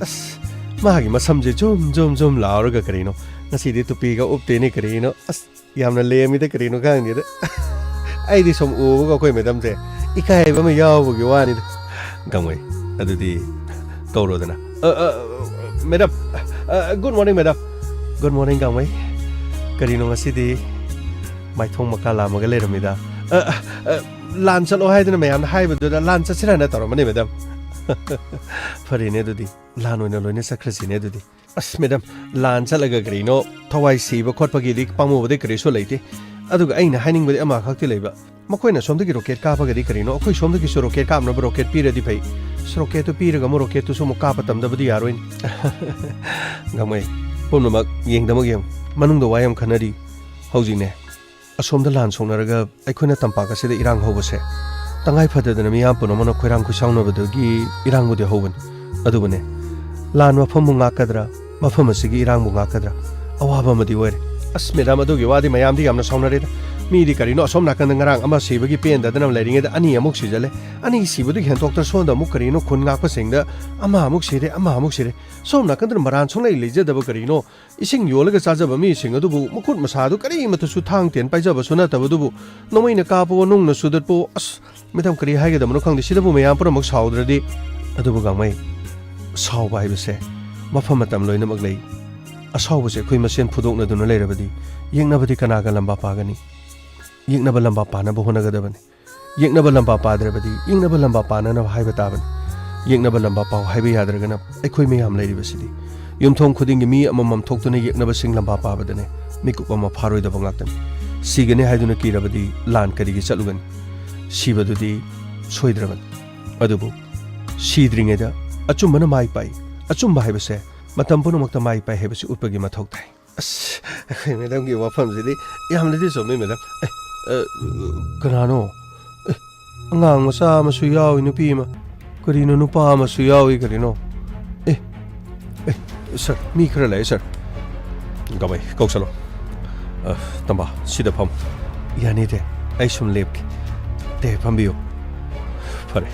ꯑꯁ, ꯃꯥꯒꯤ ꯃꯁꯝꯁꯦ ꯖꯨꯝ, ꯖꯨꯝ, ꯖꯨꯝ ꯂꯥꯎꯔꯒ ꯀꯔꯤꯅꯣ? ꯉꯁꯤꯗꯤ ꯇꯨꯄꯤꯒ ꯎꯞꯇꯦꯅꯦ, ꯀꯔꯤꯅꯣ? ꯑꯁ, ꯌꯥꯝꯅ ꯂꯦꯝꯃꯤꯗ, ꯀꯔꯤꯅꯣ ꯈꯪꯗꯦꯗ꯫ ꯑꯩꯗꯤ ꯁꯨꯝ ꯎꯕꯒ ꯑꯩꯈꯣꯏ ꯃꯦꯗꯥꯝꯁꯦ ꯏꯀꯥꯏꯕ ꯑꯃ ꯌꯥꯎꯕꯒꯤ ꯋꯥꯅꯤꯗ꯫ ꯒꯥꯡꯃꯩ, ꯑꯗꯨꯗꯤ ꯀꯧꯔꯣꯗꯅ꯫ ꯑ, ꯑ, ꯃꯦꯗꯥꯝ, ꯑ, good morning, madam. Good morning, ꯒꯥꯡꯃꯩ꯫ ꯀꯔꯤꯅꯣ ꯉꯁꯤꯗꯤ ꯃꯥꯏꯊꯣꯡ ꯃꯀꯥ ꯂꯥꯝꯃꯒ ꯂꯩꯔꯝꯃꯤꯗ? ꯑ, ꯑ, ꯑ, ꯂꯥꯟ ꯆꯠꯂꯣ ꯍꯥꯏꯗꯅ ꯃꯌꯥꯝꯅ ꯍꯥꯏꯕꯗꯨꯗ ꯂꯥꯟ ꯆꯠꯁꯤꯔꯥꯅ ꯇꯧꯔꯝꯕꯅꯤ, ꯃꯦꯗꯥꯝ꯫ ꯐꯔꯦꯅꯦ ꯑꯗꯨꯗꯤ, ꯂꯥꯟ ꯑꯣꯏꯅ ꯂꯣꯏꯅ ꯆꯠꯈ꯭ꯔꯁꯤꯅꯦ ꯑꯗꯨꯗꯤ꯫ ꯑꯁ, ꯃꯦꯗꯥꯝ, ꯂꯥꯟ ꯆꯠꯂꯒ ꯀꯔꯤꯅꯣ ꯊꯋꯥꯏ ꯁꯤꯕ ꯈꯣꯠꯄꯒꯤꯗꯤ ꯄꯥꯝꯃꯨꯕꯗꯤ ꯀꯔꯤꯁꯨ ꯂꯩꯇꯦ꯫ ꯑꯗꯨꯒ ꯑꯩꯅ ꯍꯥꯏꯅꯤꯡꯕꯗꯤ ꯑꯃꯈꯛꯇꯤ ꯂꯩꯕ, ꯃꯈꯣꯏꯅ ꯁꯣꯝꯗꯒꯤ ꯔꯣꯀꯦꯠ ꯀꯥꯞꯄꯒꯗꯤ ꯀꯔꯤꯅꯣ ꯑꯩꯈꯣꯏ ꯁꯣꯝꯗꯒꯤꯁꯨ ꯔꯣꯀꯦꯠ ꯀꯥꯞꯅꯕ ꯔꯣꯀꯦꯠ ꯄꯤꯔꯗꯤ ꯐꯩ꯫ ꯑꯁ, ꯔꯣꯀꯦꯠꯇꯨ ꯄꯤꯔꯒ ꯑꯃꯨꯛ ꯔꯣꯀꯦꯠꯇꯨꯁꯨ ꯑꯃꯨꯛ ꯀꯥꯞꯄ ꯇꯝꯗꯕꯗꯤ ꯌꯥꯔꯣꯏꯅꯦ꯫ ꯒꯥꯡꯃꯩ, ꯄꯨꯝꯅꯃꯛ ꯌꯦꯡꯗꯃꯛ ꯌꯦꯡꯉꯨ꯫ ꯃꯅꯨꯡꯗ ꯋꯥ ꯌꯥꯝ ꯈꯟꯅꯔꯤ ꯍꯧꯖꯤꯛꯅꯦ꯫ ꯑꯁꯣꯝꯗ ꯂꯥꯟ ꯁꯣꯛꯅꯔꯒ ꯑꯩꯈꯣꯏꯅ ꯇꯝꯄꯥꯛ ꯑꯁꯤꯗ ꯏꯔꯥꯡ ꯍꯧꯕꯁꯦ ꯇꯉꯥꯏ ꯐꯗꯗꯅ ꯃꯤꯌꯥꯝ ꯄꯨꯝꯅꯃꯛꯅ ꯈꯣꯏꯔꯥꯡ ꯈꯣꯏꯁꯥꯎꯅꯕꯗꯒꯤ ꯏꯔꯥꯡꯕꯨꯗꯤ ꯍꯧꯕꯅꯤ꯫ ꯑꯗꯨꯕꯨꯅꯦ, ꯂꯥꯟ ꯃꯐꯝꯕꯨ ꯉꯥꯛꯀꯗ꯭ꯔꯥ, ꯃꯐꯝ ꯑꯁꯤꯒꯤ ꯏꯔꯥꯡꯕꯨ ꯉꯥꯛꯀꯗ꯭ꯔꯥ, ꯑꯋꯥꯕ ꯑꯃꯗꯤ ꯑꯣꯏꯔꯦ꯫ ꯑꯁ, ꯃꯦꯗꯥꯝ, ꯑꯗꯨꯒꯤ ꯋꯥꯗꯤ ꯃꯌꯥꯝꯗꯤ ꯌꯥꯝꯅ ꯁꯥꯎꯅꯔꯦꯗ꯫ ꯃꯤꯗꯤ ꯀꯔꯤꯅꯣ ꯑꯁꯣꯝ ꯅꯥꯀꯟꯗ ꯉꯔꯥꯡ ꯑꯃ ꯁꯤꯕꯒꯤ ꯄꯦꯟꯗꯗꯅ ꯂꯩꯔꯤꯉꯩꯗ ꯑꯅꯤ ꯑꯃꯨꯛ ꯁꯤꯖꯜꯂꯦ꯫ ꯑꯅꯤ ꯁꯤꯕꯗꯨꯒꯤ ꯍꯦꯟꯗꯣꯛꯇ ꯁꯣꯝꯗ ꯑꯃꯨꯛ ꯀꯔꯤꯅꯣ ꯈꯨꯟ ꯉꯥꯛꯄꯁꯤꯡꯗ ꯑꯃ ꯑꯃꯨꯛ ꯁꯤꯔꯦ, ꯑꯃ ꯑꯃꯨꯛ ꯁꯤꯔꯦ꯫ ꯁꯣꯝ ꯅꯥꯀꯟꯗꯅ ꯃꯔꯥꯟ ꯁꯨꯡꯂꯩ ꯂꯩꯖꯗꯕ ꯀꯔꯤꯅꯣ ꯏꯁꯤꯡ ꯌꯣꯜꯂꯒ ꯆꯥꯖꯕ ꯃꯤꯁꯤꯡ ꯑꯗꯨꯕꯨ ꯃꯈꯨꯠ ꯃꯁꯥꯗꯨ ꯀꯔꯤꯃꯠꯇꯁꯨ ꯊꯥꯡ ꯇꯦꯟ ꯄꯥꯏꯖꯕꯁꯨ ꯅꯠꯇꯕꯗꯨꯕꯨ ꯅꯣꯡꯃꯩꯅ ꯀꯥꯞꯄꯑꯣ, ꯅꯨꯡꯅ ꯁꯨꯗꯠꯄꯑꯣ, ꯑꯁ, ꯃꯦꯗꯥꯝ, ꯀꯔꯤ ꯍꯥꯏꯒꯗꯕꯅꯣ ꯈꯪꯗꯦ꯫ ꯁꯤꯗꯕꯨ ꯃꯌꯥꯝ ꯄꯨꯝꯅꯃꯛ ꯁꯥꯎꯗ꯭ꯔꯗꯤ꯫ ꯑꯗꯨꯕꯨ ꯒꯥꯡꯃꯩ, ꯁꯥꯎꯕ ꯍꯥꯏꯕꯁꯦ ꯃꯐꯝ ꯃꯇꯝ ꯂꯣꯏꯅꯃꯛ ꯂꯩ꯫ ꯑꯁꯥꯎꯕꯁꯦ ꯑꯩꯈꯣꯏ ꯃꯁꯦꯟ ꯐꯨꯗꯣꯛꯅꯗꯨꯅ ꯂꯩꯔꯕꯗꯤ ꯌꯦꯛꯅꯕꯗꯤ ꯀꯅꯥꯒ ꯂꯝꯕꯥ ꯄꯥꯒꯅꯤ? ꯌꯦꯛꯅꯕ ꯂꯝꯕꯥ ꯄꯥꯅꯕ ꯍꯣꯠꯅꯒꯗꯕꯅꯤ꯫ ꯌꯦꯛꯅꯕ ꯂꯝꯕꯥ ꯄꯥꯗ꯭ꯔꯕꯗꯤ ꯌꯦꯛꯅꯕ ꯂꯝꯕꯥ ꯄꯥꯅꯅꯕ ꯍꯥꯏꯕ ꯇꯥꯕꯅꯤ꯫ ꯌꯦꯛꯅꯕ ꯂꯝꯕꯥ ꯄꯥꯎ ꯍꯥꯏꯕ ꯌꯥꯗ꯭ꯔꯒꯅ ꯑꯩꯈꯣꯏ ꯃꯌꯥꯝ ꯂꯩꯔꯤꯕꯁꯤꯗꯤ ꯌꯨꯝꯊꯣꯡ ꯈꯨꯗꯤꯡꯒꯤ ꯃꯤ ꯑꯃꯃꯝ ꯊꯣꯛꯇꯨꯅ ꯌꯦꯛꯅꯕꯁꯤꯡ ꯂꯝꯕꯥ ꯄꯥꯕꯗꯅꯦ ꯃꯤꯀꯨꯞ ꯑꯃ ꯐꯥꯔꯣꯏꯗꯕ ꯉꯥꯛꯇꯅꯤ꯫ ꯁꯤꯒꯅꯤ ꯍꯥꯏꯗꯨꯅ ꯀꯤꯔꯕꯗꯤ ꯂꯥꯟ ꯀꯔꯤꯒꯤ ꯆꯠꯂꯨꯒꯅꯤ? ꯁꯤꯕꯗꯨꯗꯤ ꯁꯣꯏꯗ꯭ꯔꯕꯅꯤ꯫ ꯑꯗꯨꯕꯨ ꯁꯤꯗ꯭ꯔꯤꯉꯩꯗ ꯑꯆꯨꯝꯕꯅ ꯃꯥꯏ ꯄꯥꯛꯏ꯫ ꯑꯆꯨꯝꯕ ꯍꯥꯏꯕꯁꯦ ꯃꯇꯝ ꯄꯨꯝꯅꯃꯛꯇ ꯃꯥꯏ ꯄꯥꯛꯏ ꯍꯥꯏꯕꯁꯤ ꯎꯠꯄꯒꯤ ꯃꯊꯧ ꯇꯥꯏ꯫ ꯑꯁ, ꯑꯩꯈꯣꯏ ꯃꯦꯗꯥꯝꯒꯤ ꯋꯥꯐꯝꯁꯤꯗꯤ ꯌꯥꯝꯅꯗꯤ ꯆꯨꯝꯃꯤ, ꯃꯦꯗꯥꯝ꯫ ꯑꯦ, ꯑ, ꯀꯅꯥꯅꯣ? ꯑꯦ, ꯑꯉꯥꯡ ꯃꯆꯥ ꯑꯃꯁꯨ ꯌꯥꯎꯏ, ꯅꯨꯄꯤ ꯑꯃ꯫ ꯀꯔꯤꯅꯣ, ꯅꯨꯄꯥ ꯑꯃꯁꯨ ꯌꯥꯎꯏ, ꯀꯔꯤꯅꯣ? ꯁꯔ, ꯃꯤ ꯈꯔ ꯂꯩ, ꯁꯔ꯫ ꯒꯕꯩ, ꯀꯧꯁꯜꯂꯣ꯫ ꯑ, ꯇꯝꯕ, ꯁꯤꯗ ꯐꯝ꯫ ꯌꯥꯅꯤ, ꯗꯦ꯫ ꯑꯩ ꯁꯨꯝ ꯂꯦꯞꯀꯦ꯫ ꯗꯦ, ꯐꯝꯕꯤꯌꯨ꯫ ꯐꯔꯦ꯫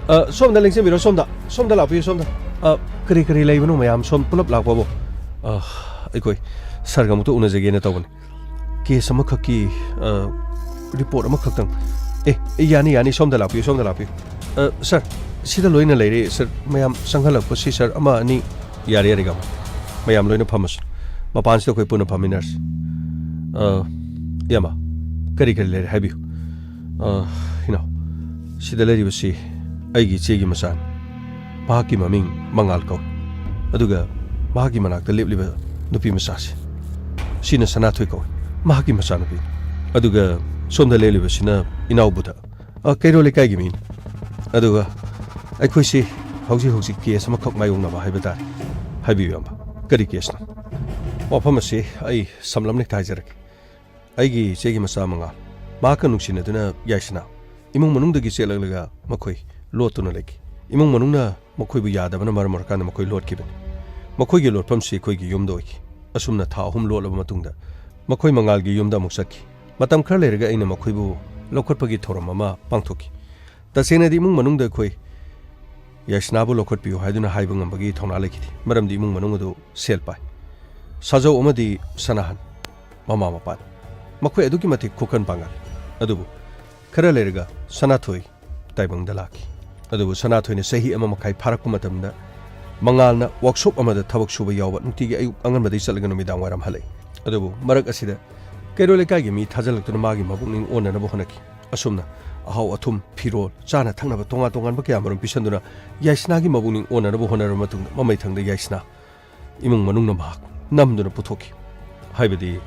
ꯑ, ꯁꯣꯝꯗ ꯂꯦꯡꯁꯤꯟꯕꯤꯔꯣ, ꯁꯣꯝꯗ꯫ ꯁꯣꯝꯗ ꯂꯥꯛꯄꯤꯌꯨ, ꯁꯣꯝꯗ꯫ ꯑ, ꯀꯔꯤ ꯀꯔꯤ ꯂꯩꯕꯅꯣ ꯃꯌꯥꯝ ꯁꯣꯝ ꯄꯨꯂꯞ ꯂꯥꯛꯄꯕꯨ? ꯑ, ꯑꯩꯈꯣꯏ ꯁꯔꯒ ꯑꯃꯨꯛꯇ ꯎꯅꯖꯒꯦꯅ ꯇꯧꯕꯅꯤ꯫ ꯀꯦꯁ ꯑꯃꯈꯛꯀꯤ, ꯑ, ꯔꯤꯄꯣꯔꯠ ꯑꯃꯈꯛꯇꯪ꯫ ꯑꯦ, ꯑꯦ, ꯌꯥꯅꯤ, ꯌꯥꯅꯤ, ꯁꯣꯝꯗ ꯂꯥꯛꯄꯤꯌꯨ, ꯁꯣꯝꯗ ꯂꯥꯛꯄꯤꯌꯨ꯫ ꯑ, ꯁꯔ, ꯁꯤꯗ ꯂꯣꯏꯅ ꯂꯩꯔꯦ, ꯁꯔ꯫ ꯃꯌꯥꯝ ꯆꯪꯍꯜꯂꯛꯄꯁꯤ, ꯁꯔ, ꯑꯃ, ꯑꯅꯤ꯫ ꯌꯥꯔꯦ, ꯌꯥꯔꯦ, ꯒꯥꯃꯥ꯫ ꯃꯌꯥꯝ ꯂꯣꯏꯅ ꯐꯝꯃꯁꯤ꯫ ꯃꯄꯥꯟꯁꯤꯗ ꯑꯩꯈꯣꯏ ꯄꯨꯟꯅ ꯐꯝꯃꯤꯟꯅꯔꯁꯤ꯫ ꯑ, ꯏꯌꯥꯝꯕ, ꯀꯔꯤ ꯀꯔꯤ ꯂꯩꯔꯦ ꯍꯥꯏꯕꯤꯌꯨ꯫ ꯑ, ꯏꯅꯥꯎ, ꯁꯤꯗ ꯂꯩꯔꯤꯕꯁꯤ ꯑꯩꯒꯤ ꯏꯆꯦꯒꯤ ꯃꯆꯥꯅꯤ꯫ ꯃꯍꯥꯛꯀꯤ ꯃꯃꯤꯡ ꯃꯉꯥꯜ ꯀꯧꯏ꯫ ꯑꯗꯨꯒ ꯃꯍꯥꯛꯀꯤ ꯃꯅꯥꯛꯇ ꯂꯦꯞꯂꯤꯕ ꯅꯨꯄꯤ ꯃꯆꯥꯁꯤ, ꯁꯤꯅ ꯁꯅꯥꯊꯣꯏ ꯀꯧꯏ, ꯃꯍꯥꯛꯀꯤ ꯃꯆꯥꯅꯨꯄꯤꯅꯤ꯫ ꯑꯗꯨꯒ ꯁꯣꯝꯗ ꯂꯦꯞꯂꯤꯕꯁꯤꯅ ꯏꯅꯥꯎ ꯕꯨꯙ, ꯑ, ꯀꯩꯔꯣꯜ ꯂꯩꯀꯥꯏꯒꯤ ꯃꯤꯅꯤ꯫ ꯑꯗꯨꯒ ꯑꯩꯈꯣꯏꯁꯤ ꯍꯧꯖꯤꯛ ꯍꯧꯖꯤꯛ ꯀꯦꯁ ꯑꯃꯈꯛ ꯃꯥꯌꯣꯛꯅꯕ ꯍꯥꯏꯕ ꯇꯥꯔꯦ꯫ ꯍꯥꯏꯕꯤꯌꯨ, ꯏꯌꯥꯝꯕ, ꯀꯔꯤ ꯀꯦꯁꯅꯣ? ꯋꯥꯐꯝ ꯑꯁꯤ ꯑꯩ ꯁꯝꯂꯞꯅ ꯍꯦꯛꯇ ꯍꯥꯏꯖꯔꯛꯀꯦ꯫ ꯑꯩꯒꯤ ꯏꯆꯦꯒꯤ ꯃꯆꯥ ꯃꯉꯥꯜ, ꯃꯍꯥꯛꯀ ꯅꯨꯡꯁꯤꯅꯗꯨꯅ ꯌꯥꯏꯁꯅꯥ ꯏꯃꯨꯡ ꯃꯅꯨꯡꯗꯒꯤ ꯆꯦꯜꯂꯛꯂꯒ ꯃꯈꯣꯏ ꯂꯣꯠꯇꯨꯅ ꯂꯩꯈꯤ꯫ ꯏꯃꯨꯡ ꯃꯅꯨꯡꯅ ꯃꯈꯣꯏꯕꯨ ꯌꯥꯗꯕꯅ ꯃꯔꯝ ꯑꯣꯏꯔꯀꯥꯟꯗ ꯃꯈꯣꯏ ꯂꯣꯠꯈꯤꯕꯅꯤ꯫ ꯃꯈꯣꯏꯒꯤ ꯂꯣꯠꯐꯝꯁꯤ ꯑꯩꯈꯣꯏꯒꯤ ꯌꯨꯝꯗ ꯑꯣꯏꯈꯤ꯫ ꯑꯁꯨꯝꯅ ꯊꯥ ꯑꯍꯨꯝ ꯂꯣꯠꯂꯕ ꯃꯇꯨꯡꯗ ꯃꯈꯣꯏ ꯃꯉꯥꯜꯒꯤ ꯌꯨꯝꯗ ꯑꯃꯨꯛ ꯆꯠꯈꯤ꯫ ꯃꯇꯝ ꯈꯔ ꯂꯩꯔꯒ ꯑꯩꯅ ꯃꯈꯣꯏꯕꯨ ꯂꯧꯈꯠꯄꯒꯤ ꯊꯧꯔꯝ ꯑꯃ ꯄꯥꯡꯊꯣꯛꯈꯤ꯫ ꯇꯁꯦꯡꯅꯗꯤ ꯏꯃꯨꯡ ꯃꯅꯨꯡꯗ ꯑꯩꯈꯣꯏ ꯌꯥꯏꯁꯅꯥꯕꯨ ꯂꯧꯈꯠꯄꯤꯌꯨ ꯍꯥꯏꯗꯨꯅ ꯍꯥꯏꯕ ꯉꯝꯕꯒꯤ ꯊꯧꯅꯥ ꯂꯩꯈꯤꯗꯦ, ꯃꯔꯝꯗꯤ ꯏꯃꯨꯡ ꯃꯅꯨꯡ ꯑꯗꯨ ꯁꯦꯜ ꯄꯥꯏ꯫ ꯁꯥꯖꯧ ꯑꯃꯗꯤ ꯁꯅꯥꯍꯟ, ꯃꯃꯥ ꯃꯄꯥꯅꯤ꯫ ꯃꯈꯣꯏ ꯑꯗꯨꯛꯀꯤ ꯃꯇꯤꯛ ꯈꯨꯀꯟ ꯄꯥꯡꯒꯜ꯫ ꯑꯗꯨꯕꯨ ꯈꯔ ꯂꯩꯔꯒ ꯁꯅꯥꯊꯣꯏ ꯇꯥꯏꯕꯪꯗ ꯂꯥꯛꯈꯤ꯫ ꯑꯗꯨꯕꯨ ꯁꯅꯥꯊꯣꯏꯅ ꯆꯍꯤ ꯑꯃ ꯃꯈꯥꯏ ꯐꯥꯔꯛꯄ ꯃꯇꯝꯗ ꯃꯉꯥꯜꯅ ꯋꯥꯛꯁꯣꯞ ꯑꯃꯗ ꯊꯕꯛ ꯁꯨꯕ ꯌꯥꯎꯕ, ꯅꯨꯡꯇꯤꯒꯤ ꯑꯌꯨꯛ ꯑꯉꯟꯕꯗꯒꯤ ꯆꯠꯂꯒ ꯅꯨꯃꯤꯗꯥꯡ ꯋꯥꯏꯔꯝ ꯍꯜꯂꯛꯏ꯫ ꯑꯗꯨꯕꯨ ꯃꯔꯛ ꯑꯁꯤꯗ ꯀꯩꯔꯣꯜ ꯂꯩꯀꯥꯏꯒꯤ ꯃꯤ ꯊꯥꯖꯤꯜꯂꯛꯇꯨꯅ ꯃꯥꯒꯤ ꯃꯕꯨꯛꯅꯤꯡ ꯑꯣꯟꯅꯅꯕ ꯍꯣꯠꯅꯈꯤ꯫ ꯑꯁꯨꯝꯅ ꯑꯍꯥꯎ ꯑꯊꯨꯝ, ꯐꯤꯔꯣꯜ, ꯆꯥꯅ ꯊꯛꯅꯕ ꯇꯣꯉꯥꯟ ꯇꯣꯉꯥꯟꯕ ꯀꯌꯥ ꯃꯔꯨꯝ ꯄꯤꯁꯟꯗꯨꯅ ꯌꯥꯏꯁꯅꯥꯒꯤ ꯃꯕꯨꯛꯅꯤꯡ ꯑꯣꯟꯅꯅꯕ ꯍꯣꯠꯅꯔꯕ ꯃꯇꯨꯡꯗ ꯃꯃꯩꯊꯪꯗ ꯌꯥꯏꯁꯅꯥ ꯏꯃꯨꯡ ꯃꯅꯨꯡꯅ ꯃꯍꯥꯛ ꯅꯝꯗꯨꯅ ꯄꯨꯊꯣꯛꯈꯤ꯫ ꯍꯥꯏꯕꯗꯤ,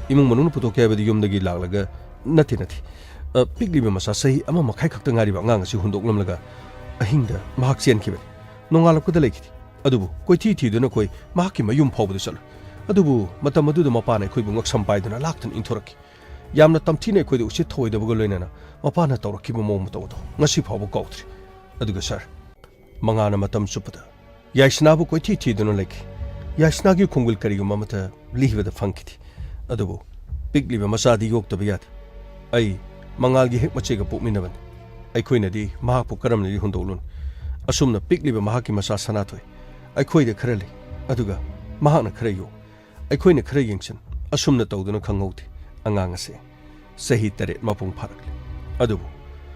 ꯏꯃꯨꯡ ꯃꯅꯨꯡꯅ ꯄꯨꯊꯣꯛꯈꯤ ꯍꯥꯏꯕꯗꯤ ꯌꯨꯝꯗꯒꯤ ꯂꯥꯛꯂꯒ ꯅꯠꯇꯦ, ꯅꯠꯇꯦ꯫ ꯑ, ꯄꯤꯛꯂꯤꯕ ꯃꯆꯥ ꯆꯍꯤ ꯑꯃ ꯃꯈꯥꯏ ꯈꯛꯇ ꯉꯥꯏꯔꯤꯕ ꯑꯉꯥꯡ ꯑꯁꯤ ꯍꯨꯟꯗꯣꯛꯂꯝꯂꯒ ꯑꯍꯤꯡꯗ ꯃꯍꯥꯛ ꯆꯦꯟꯈꯤꯕꯅꯤ꯫ ꯅꯣꯡꯉꯥꯜꯂꯛꯄꯗ ꯂꯩꯈꯤꯗꯦ꯫ ꯑꯗꯨꯕꯨ ꯀꯣꯏꯊꯤ ꯊꯤꯗꯨꯅ ꯑꯩꯈꯣꯏ ꯃꯍꯥꯛꯀꯤ ꯃꯌꯨꯝ ꯐꯥꯎꯕꯗ ꯆꯠꯂꯨꯏ꯫ ꯑꯗꯨꯕꯨ ꯃꯇꯝ ꯑꯗꯨꯗ ꯃꯄꯥꯅ ꯑꯩꯈꯣꯏꯕꯨ ꯉꯛꯁꯝ ꯄꯥꯏꯗꯨꯅ ꯂꯥꯛꯇꯨꯅ ꯏꯟꯊꯣꯔꯛꯈꯤ꯫ ꯌꯥꯝꯅ ꯇꯝꯊꯤꯅ ꯑꯩꯈꯣꯏꯗ ꯎꯁꯤꯠ ꯊꯑꯣꯏꯗꯕꯒ ꯂꯣꯏꯅꯅ ꯃꯄꯥꯅ ꯇꯧꯔꯛꯈꯤꯕ ꯃꯑꯣꯡ ꯃꯇꯧ ꯑꯗꯨ ꯉꯁꯤ ꯐꯥꯎꯕ ꯀꯥꯎꯗ꯭ꯔꯤ꯫ ꯑꯗꯨꯒ ꯁꯥꯔ, ꯃꯉꯥꯜꯅ ꯃꯇꯝ ꯆꯨꯞꯄꯗ ꯌꯥꯏꯁꯅꯥꯕꯨ ꯀꯣꯏꯊꯤ ꯊꯤꯗꯨꯅ ꯂꯩꯈꯤ꯫ ꯌꯥꯏꯁꯅꯥꯒꯤ ꯈꯣꯡꯒꯨꯜ ꯀꯔꯤꯒꯨꯝꯕ ꯑꯃꯠꯇ ꯂꯤꯕꯗ ꯐꯪꯈꯤꯗꯦ꯫ ꯑꯗꯨꯕꯨ ꯄꯤꯛꯂꯤꯕ ꯃꯆꯥꯗꯤ ꯌꯣꯛꯇꯕ ꯌꯥꯗꯦ꯫ ꯑꯩ ꯃꯉꯥꯜꯒꯤ ꯍꯦꯛ ꯃꯆꯦꯒ ꯄꯣꯛꯃꯤꯟꯅꯕꯅꯤ꯫ ꯑꯩꯈꯣꯏꯅꯗꯤ ꯃꯍꯥꯛꯄꯨ ꯀꯔꯝꯅꯗꯤ ꯍꯨꯟꯗꯣꯛꯂꯨꯅꯤ? ꯑꯁꯨꯝꯅ ꯄꯤꯛꯂꯤꯕ ꯃꯍꯥꯛꯀꯤ ꯃꯆꯥ ꯁꯅꯥꯊꯣꯏ ꯑꯩꯈꯣꯏꯗ ꯈꯔ ꯂꯩ, ꯑꯗꯨꯒ ꯃꯍꯥꯛꯅ ꯈꯔ ꯌꯣꯛ, ꯑꯩꯈꯣꯏꯅ ꯈꯔ ꯌꯦꯡꯁꯤꯟ, ꯑꯁꯨꯝꯅ ꯇꯧꯗꯨꯅ ꯈꯪꯍꯧꯗꯦ꯫ ꯑꯉꯥꯡ ꯑꯁꯦ ꯆꯍꯤ ꯇꯔꯦꯠ ꯃꯄꯨꯡ ꯐꯥꯔꯛꯂꯦ꯫ ꯑꯗꯨꯕꯨ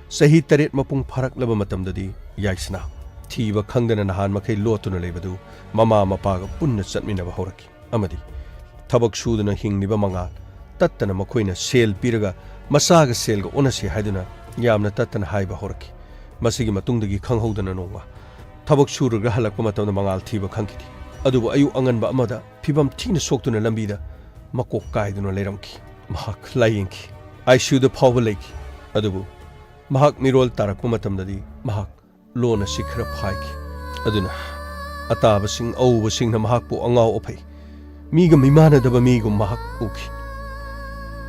ꯆꯍꯤ ꯇꯔꯦꯠ ꯃꯄꯨꯡ ꯐꯥꯔꯛꯂꯕ ꯃꯇꯝꯗꯗꯤ ꯌꯥꯏꯁꯅꯥ ꯊꯤꯕ ꯈꯪꯗꯅ ꯅꯍꯥꯟ ꯃꯈꯩ ꯂꯣꯠꯇꯨꯅ ꯂꯩꯕꯗꯨ ꯃꯃꯥ ꯃꯄꯥꯒ ꯄꯨꯟꯅ ꯆꯠꯃꯤꯟꯅꯕ ꯍꯧꯔꯛꯈꯤ꯫ ꯑꯃꯗꯤ ꯊꯕꯛ ꯁꯨꯗꯨꯅ ꯍꯤꯡꯂꯤꯕ ꯃꯉꯥꯜ ꯇꯠꯇꯅ ꯃꯈꯣꯏꯅ ꯁꯦꯜ ꯄꯤꯔꯒ ꯃꯆꯥꯒ ꯁꯦꯜꯒ ꯑꯣꯟꯅꯁꯤ ꯍꯥꯏꯗꯨꯅ ꯌꯥꯝꯅ ꯇꯠꯇꯅ ꯍꯥꯏꯕ ꯍꯧꯔꯛꯈꯤ꯫ ꯃꯁꯤꯒꯤ ꯃꯇꯨꯡꯗꯒꯤ ꯈꯪꯍꯧꯗꯅ ꯅꯣꯡꯃ ꯊꯕꯛ ꯁꯨꯔꯒ ꯍꯜꯂꯛꯄ ꯃꯇꯝꯗ ꯃꯉꯥꯜ ꯊꯤꯕ ꯈꯪꯈꯤꯗꯦ꯫ ꯑꯗꯨꯕꯨ ꯑꯌꯨꯛ ꯑꯉꯟꯕ ꯑꯃꯗ ꯐꯤꯕꯝ ꯊꯤꯅ ꯁꯣꯛꯇꯨꯅ ꯂꯝꯕꯤꯗ ꯃꯀꯣꯛ ꯀꯥꯏꯗꯨꯅ ꯂꯩꯔꯝꯈꯤ꯫ ꯃꯍꯥꯛ ꯂꯥꯌꯦꯡꯈꯤ꯫ ꯑꯥꯏ ꯁꯤ ꯌꯨꯗ ꯐꯥꯎꯕ ꯂꯩꯈꯤ꯫ ꯑꯗꯨꯕꯨ ꯃꯍꯥꯛ ꯃꯤꯔꯣꯜ ꯇꯥꯔꯛꯄ ꯃꯇꯝꯗꯗꯤ ꯃꯍꯥꯛ ꯂꯣꯟ ꯑꯁꯤ ꯈꯔ ꯐꯥꯏꯈꯤ꯫ ꯑꯗꯨꯅ ꯑꯇꯥꯕꯁꯤꯡ ꯑꯎꯕꯁꯤꯡꯅ ꯃꯍꯥꯛꯄꯨ ꯑꯉꯥꯎ ꯑꯐꯩ, ꯃꯤꯒ ꯃꯤꯃꯥꯟꯅꯗꯕ ꯃꯤꯒꯨꯝ ꯃꯍꯥꯛ ꯎꯈꯤ꯫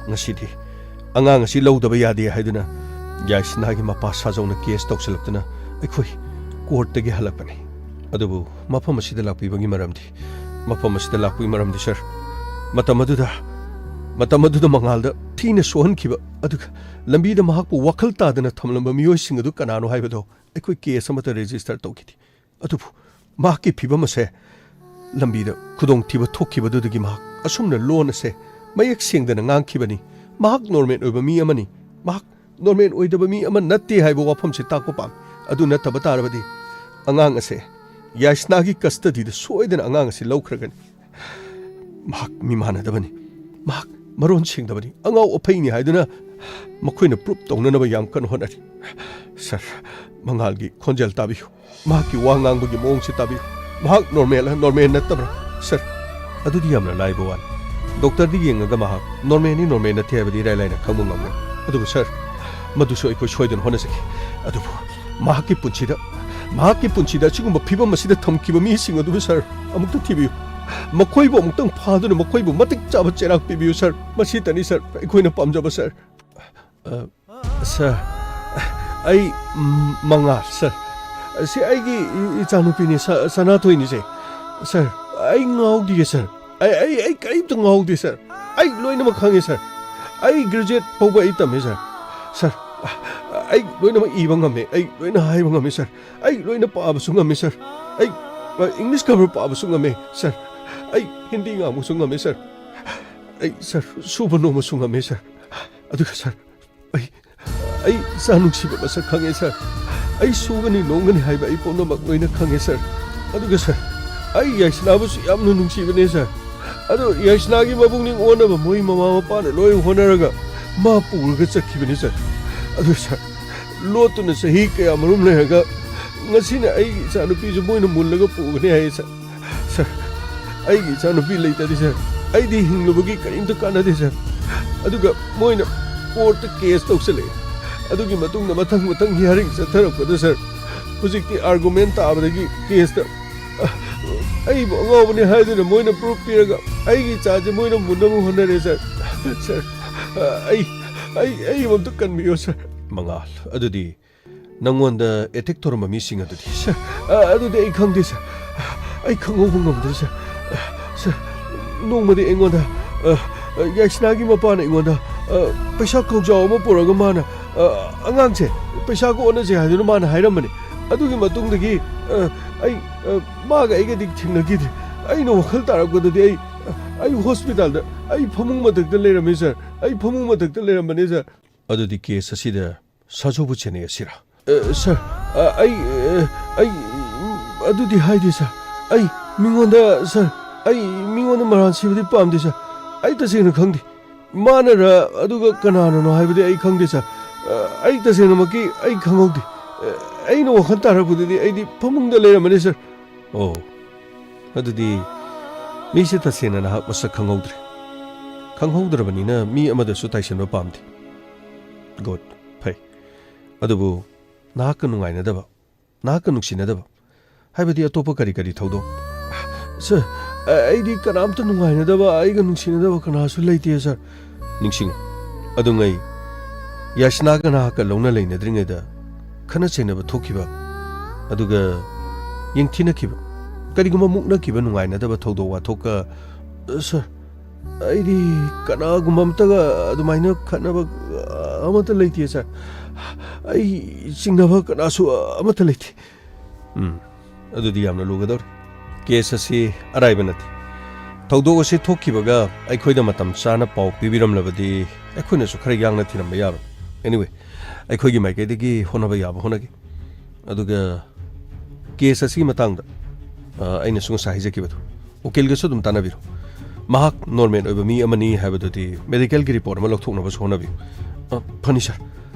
ꯉꯁꯤꯗꯤ ꯑꯉꯥꯡ ꯑꯁꯤ ꯂꯧꯗꯕ ꯌꯥꯗꯦ ꯍꯥꯏꯗꯨꯅ ꯌꯥꯏꯁꯅꯥꯒꯤ ꯃꯄꯥ ꯁꯥꯖꯧꯅ ꯀꯦꯁ ꯇꯧꯁꯤꯜꯂꯛꯇꯨꯅ ꯑꯩꯈꯣꯏ ꯀꯣꯔꯠꯇꯒꯤ ꯍꯜꯂꯛꯄꯅꯤ꯫ ꯑꯗꯨꯕꯨ ꯃꯐꯝ ꯑꯁꯤꯗ ꯂꯥꯛꯄꯤꯕꯒꯤ ꯃꯔꯝꯗꯤ, ꯃꯐꯝ ꯑꯁꯤꯗ ꯂꯥꯛꯄꯒꯤ ꯃꯔꯝꯗꯤ, ꯁꯥꯔ, ꯃꯇꯝ ꯑꯗꯨꯗ, ꯃꯇꯝ ꯑꯗꯨꯗ ꯃꯉꯥꯜꯗ ꯊꯤꯅ ꯁꯣꯛꯍꯟꯈꯤꯕ, ꯑꯗꯨꯒ ꯂꯝꯕꯤꯗ ꯃꯍꯥꯛꯄꯨ ꯋꯥꯈꯜ ꯇꯥꯗꯅ ꯊꯝꯂꯝꯕ ꯃꯤꯑꯣꯏꯁꯤꯡ ꯑꯗꯨ ꯀꯅꯥꯅꯣ ꯍꯥꯏꯕꯗꯣ ꯑꯩꯈꯣꯏ ꯀꯦꯁ ꯑꯃꯠꯇ ꯔꯦꯖꯤꯁꯇꯔ ꯇꯧꯈꯤꯗꯦ꯫ ꯑꯗꯨꯕꯨ ꯃꯍꯥꯛꯀꯤ ꯐꯤꯕꯝ ꯑꯁꯦ, ꯂꯝꯕꯤꯗ ꯈꯨꯗꯣꯡꯊꯤꯕ ꯊꯣꯛꯈꯤꯕꯗꯨꯗꯒꯤ ꯃꯍꯥꯛ ꯑꯁꯨꯝꯅ ꯂꯣꯟ ꯑꯁꯦ ꯃꯌꯦꯛ ꯁꯦꯡꯗꯅ ꯉꯥꯡꯈꯤꯕꯅꯤ꯫ ꯃꯍꯥꯛ ꯅꯣꯔꯃꯦꯜ ꯑꯣꯏꯕ ꯃꯤ ꯑꯃꯅꯤ꯫ ꯃꯍꯥꯛ ꯅꯣꯔꯃꯦꯜ ꯑꯣꯏꯗꯕ ꯃꯤ ꯑꯃ ꯅꯠꯇꯦ ꯍꯥꯏꯕ ꯋꯥꯐꯝꯁꯤ ꯇꯥꯛꯄ ꯄꯥꯝꯃꯤ꯫ ꯑꯗꯨ ꯅꯠꯇꯕ ꯇꯥꯔꯕꯗꯤ ꯑꯉꯥꯡ ꯑꯁꯦ ꯌꯥꯏꯁꯅꯥꯒꯤ ꯀꯁꯇꯗꯤꯗ ꯁꯣꯏꯗꯅ ꯑꯉꯥꯡ ꯑꯁꯤ ꯂꯧꯈ꯭ꯔꯒꯅꯤ꯫ ꯃꯍꯥꯛ ꯃꯤ ꯃꯥꯟꯅꯗꯕꯅꯤ꯫ ꯃꯍꯥꯛ ꯃꯔꯣꯟ ꯁꯦꯡꯗꯕꯅꯤ꯫ ꯑꯉꯥꯎ ꯑꯐꯩꯅꯤ ꯍꯥꯏꯗꯨꯅ ꯃꯈꯣꯏꯅ ꯄ꯭ꯔꯨꯞ ꯇꯧꯅꯅꯕ ꯌꯥꯝ ꯀꯟꯅ ꯍꯣꯠꯅꯔꯤ꯫ ꯁꯥꯔ, ꯃꯉꯥꯜꯒꯤ ꯈꯣꯟꯖꯦꯜ ꯇꯥꯕꯤꯌꯨ꯫ ꯃꯍꯥꯛꯀꯤ ꯋꯥ ꯉꯥꯡꯕꯒꯤ ꯃꯑꯣꯡꯁꯤ ꯇꯥꯕꯤꯌꯨ꯫ ꯃꯍꯥꯛ ꯅꯣꯔꯃꯦꯜꯂ ꯅꯣꯔꯃꯦꯜ ꯅꯠꯇꯕ꯭ꯔꯥ? ꯁꯥꯔ, ꯑꯗꯨꯗꯤ ꯌꯥꯝꯅ ꯂꯥꯏꯕ ꯋꯥꯅꯤ꯫ ꯗꯣꯛꯇꯔꯗ ꯌꯦꯡꯉꯒ ꯃꯍꯥꯛ ꯅꯣꯔꯃꯦꯜꯅꯤ ꯅꯣꯔꯃꯦꯜ ꯅꯠꯇꯦ ꯍꯥꯏꯕꯗꯤ ꯏꯔꯥꯏ ꯂꯥꯏꯅ ꯈꯪꯕ ꯉꯝꯒꯅꯤ꯫ ꯑꯗꯨꯕꯨ ꯁꯥꯔ, ꯃꯗꯨꯁꯨ ꯑꯩꯈꯣꯏ ꯁꯣꯏꯗꯅ ꯍꯣꯠꯅꯖꯒꯦ꯫ ꯑꯗꯨꯕꯨ ꯃꯍꯥꯛꯀꯤ ꯄꯨꯟꯁꯤꯗ, ꯃꯍꯥꯛꯀꯤ ꯄꯨꯟꯁꯤꯗ ꯑꯁꯤꯒꯨꯝꯕ ꯐꯤꯕꯝ ꯑꯁꯤꯗ ꯊꯝꯈꯤꯕ ꯃꯤꯁꯤꯡ ꯑꯗꯨꯕꯨ ꯁꯥꯔ, ꯑꯃꯨꯛꯇ ꯊꯤꯕꯤꯌꯨ꯫ ꯃꯈꯣꯏꯕꯨ ꯑꯃꯨꯛꯇꯪ ꯐꯥꯗꯨꯅ ꯃꯈꯣꯏꯕꯨ ꯃꯇꯤꯛ ꯆꯥꯕ ꯆꯩꯔꯥꯛ ꯄꯤꯕꯤꯌꯨ ꯁꯥꯔ꯫ ꯃꯁꯤꯇꯅꯤ ꯁꯥꯔ, ꯑꯩꯈꯣꯏꯅ ꯄꯥꯝꯖꯕ ꯁꯥꯔ꯫ ꯑ, ꯁꯥꯔ, ꯑꯩ, ꯎꯝ, ꯃꯉꯥꯜ ꯁꯥꯔ, ꯑꯁꯤ ꯑꯩꯒꯤ ꯏ-, ꯏꯆꯥꯅꯨꯄꯤꯅꯤ, ꯁ-, ꯁꯅꯥꯊꯣꯏꯅꯤ, ꯁꯦ꯫ ꯁꯥꯔ, ꯑꯩ ꯉꯥꯎꯗꯤꯌꯦ, ꯁꯥꯔ꯫ ꯑꯩ, ꯑꯩ, ꯑꯩ ꯀꯔꯤꯝꯇ ꯉꯥꯎꯗꯦ, ꯁꯥꯔ꯫ ꯑꯩ ꯂꯣꯏꯅꯃꯛ ꯈꯪꯉꯦ, ꯁꯥꯔ꯫ ꯑꯩ ꯒ꯭ꯔꯦꯖꯨꯑꯦꯠ ꯐꯥꯎꯕ ꯑꯩ ꯇꯝꯃꯦ, ꯁꯥꯔ꯫ ꯁꯥꯔ, ꯑꯩ ꯂꯣꯏꯅꯃꯛ ꯏꯕ ꯉꯝꯃꯦ, ꯑꯩ ꯂꯣꯏꯅ ꯍꯥꯏꯕ ꯉꯝꯃꯦ, ꯁꯥꯔ꯫ ꯑꯩ ꯂꯣꯏꯅ ꯄꯥꯕꯁꯨ ꯉꯝꯃꯦ, ꯁꯥꯔ꯫ ꯑꯩ, ꯑ, ꯏꯪꯂꯤꯁ ꯈꯕꯔ ꯄꯥꯕꯁꯨ ꯉꯝꯃꯦ, ꯁꯥꯔ꯫ ꯑꯩ ꯍꯤꯟꯗꯤ ꯉꯥꯡꯕꯁꯨ ꯉꯝꯃꯦ, ꯁꯥꯔ꯫ ꯑꯩ, ꯁꯥꯔ, ꯁꯨꯕ ꯅꯣꯝꯕꯁꯨ ꯉꯝꯃꯦ, ꯁꯥꯔ꯫ ꯑꯗꯨꯒ, ꯁꯥꯔ, ꯑꯩ, ꯑꯩ ꯏꯆꯥ ꯅꯨꯡꯁꯤꯕ ꯃꯁꯛ ꯈꯪꯉꯦ, ꯁꯥꯔ꯫ ꯑꯩ ꯁꯨꯒꯅꯤ ꯅꯣꯝꯒꯅꯤ ꯍꯥꯏꯕ ꯑꯩ ꯄꯨꯝꯅꯃꯛ ꯂꯣꯏꯅ ꯈꯪꯉꯦ, ꯁꯥꯔ꯫ ꯑꯗꯨꯒ, ꯁꯥꯔ, ꯑꯩ ꯌꯥꯏꯁꯅꯥꯕꯨꯁꯨ ꯌꯥꯝꯅ ꯅꯨꯡꯁꯤꯕꯅꯦ, ꯁꯥꯔ꯫ ꯑꯗꯣ ꯌꯥꯏꯁꯅꯥꯒꯤ ꯃꯕꯨꯛꯅꯤꯡ ꯑꯣꯟꯅꯕ ꯃꯣꯏ ꯃꯃꯥ ꯃꯄꯥꯅ ꯂꯣꯏ ꯍꯣꯠꯅꯔꯒ ꯃꯥ ꯄꯨꯔꯒ ꯆꯠꯈꯤꯕꯅꯤ, ꯁꯥꯔ꯫ ꯑꯗꯨ, ꯁꯥꯔ, ꯂꯣꯠꯇꯨꯅ ꯆꯍꯤ ꯀꯌꯥ ꯃꯔꯨꯝ ꯂꯩꯔꯒ ꯉꯁꯤꯅ ꯑꯩꯒꯤ ꯏꯆꯥꯅꯨꯄꯤꯁꯨ ꯃꯣꯏꯅ ꯃꯨꯜꯂꯒ ꯄꯨꯒꯅꯤ ꯍꯥꯏꯌꯦ, ꯁꯥꯔ꯫ ꯁꯥꯔ, ꯑꯩꯒꯤ ꯏꯆꯥꯅꯨꯄꯤ ꯂꯩꯇꯗꯤ, ꯁꯥꯔ, ꯑꯩꯗꯤ ꯍꯤꯡꯂꯨꯕꯒꯤ ꯀꯔꯤꯝꯇ ꯀꯥꯟꯅꯗꯦ, ꯁꯥꯔ꯫ ꯑꯗꯨꯒ ꯃꯣꯏꯅ ꯀꯣꯔꯠꯇ ꯀꯦꯁ ꯇꯧꯁꯜꯂꯛꯑꯦ꯫ ꯑꯗꯨꯒꯤ ꯃꯇꯨꯡꯗ ꯃꯊꯪ ꯃꯊꯪ ꯍꯤꯌꯥꯔꯤꯡ ꯆꯠꯊꯔꯛꯄꯗ, ꯁꯥꯔ, ꯍꯧꯖꯤꯛꯇꯤ ꯑꯥꯔꯒꯨꯃꯦꯟ ꯇꯥꯕꯗꯒꯤ ꯀꯦꯁꯇ ꯑꯩꯕꯨ ꯑꯉꯥꯎꯕꯅꯤ ꯍꯥꯏꯗꯨꯅ ꯃꯣꯏꯅ ꯄ꯭ꯔꯨꯐ ꯄꯤꯔꯒ ꯑꯩꯒꯤ ꯏꯆꯥꯁꯦ ꯃꯣꯏꯅ ꯃꯨꯟꯅꯕ ꯍꯣꯠꯅꯔꯦ, ꯁꯥꯔ꯫ ꯁꯥꯔ, ꯑꯩ, ꯑꯩ, ꯑꯩꯕꯨ ꯑꯝꯇ ꯀꯟꯕꯤꯌꯣ, ꯁꯥꯔ꯫ ꯃꯉꯥꯜ, ꯑꯗꯨꯗꯤ ꯅꯪꯉꯣꯟꯗ ꯑꯦꯇꯦꯛ ꯇꯧꯔꯝꯕ ꯃꯤꯁꯤꯡ ꯑꯗꯨꯗꯤ? ꯁꯥꯔ, ꯑ, ꯑꯗꯨꯗꯤ ꯑꯩ ꯈꯪꯗꯦ, ꯁꯥꯔ꯫ ꯑꯩ ꯈꯪꯍꯧꯕ ꯉꯝꯗ꯭ꯔꯦ, ꯁꯥꯔ꯫ ꯁꯥꯔ, ꯅꯣꯡꯃꯗꯤ ꯑꯩꯉꯣꯟꯗ, ꯑ, ꯑ, ꯌꯥꯏꯁꯅꯥꯒꯤ ꯃꯄꯥꯅ ꯑꯩꯉꯣꯟꯗ, ꯑ, ꯄꯩꯁꯥ ꯈꯧꯖꯥꯎ ꯑꯃ ꯄꯨꯔꯒ ꯃꯥꯅ, ꯑ, "ꯑꯉꯥꯡꯁꯦ ꯄꯩꯁꯥꯒ ꯑꯣꯟꯅꯁꯦ" ꯍꯥꯏꯗꯨꯅ ꯃꯥꯅ ꯍꯥꯏꯔꯝꯕꯅꯤ꯫ ꯑꯗꯨꯒꯤ ꯃꯇꯨꯡꯗꯒꯤ, ꯑ, ꯑꯩ, ꯑ, ꯃꯥꯒ ꯑꯩꯒꯗꯤ ꯊꯦꯡꯅꯈꯤꯗ꯭ꯔꯦ꯫ ꯑꯩꯅ ꯋꯥꯈꯜ ꯇꯥꯔꯛꯄꯗꯗꯤ ꯑꯩ, ꯑ, ꯑꯩ ꯍꯣꯁꯄꯤꯇꯥꯜꯗ, ꯑꯩ ꯐꯃꯨꯡ ꯃꯊꯛꯇ ꯂꯩꯔꯝꯃꯤ, ꯁꯥꯔ꯫ ꯑꯩ ꯐꯃꯨꯡ ꯃꯊꯛꯇ ꯂꯩꯔꯝꯕꯅꯤ, ꯁꯥꯔ꯫ ꯑꯗꯨꯗꯤ ꯀꯦꯁ ꯑꯁꯤꯗ ꯁꯥꯖꯨꯕꯨ ꯆꯦꯟꯅꯩ ꯑꯁꯤꯔꯥ? ꯑ, ꯁꯥꯔ, ꯑ, ꯑꯩ, ꯑ, ꯑꯩ, ꯎꯝ, ꯑꯗꯨꯗꯤ ꯍꯥꯏꯗꯦ, ꯁꯥꯔ꯫ ꯑꯩ ꯃꯤꯉꯣꯟꯗ, ꯁꯥꯔ, ꯑꯩ ꯃꯤꯉꯣꯟꯗ ꯃꯔꯥꯟ ꯁꯤꯕꯗꯤ ꯄꯥꯝꯗꯦ, ꯁꯥꯔ꯫ ꯑꯩ ꯇꯁꯦꯡꯅ ꯈꯪꯗꯦ꯫ ꯃꯥꯅꯔ ꯑꯗꯨꯒ ꯀꯅꯥꯅꯅꯣ ꯍꯥꯏꯕꯗꯤ ꯑꯩ ꯈꯪꯗꯦ, ꯁꯥꯔ꯫ ꯑ, ꯑꯩ ꯇꯁꯦꯡꯅꯃꯛꯀꯤ ꯑꯩ ꯈꯪꯍꯧꯗꯦ꯫ ꯑ, ꯑꯩꯅ ꯋꯥꯈꯜ ꯇꯥꯔꯛꯄꯗꯗꯤ ꯑꯩꯗꯤ ꯐꯃꯨꯡꯗ ꯂꯩꯔꯝꯕꯅꯤ, ꯁꯥꯔ꯫ ꯑꯣ, ꯑꯗꯨꯗꯤ ꯃꯤꯁꯦ ꯇꯁꯦꯡꯅ ꯅꯍꯥꯛ ꯃꯁꯛ ꯈꯪꯍꯧꯗ꯭ꯔꯦ꯫ ꯈꯪꯍꯧꯗ꯭ꯔꯕꯅꯤꯅ ꯃꯤ ꯑꯃꯗꯁꯨ ꯇꯥꯏꯁꯟꯕ ꯄꯥꯝꯗꯦ꯫ ꯒꯨꯗ, ꯐꯩ꯫ ꯑꯗꯨꯕꯨ ꯅꯍꯥꯛꯀ ꯅꯨꯡꯉꯥꯏꯅꯗꯕ, ꯅꯍꯥꯛꯀ ꯅꯨꯡꯁꯤꯅꯗꯕ, ꯍꯥꯏꯕꯗꯤ ꯑꯇꯣꯞꯄ ꯀꯔꯤ ꯀꯔꯤ ꯊꯧꯗꯣꯛ? ꯁꯥꯔ, ꯑ-, ꯑꯩꯗꯤ ꯀꯅꯥꯝꯇ ꯅꯨꯡꯉꯥꯏꯅꯗꯕ, ꯑꯩꯒ ꯅꯨꯡꯁꯤꯅꯗꯕ ꯀꯅꯥꯁꯨ ꯂꯩꯇꯦ, ꯁꯥꯔ꯫ ꯅꯤꯡꯁꯤꯡꯉꯨ, ꯑꯗꯨꯉꯩ ꯌꯥꯏꯁꯅꯥꯒ ꯅꯍꯥꯛꯀ ꯂꯧꯅ ꯂꯩꯅꯗ꯭ꯔꯤꯉꯩꯗ ꯈꯠꯅ ꯆꯩꯅꯕ ꯊꯣꯛꯈꯤꯕ ꯑꯗꯨꯒ ꯌꯦꯡꯊꯤꯅꯈꯤꯕ, ꯀꯔꯤꯒꯨꯝꯕ ꯃꯨꯛꯅꯈꯤꯕ ꯅꯨꯡꯉꯥꯏꯅꯗꯕ ꯊꯧꯗꯣꯛ ꯋꯥꯊꯣꯛꯀ, "ꯁꯥꯔ, ꯑꯩꯗꯤ ꯀꯅꯥꯒꯨꯝꯕ ꯑꯝꯇꯒ ꯑꯗꯨꯃꯥꯏꯅ ꯈꯠꯅꯕ ꯑꯃꯠꯇ ꯂꯩꯇꯦ, ꯁꯥꯔ꯫ ꯑꯩ ꯆꯤꯡꯅꯕ ꯀꯅꯥꯁꯨ ꯑꯃꯠꯇ ꯂꯩꯇꯦ꯫" ꯎꯝ, ꯑꯗꯨꯗꯤ ꯌꯥꯝꯅ ꯂꯨꯒꯗꯧꯔꯤ꯫ ꯀꯦꯁ ꯑꯁꯤ ꯑꯔꯥꯏꯕ ꯅꯠꯇꯦ꯫ ꯊꯧꯗꯣꯛ ꯑꯁꯤ ꯊꯣꯛꯈꯤꯕꯒ ꯑꯩꯈꯣꯏꯗ ꯃꯇꯝ ꯆꯥꯅ ꯄꯥꯎ ꯄꯤꯕꯤꯔꯝꯂꯕꯗꯤ ꯑꯩꯈꯣꯏꯅꯁꯨ ꯈꯔ ꯌꯥꯡꯅ ꯊꯤꯔꯝꯕ ꯌꯥꯕꯅꯤ꯫ Anyway, ꯑꯩꯈꯣꯏꯒꯤ ꯃꯥꯏꯀꯩꯗꯒꯤ ꯍꯣꯠꯅꯕ ꯌꯥꯕ ꯍꯣꯠꯅꯒꯦ꯫ ꯑꯗꯨꯒ ꯀꯦꯁ ꯑꯁꯤꯒꯤ ꯃꯇꯥꯡꯗ, ꯑ, ꯑꯩꯅꯁꯨ ꯉꯁꯥꯏ ꯍꯥꯏꯖꯈꯤꯕꯗꯣ, ꯎꯀꯤꯜꯒꯁꯨ ꯑꯗꯨꯝ ꯇꯥꯟꯅꯕꯤꯔꯣ꯫ ꯃꯍꯥꯛ ꯅꯣꯔꯃꯦꯜ ꯑꯣꯏꯕ ꯃꯤ ꯑꯃꯅꯤ ꯍꯥꯏꯕꯗꯨꯗꯤ ꯃꯦꯗꯤꯀꯦꯜꯒꯤ ꯔꯤꯄꯣꯔꯠ ꯑꯃ ꯂꯧꯊꯣꯛꯅꯕꯁꯨ ꯍꯣꯠꯅꯕꯤꯌꯨ꯫ ꯑ, ꯐꯅꯤ, ꯁꯥꯔ꯫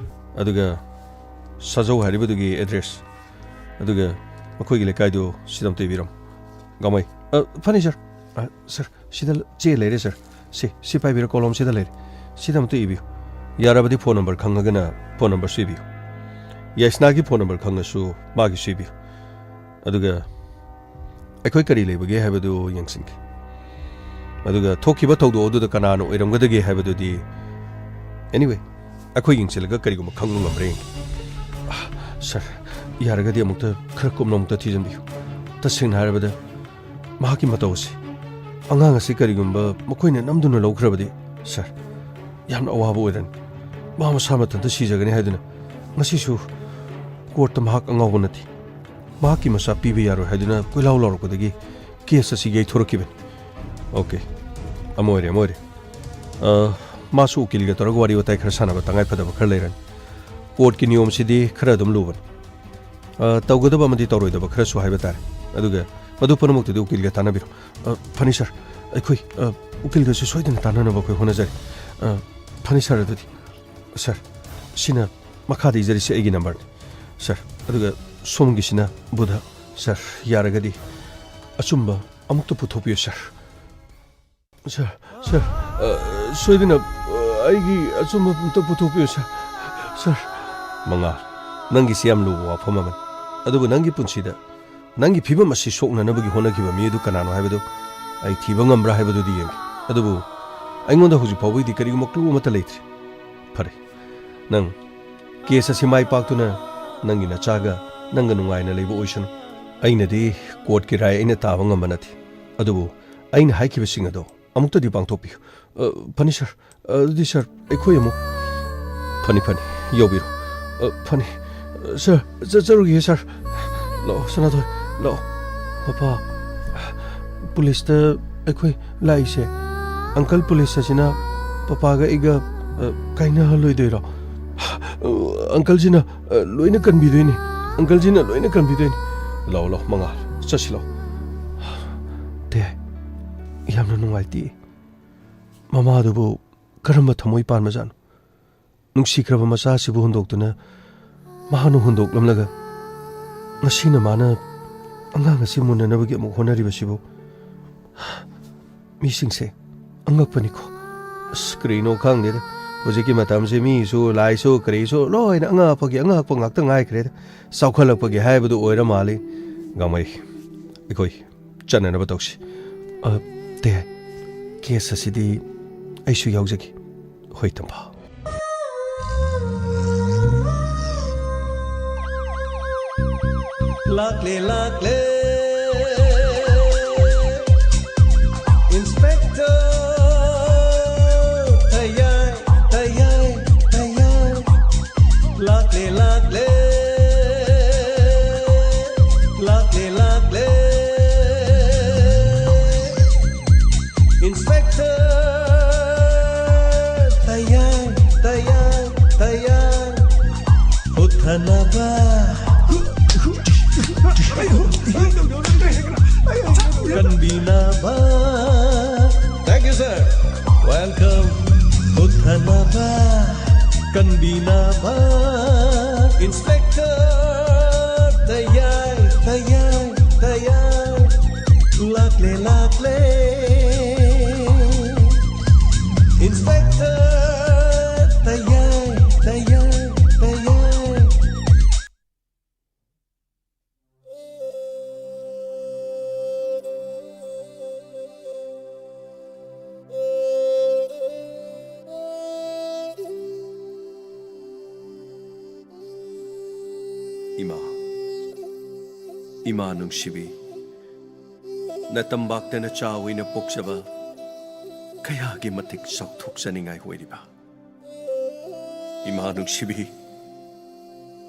ꯑꯗꯨꯒ ꯁꯥꯖꯧ ꯍꯥꯏꯔꯤꯕꯗꯨꯒꯤ ꯑꯦꯗ꯭ꯔꯦꯁ, ꯑꯗꯨꯒ ꯃꯈꯣꯏꯒꯤ ꯂꯩꯀꯥꯏꯗꯨ ꯁꯤꯗ ꯑꯝꯇ ꯏꯕꯤꯔꯝꯃꯨ꯫ ꯒꯥꯡꯃꯩ꯫ ꯑ, ꯐꯅꯤ, ꯁꯥꯔ꯫ ꯑ, ꯁꯥꯔ, ꯁꯤꯗ ꯆꯦ ꯂꯩꯔꯦ, ꯁꯥꯔ꯫ ꯁꯤ, ꯁꯤ ꯄꯥꯏꯕꯤꯔꯣ, ꯀꯣꯂꯣꯝ ꯁꯤꯗ ꯂꯩꯔꯦ꯫ ꯁꯤꯗ ꯑꯝꯇ ꯏꯕꯤꯌꯨ꯫ ꯌꯥꯔꯕꯗꯤ ꯐꯣꯟ ꯅꯝꯕꯔ ꯈꯪꯉꯒꯅ ꯐꯣꯟ ꯅꯝꯕꯔꯁꯨ ꯏꯕꯤꯌꯨ꯫ ꯌꯥꯏꯁꯅꯥꯒꯤ ꯐꯣꯟ ꯅꯝꯕꯔ ꯈꯪꯉꯁꯨ ꯃꯥꯒꯤꯁꯨ ꯏꯕꯤꯌꯨ꯫ ꯑꯗꯨꯒ ꯑꯩꯈꯣꯏ ꯀꯔꯤ ꯂꯩꯕꯒꯦ ꯍꯥꯏꯕꯗꯨ ꯌꯦꯡꯁꯤꯟꯒꯦ꯫ ꯑꯗꯨꯒ ꯊꯣꯛꯈꯤꯕ ꯊꯧꯗꯣꯛ ꯑꯗꯨꯗ ꯀꯅꯥꯅ ꯑꯣꯏꯔꯝꯒꯗꯒꯦ ꯍꯥꯏꯕꯗꯨꯗꯤ, anyway, ꯑꯩꯈꯣꯏ ꯌꯦꯡꯁꯤꯜꯂꯒ ꯀꯔꯤꯒꯨꯝꯕ ꯈꯪꯕ ꯉꯝꯕ꯭ꯔꯥ ꯌꯦꯡꯒꯦ꯫ ꯑ, ꯁꯥꯔ, ꯌꯥꯔꯒꯗꯤ ꯑꯃꯨꯛꯇ ꯈꯔ ꯀꯨꯞꯅ ꯑꯃꯨꯛꯇ ꯊꯤꯖꯤꯟꯕꯤꯌꯨ꯫ ꯇꯁꯦꯡꯅ ꯍꯥꯏꯔꯕꯗ, ꯃꯍꯥꯛꯀꯤ ꯃꯇꯧ ꯑꯁꯤ ꯑꯉꯥꯡ ꯑꯁꯤ ꯀꯔꯤꯒꯨꯝꯕ ꯃꯈꯣꯏꯅ ꯅꯝꯗꯨꯅ ꯂꯧꯈ꯭ꯔꯕꯗꯤ, ꯁꯥꯔ, ꯌꯥꯝꯅ ꯑꯋꯥꯕ ꯑꯣꯏꯔꯅꯤ꯫ ꯃꯥ ꯃꯁꯥ ꯃꯊꯟꯇ ꯁꯤꯖꯒꯅꯤ ꯍꯥꯏꯗꯨꯅ ꯉꯁꯤꯁꯨ ꯀꯣꯔꯠꯇ ꯃꯍꯥꯛ ꯑꯉꯥꯎꯕ ꯅꯠꯇꯦ꯫ ꯃꯍꯥꯛꯀꯤ ꯃꯆꯥ ꯄꯤꯕ ꯌꯥꯔꯣꯏ ꯍꯥꯏꯗꯨꯅ ꯀꯣꯏꯂꯥꯎ ꯂꯥꯎꯔꯛꯄꯗꯒꯤ ꯀꯦꯁ ꯑꯁꯤ ꯌꯩꯊꯣꯔꯛꯈꯤꯕꯅꯤ꯫ ꯑꯣꯀꯦ, ꯑꯃ ꯑꯣꯏꯔꯦ, ꯑꯃ ꯑꯣꯏꯔꯦ꯫ ꯑ, ꯃꯥꯁꯨ ꯎꯀꯤꯜꯒ ꯇꯧꯔꯒ ꯋꯥꯔꯤ ꯋꯥꯇꯥꯏ ꯈꯔ ꯁꯥꯟꯅꯕ ꯇꯉꯥꯏ ꯐꯗꯕ ꯈꯔ ꯂꯩꯔꯅꯤ꯫ ꯀꯣꯔꯠꯀꯤ ꯅꯤꯌꯣꯝꯁꯤꯗꯤ ꯈꯔ ꯑꯗꯨꯝ ꯂꯨꯕꯅꯤ꯫ ꯑ, ꯇꯧꯒꯗꯕ ꯑꯃꯗꯤ ꯇꯧꯔꯣꯏꯗꯕ ꯈꯔꯁꯨ ꯍꯥꯏꯕ ꯇꯥꯔꯦ꯫ ꯑꯗꯨꯒ ꯃꯗꯨ ꯄꯨꯝꯅꯃꯛꯇꯨꯗꯤ ꯎꯀꯤꯜꯒ ꯇꯥꯟꯅꯕꯤꯔꯣ꯫ ꯑ, ꯐꯅꯤ, ꯁꯥꯔ꯫ ꯑꯩꯈꯣꯏ, ꯑ, ꯎꯀꯤꯜꯒꯁꯨ ꯁꯣꯏꯗꯅ ꯇꯥꯟꯅꯅꯕ ꯑꯩꯈꯣꯏ ꯍꯣꯠꯅꯖꯔꯤ꯫ ꯑ, ꯐꯅꯤ, ꯁꯥꯔ, ꯑꯗꯨꯗꯤ꯫ ꯁꯥꯔ, ꯁꯤꯅ ꯃꯈꯥꯗ ꯏꯖꯔꯤꯁꯦ ꯑꯩꯒꯤ ꯅꯝꯕꯔꯅꯤ, ꯁꯥꯔ꯫ ꯑꯗꯨꯒ ꯁꯣꯝꯒꯤꯁꯤꯅ ꯕꯨꯙ꯫ ꯁꯥꯔ, ꯌꯥꯔꯒꯗꯤ ꯑꯆꯨꯝꯕ ꯑꯃꯨꯛꯇ ꯄꯨꯊꯣꯛꯄꯤꯌꯨ, ꯁꯥꯔ꯫ ꯁꯥꯔ, ꯁꯥꯔ, ꯑ, ꯁꯣꯏꯗꯅ, ꯑ, ꯑꯩꯒꯤ ꯑꯆꯨꯝꯕ ꯑꯃꯨꯛꯇ ꯄꯨꯊꯣꯛꯄꯤꯌꯨ, ꯁꯥꯔ꯫ ꯁꯥꯔ꯫ ꯃꯉꯥꯜ, ꯅꯪꯒꯤꯁꯤ ꯌꯥꯝ ꯂꯨꯕ ꯋꯥꯐꯝ ꯑꯃꯅꯤ꯫ ꯑꯗꯨꯕꯨ ꯅꯪꯒꯤ ꯄꯨꯟꯁꯤꯗ ꯅꯪꯒꯤ ꯐꯤꯕꯝ ꯑꯁꯤ ꯁꯣꯛꯅꯅꯕꯒꯤ ꯍꯣꯠꯅꯈꯤꯕ ꯃꯤ ꯑꯗꯨ ꯀꯅꯥꯅꯣ ꯍꯥꯏꯕꯗꯨ ꯑꯩ ꯊꯤꯕ ꯉꯝꯕ꯭ꯔꯥ ꯍꯥꯏꯕꯗꯨꯗꯤ ꯌꯦꯡꯒꯦ꯫ ꯑꯗꯨꯕꯨ ꯑꯩꯉꯣꯟꯗ ꯍꯧꯖꯤꯛ ꯐꯥꯎꯕꯒꯤꯗꯤ ꯀꯔꯤꯒꯨꯝꯕ ꯀ꯭ꯂꯨ ꯑꯃꯠꯇ ꯂꯩꯇ꯭ꯔꯤ꯫ ꯐꯔꯦ, ꯅꯪ ꯀꯦꯁ ꯑꯁꯤ ꯃꯥꯏ ꯄꯥꯛꯇꯨꯅ ꯅꯪꯒꯤ ꯅꯆꯥꯒ ꯅꯪꯒ ꯅꯨꯡꯉꯥꯏꯅ ꯂꯩꯕ ꯑꯣꯏꯁꯅꯨ꯫ ꯑꯩꯅꯗꯤ ꯀꯣꯔꯠꯀꯤ ꯔꯥꯏ ꯑꯩꯅ ꯇꯥꯕ ꯉꯝꯕ ꯅꯠꯇꯦ, ꯑꯗꯨꯕꯨ ꯑꯩꯅ ꯍꯥꯏꯈꯤꯕꯁꯤꯡ ꯑꯗꯣ ꯑꯃꯨꯛꯇꯗꯤ ꯄꯥꯡꯊꯣꯛꯄꯤꯌꯨ꯫ ꯑ, ꯐꯅꯤ ꯁꯥꯔ꯫ ꯑꯗꯨꯗꯤ ꯁꯥꯔ, ꯑꯩꯈꯣꯏ ꯑꯃꯨꯛ ꯐꯅꯤ, ꯐꯅꯤ, ꯌꯧꯕꯤꯔꯣ꯫ ꯑ, ꯐꯅꯤ꯫ ꯁꯥꯔ, ꯆꯠꯆꯔꯨꯒꯦ ꯁꯥꯔ꯫ ꯂꯥꯛꯑꯣ ꯁꯅꯥꯊꯣꯏ, ꯂꯥꯛꯑꯣ꯫ ꯄꯄꯥ, ꯄꯨꯂꯤꯁꯇ ꯑꯩꯈꯣꯏ ꯂꯥꯛꯏꯁꯦ, ꯑꯪꯀꯜ ꯄꯨꯂꯤꯁ ꯑꯁꯤꯅ ꯄꯄꯥꯒ ꯑꯩꯒ, ꯑ, ꯀꯥꯏꯅꯍꯜꯂꯣꯏꯗꯣꯏꯔꯣ? ꯑ, ꯑꯪꯀꯜꯁꯤꯅ, ꯑ, ꯂꯣꯏꯅ ꯀꯟꯕꯤꯗꯣꯏꯅꯤ꯫ ꯑꯪꯀꯜꯁꯤꯅ ꯂꯣꯏꯅ ꯀꯟꯕꯤꯗꯣꯏꯅꯤ꯫ ꯂꯥꯛꯑꯣ, ꯂꯥꯛꯑꯣ, ꯃꯉꯥꯜ, ꯆꯠꯁꯤ ꯂꯥꯛꯑꯣ꯫ ꯇꯦ, ꯌꯥꯝꯅ ꯅꯨꯡꯉꯥꯏꯇꯦ꯫ ꯃꯃꯥꯗꯨꯕꯨ ꯀꯔꯝꯕ ꯊꯃꯣꯏ ꯄꯥꯟꯕꯖꯥꯠꯅꯣ? ꯅꯨꯡꯁꯤꯈ꯭ꯔꯕ ꯃꯆꯥꯁꯤꯕꯨ ꯍꯨꯟꯗꯣꯛꯇꯨꯅ ꯃꯍꯥꯛꯅ ꯍꯨꯟꯗꯣꯛꯂꯝꯂꯒ ꯉꯁꯤꯅ ꯃꯥꯅ ꯑꯉꯥꯡ ꯑꯁꯤ ꯃꯨꯟꯅꯅꯕꯒꯤ ꯑꯃꯨꯛ ꯍꯣꯠꯅꯔꯤꯕꯁꯤꯕꯨ? ꯃꯤꯁꯤꯡꯁꯦ ꯑꯉꯛꯄꯅꯤꯀꯣ꯫ ꯑꯁ, ꯀꯔꯤꯅꯣ ꯈꯪꯗꯦꯗ꯫ ꯍꯧꯖꯤꯛꯀꯤ ꯃꯇꯝꯁꯦ ꯃꯤꯁꯨ, ꯂꯥꯏꯁꯨ, ꯀꯔꯤꯁꯨ ꯂꯣꯏꯅ ꯑꯉꯛꯄꯒꯤ ꯑꯉꯛꯄ ꯉꯥꯛꯇ ꯉꯥꯏꯈ꯭ꯔꯦꯗ꯫ ꯆꯥꯎꯈꯠꯂꯛꯄꯒꯤ ꯍꯥꯏꯕꯗꯨ ꯑꯣꯏꯔ ꯃꯥꯜꯂꯤ꯫ ꯒꯥꯡꯃꯩ, ꯑꯩꯈꯣꯏ ꯆꯠꯅꯅꯕ ꯇꯧꯁꯤ꯫ ꯑ, ꯇꯦ, ꯀꯦꯁ ꯑꯁꯤꯗꯤ ꯑꯩꯁꯨ ꯌꯥꯎꯖꯒꯦ꯫ ꯍꯣꯏ, ꯇꯝꯐꯥ꯫ ꯂꯥꯛꯂꯦ, ꯂꯥꯛꯂꯦ, Inspector ꯇꯌꯥꯏ, ꯇꯌꯥꯏ, ꯇꯌꯥꯏ꯫ ꯂꯥꯛꯂꯦ, ꯂꯥꯛꯂꯦ, ꯂꯥꯛꯂꯦ, ꯂꯥꯛꯂꯦ꯫ Inspector ꯇꯌꯥꯏ, ꯇꯌꯥꯏ, ꯇꯌꯥꯏ꯫ ꯍꯨꯠꯊꯅꯕ, ꯀꯟꯕꯤꯅꯕ꯫ Thank you, sir. Welcome. ꯍꯨꯠꯊꯅꯕ, ꯀꯟꯕꯤꯅꯕ꯫ Inspector ꯇꯌꯥꯏ, ꯇꯌꯥꯏ, ꯇꯌꯥꯏ꯫ ꯂꯥꯛꯂꯦ, ꯂꯥꯛꯂꯦ꯫ Inspector ꯇꯌꯥꯏ, ꯇꯌꯥꯏ, ꯇꯌꯥꯏ꯫ ꯏꯃꯥ ꯅꯨꯡꯁꯤꯕꯤ, ꯅꯇꯝꯕꯥꯛꯇ ꯅꯆꯥ ꯑꯣꯏꯅ ꯄꯣꯛꯆꯕ ꯀꯌꯥꯒꯤ ꯃꯇꯤꯛ ꯆꯥꯎꯊꯣꯛꯆꯅꯤꯡꯉꯥꯏ ꯑꯣꯏꯔꯤꯕ꯫ ꯏꯃꯥ ꯅꯨꯡꯁꯤꯕꯤ,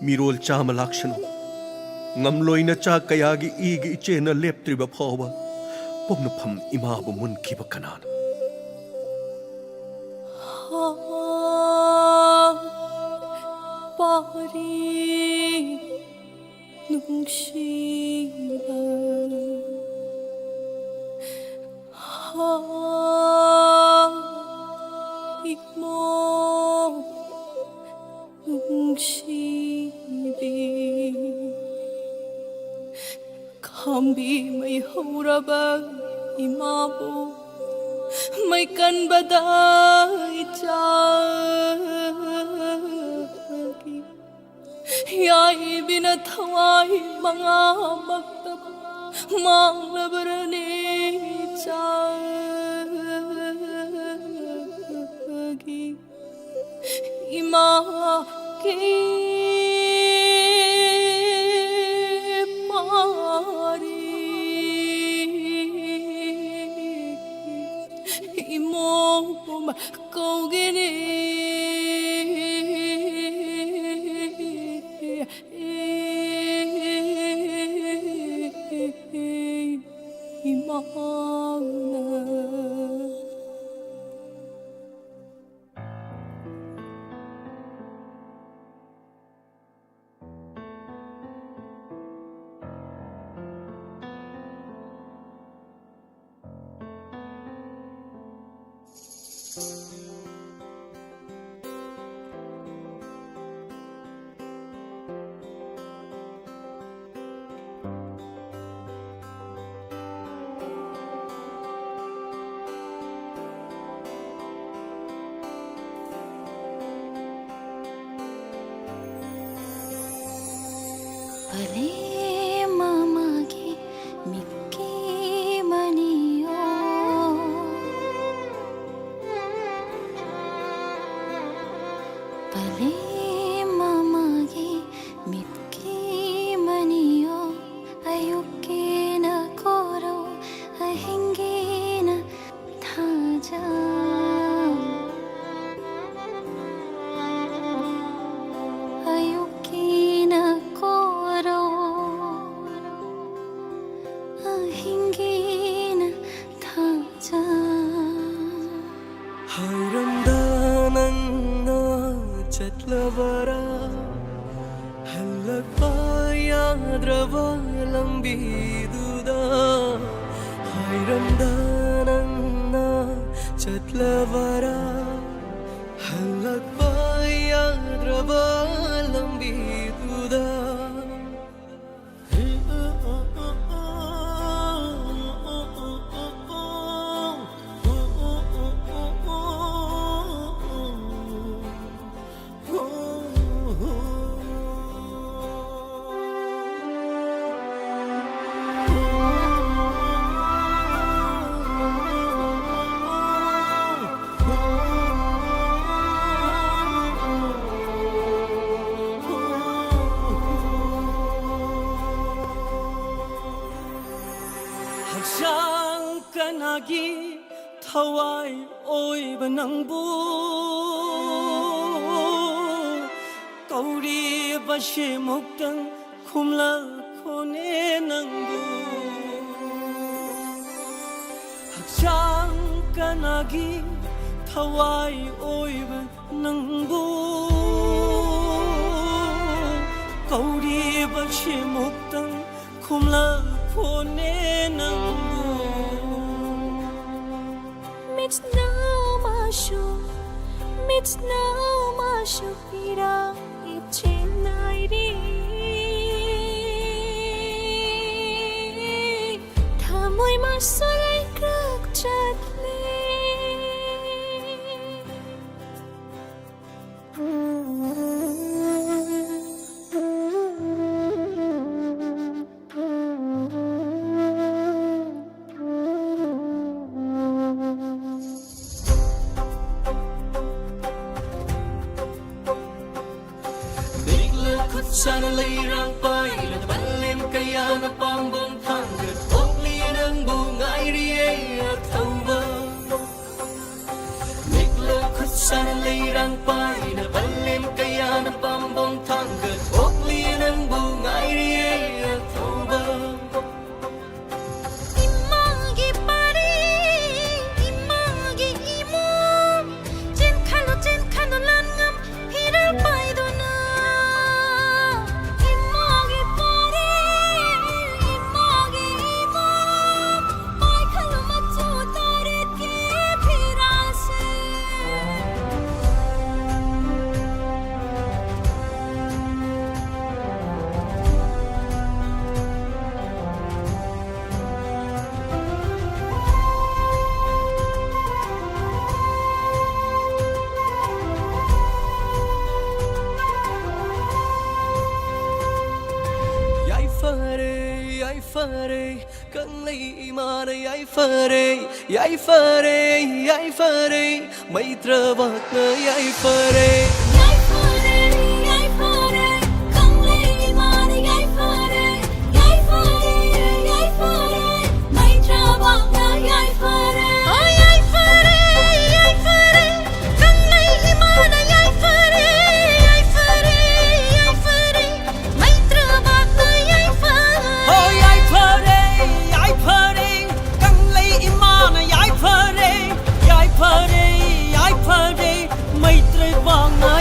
ꯃꯤꯔꯣꯜ ꯆꯥꯝꯃ ꯂꯥꯛꯁꯅꯨ, ꯉꯝꯂꯣꯏ ꯅꯆꯥ ꯀꯌꯥꯒꯤ ꯏꯒꯤ ꯏꯆꯦꯅ ꯂꯦꯞꯇ꯭ꯔꯤꯕ ꯐꯥꯎꯕ ꯄꯣꯛꯅꯐꯝ ꯏꯃꯥꯕꯨ ꯃꯨꯟꯈꯤꯕ ꯀꯅꯥꯅꯣ? ꯍꯥ, ꯄꯥꯔꯤ ꯅꯨꯡꯁꯤꯕ, ꯍꯥ, ꯏꯃꯣ ꯅꯨꯡꯁꯤꯕꯤ, ꯈꯥꯝꯕꯤ ꯃꯩ ꯍꯧꯔꯕ ꯏꯃꯥꯕꯨ ꯃꯩ ꯀꯟꯕꯗ ꯏꯆꯥꯒꯤ ꯌꯥꯏꯕꯤꯅ ꯊꯋꯥꯏ ꯃꯉꯥꯃꯛꯇ ꯃꯥꯡꯂꯕꯔꯅꯦ ꯏꯆꯥꯒꯤ ꯏꯃꯥꯒꯤ ꯄꯥꯔꯤ ꯏꯃꯣꯝ ꯀꯧꯒꯅꯤ ꯏꯃꯥꯅ꯫ ꯄꯂꯦꯝ ꯑꯃꯒꯤ ꯃꯤꯠꯀꯤ ꯃꯅꯤꯌꯣ꯫ ꯄꯂꯦꯝ ꯑꯃꯒꯤ ꯃꯤꯠꯀꯤ ꯃꯅꯤꯌꯣ꯫ ꯑꯌꯨꯛꯀꯤꯅ ꯀꯣꯔꯧ, ꯑꯍꯤꯡꯒꯤꯅ ꯊꯥꯖ꯫ ꯍꯥꯏꯔꯝꯗ ꯅꯪꯅ ꯆꯠꯂꯕꯔꯥ? ꯍꯜꯂꯛꯄ ꯌꯥꯗ꯭ꯔꯕ ꯂꯝꯕꯤꯗꯨꯗ ꯍꯥꯏꯔꯝꯗ ꯅꯪꯅ ꯆꯠꯂꯕꯔꯥ? ꯍꯜꯂꯛꯄ ꯌꯥꯗ꯭ꯔꯕ ꯂꯝꯕꯤꯗꯨꯗ꯫ ꯍꯛꯆꯥꯡ ꯀꯅꯥꯒꯤ ꯊꯋꯥꯏ ꯑꯣꯏꯕ ꯅꯪꯕꯨ ꯀꯧꯔꯤꯕꯁꯦ ꯑꯃꯨꯛꯇꯪ ꯈꯨꯝꯂꯛꯈꯣꯅꯦ ꯅꯪꯕꯨ꯫ ꯍꯛꯆꯥꯡ ꯀꯅꯥꯒꯤ ꯊꯋꯥꯏ ꯑꯣꯏꯕ ꯅꯪꯕꯨ ꯀꯧꯔꯤꯕꯁꯦ ꯑꯃꯨꯛꯇꯪ ꯈꯨꯝꯂꯛꯈꯣꯅꯦ ꯅꯪꯕꯨ꯫ ꯃꯤꯠꯅ ꯃꯥꯁꯨ, ꯃꯤꯠꯅ ꯃꯥꯁꯨ ꯄꯤꯔꯥꯡ ꯏꯆꯦꯟ ꯅꯥꯏꯔꯤ꯫ ꯊꯃꯣꯏ ꯃꯥꯁꯨ ꯂꯩꯀ꯭ꯔꯛ ꯆꯠꯂꯦ꯫ ꯅꯤꯛꯂ ꯈꯨꯠꯁꯥꯅ ꯂꯩꯔꯥꯡ ꯄꯥꯏꯔ ꯄꯂꯦꯝ ꯀꯌꯥꯅ ꯄꯥꯝꯕꯣꯝ ꯊꯥꯡꯗ ꯊꯣꯛꯂꯤ ꯅꯪꯕꯨ ꯉꯥꯏꯔꯤꯌꯦ ꯑꯊꯧꯕ꯫ ꯁꯟ ꯂꯩꯔꯥꯡ ꯄꯥꯏꯅ ꯄꯂꯦꯝ ꯀꯌꯥꯅ ꯄꯥꯝꯕꯣꯝ ꯊꯥꯡꯒꯠ ꯑꯣꯛꯂꯤ ꯅꯪꯕꯨ ꯉꯥꯏꯔꯤꯌꯦ ꯑꯊꯧꯕ꯫ ꯏꯃꯥꯒꯤ ꯄꯥꯔꯤ, ꯏꯃꯥꯒꯤ ꯏꯃꯨꯡ, ꯆꯦꯟꯈꯠꯂꯨ, ꯆꯦꯟꯈꯠꯂꯨ, ꯂꯥꯟꯉꯝ ꯐꯤꯔꯥꯜ ꯄꯥꯏꯗꯨꯅ꯫ ꯏꯃꯥꯒꯤ ꯄꯥꯔꯤ, ꯏꯃꯥꯒꯤ ꯏꯃꯨꯡ, ꯄꯥꯏꯈꯠꯂꯨ ꯃꯆꯨ ꯇꯔꯦꯠꯀꯤ ꯐꯤꯔꯥꯜꯁꯦ꯫ ꯌꯥꯏꯐꯔꯦ, ꯌꯥꯏꯐꯔꯦ, ꯀꯪꯂꯩ ꯏꯃꯥꯅ ꯌꯥꯏꯐꯔꯦ, ꯌꯥꯏꯐꯔꯦ, ꯌꯥꯏꯐꯔꯦ, ꯃꯩꯇ꯭ꯔꯕꯥꯛꯅ ꯌꯥꯏꯐꯔꯦ꯫ ꯌꯥꯏꯐꯔꯦ, ꯌꯥꯏꯐꯔꯦ, ꯀꯪꯂꯩ ꯏꯃꯥꯅ ꯌꯥꯏꯐꯔꯦ, ꯌꯥꯏꯐꯔꯦ, ꯌꯥꯏꯐꯔꯦ, ꯃꯩꯇ꯭ꯔꯕꯥꯛꯅ ꯌꯥꯏꯐꯔꯦ꯫ ꯑꯣ ꯌꯥꯏꯐꯔꯦ, ꯌꯥꯏꯐꯔꯦ, ꯀꯪꯂꯩ ꯏꯃꯥꯅ ꯌꯥꯏꯐꯔꯦ, ꯌꯥꯏꯐꯔꯦ, ꯌꯥꯏꯐꯔꯦ, ꯃꯩꯇ꯭ꯔꯕꯥꯛꯅ ꯌꯥꯏꯐꯔꯦ꯫ ꯑꯣ ꯌꯥꯏꯐꯔꯦ, ꯌꯥꯏꯐꯔꯦ, ꯀꯪꯂꯩ ꯏꯃꯥꯅ ꯌꯥꯏꯐꯔꯦ, ꯌꯥꯏꯐꯔꯦ, ꯌꯥꯏꯐꯔꯦ, ꯃꯩꯇ꯭ꯔꯕꯥꯛꯅ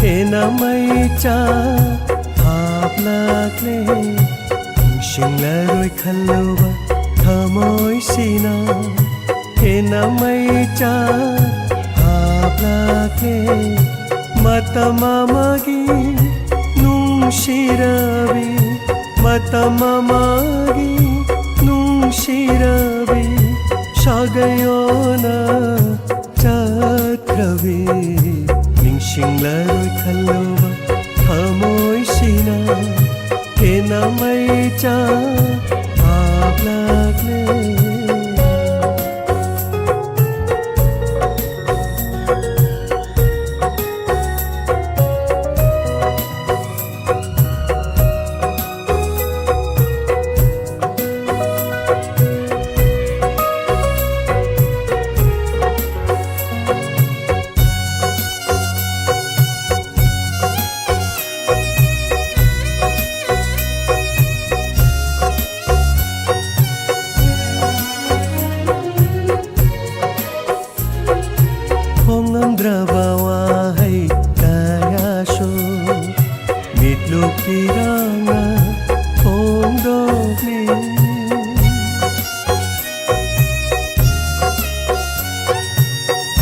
ꯍꯦꯟꯅ ꯃꯩꯆꯥꯛ ꯍꯥꯞꯂꯛꯂꯦ꯫ ꯅꯤꯡꯁꯤꯡꯂꯔꯣꯏ ꯈꯜꯂꯨꯕ ꯊꯃꯣꯏꯁꯤꯅ ꯍꯦꯟꯅ ꯃꯩꯆꯥꯛ ꯍꯥꯞꯂꯛꯂꯦ꯫ ꯃꯇꯝ ꯑꯃꯒꯤ ꯅꯨꯡꯁꯤꯔꯕꯤ, ꯃꯇꯝ ꯑꯃꯒꯤ ꯅꯨꯡꯁꯤꯔꯕꯤ, ꯁꯥꯒꯩ ꯑꯣꯟꯅ ꯆꯠꯈ꯭ꯔꯕꯤ꯫ ꯅꯤꯡꯁꯤꯡꯂꯔꯣꯏ ꯈꯜꯂꯨꯕ ꯊꯃꯣꯏꯁꯤꯅ ꯍꯦꯟꯅ ꯃꯩꯆꯥꯛ ꯍꯥꯞꯂꯛꯂꯦ꯫ ꯐꯣꯡꯉꯝꯗ꯭ꯔꯕ ꯋꯥꯍꯩ ꯀꯌꯥꯁꯨ ꯃꯤꯠꯂꯨ ꯄꯤꯔꯥꯡꯅ ꯐꯣꯡꯗꯣꯛꯂꯤ꯫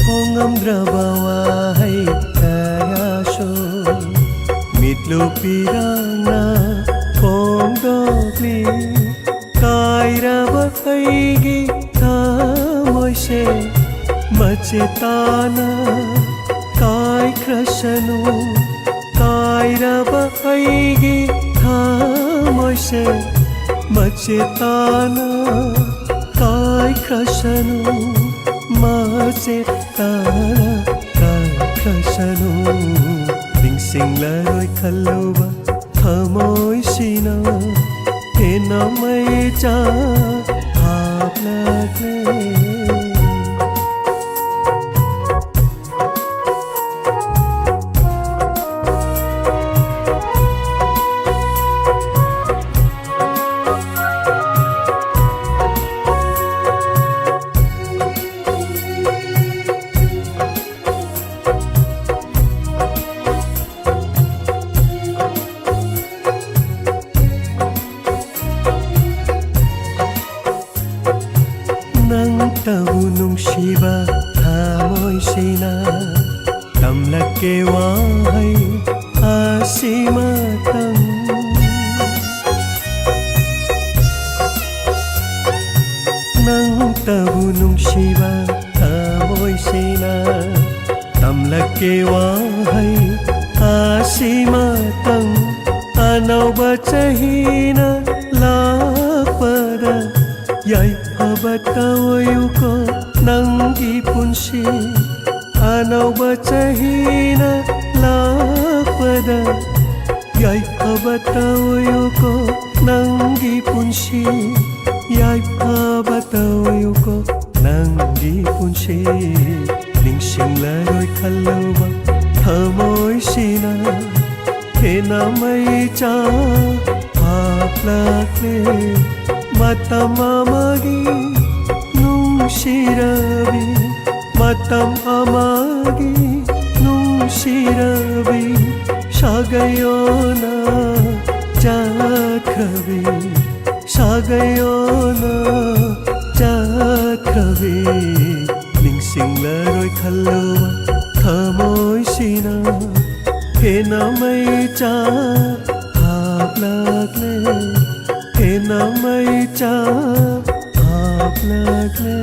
ꯐꯣꯡꯉꯝꯗ꯭ꯔꯕ ꯋꯥꯍꯩ ꯀꯌꯥꯁꯨ ꯃꯤꯠꯂꯨ ꯄꯤꯔꯥꯡꯅ ꯐꯣꯡꯗꯣꯛꯂꯤ꯫ ꯀꯥꯏꯔꯕ ꯑꯩꯒꯤ ꯊꯃꯣꯏꯁꯦ ꯃꯆꯦ ꯇꯥꯅ ꯀꯥꯏꯈ꯭ꯔꯁꯅꯨ꯫ ꯀꯥꯏꯔꯕ ꯑꯩꯒꯤ ꯊꯃꯣꯏꯁꯦ ꯃꯆꯦ ꯇꯥꯅ ꯀꯥꯏꯈ꯭ꯔꯁꯅꯨ꯫ ꯃꯆꯦ ꯇꯥꯅ ꯀꯥꯏꯈ꯭ꯔꯁꯅꯨ꯫ ꯅꯤꯡꯁꯤꯡꯂꯔꯣꯏ ꯈꯜꯂꯨꯕ ꯊꯃꯣꯏꯁꯤꯅ ꯍꯦꯟꯅ ꯃꯩꯆꯥꯛ ꯍꯥꯞꯂꯛꯂꯦ꯫ ꯑꯅꯧꯕ ꯆꯍꯤꯅ ꯂꯥꯛꯄꯗ ꯌꯥꯏꯐꯕ ꯇꯧꯌꯨꯀꯣ ꯅꯪꯒꯤ ꯄꯨꯟꯁꯤ꯫ ꯑꯅꯧꯕ ꯆꯍꯤꯅ ꯂꯥꯛꯄꯗ ꯌꯥꯏꯐꯕ ꯇꯧꯌꯨꯀꯣ ꯅꯪꯒꯤ ꯄꯨꯟꯁꯤ꯫ ꯌꯥꯏꯐꯕ ꯇꯧꯌꯨꯀꯣ ꯅꯪꯒꯤ ꯄꯨꯟꯁꯤ꯫ ꯅꯤꯡꯁꯤꯡꯂꯔꯣꯏ ꯈꯜꯂꯨꯕ ꯊꯃꯣꯏꯁꯤꯅ ꯍꯦꯟꯅ ꯃꯩꯆꯥꯛ ꯍꯥꯞꯂꯛꯂꯦ꯫ ꯃꯇꯝ ꯑꯃꯒꯤ ꯅꯨꯡꯁꯤꯔꯕꯤ, ꯃꯇꯝ ꯑꯃꯒꯤ ꯅꯨꯡꯁꯤꯔꯕꯤ, ꯁꯥꯒꯩ ꯑꯣꯟꯅ ꯆꯠꯈ꯭ꯔꯕꯤ, ꯁꯥꯒꯩ ꯑꯣꯟꯅ ꯆꯠꯈ꯭ꯔꯕꯤ꯫ ꯅꯤꯡꯁꯤꯡꯂꯔꯣꯏ ꯈꯜꯂꯨꯕ ꯊꯃꯣꯏꯁꯤꯅ ꯍꯦꯟꯅ ꯃꯩꯆꯥꯛ ꯍꯥꯞꯂꯛꯂꯦ, ꯍꯦꯟꯅ ꯃꯩꯆꯥꯛ ꯍꯥꯞꯂꯛꯂꯦ꯫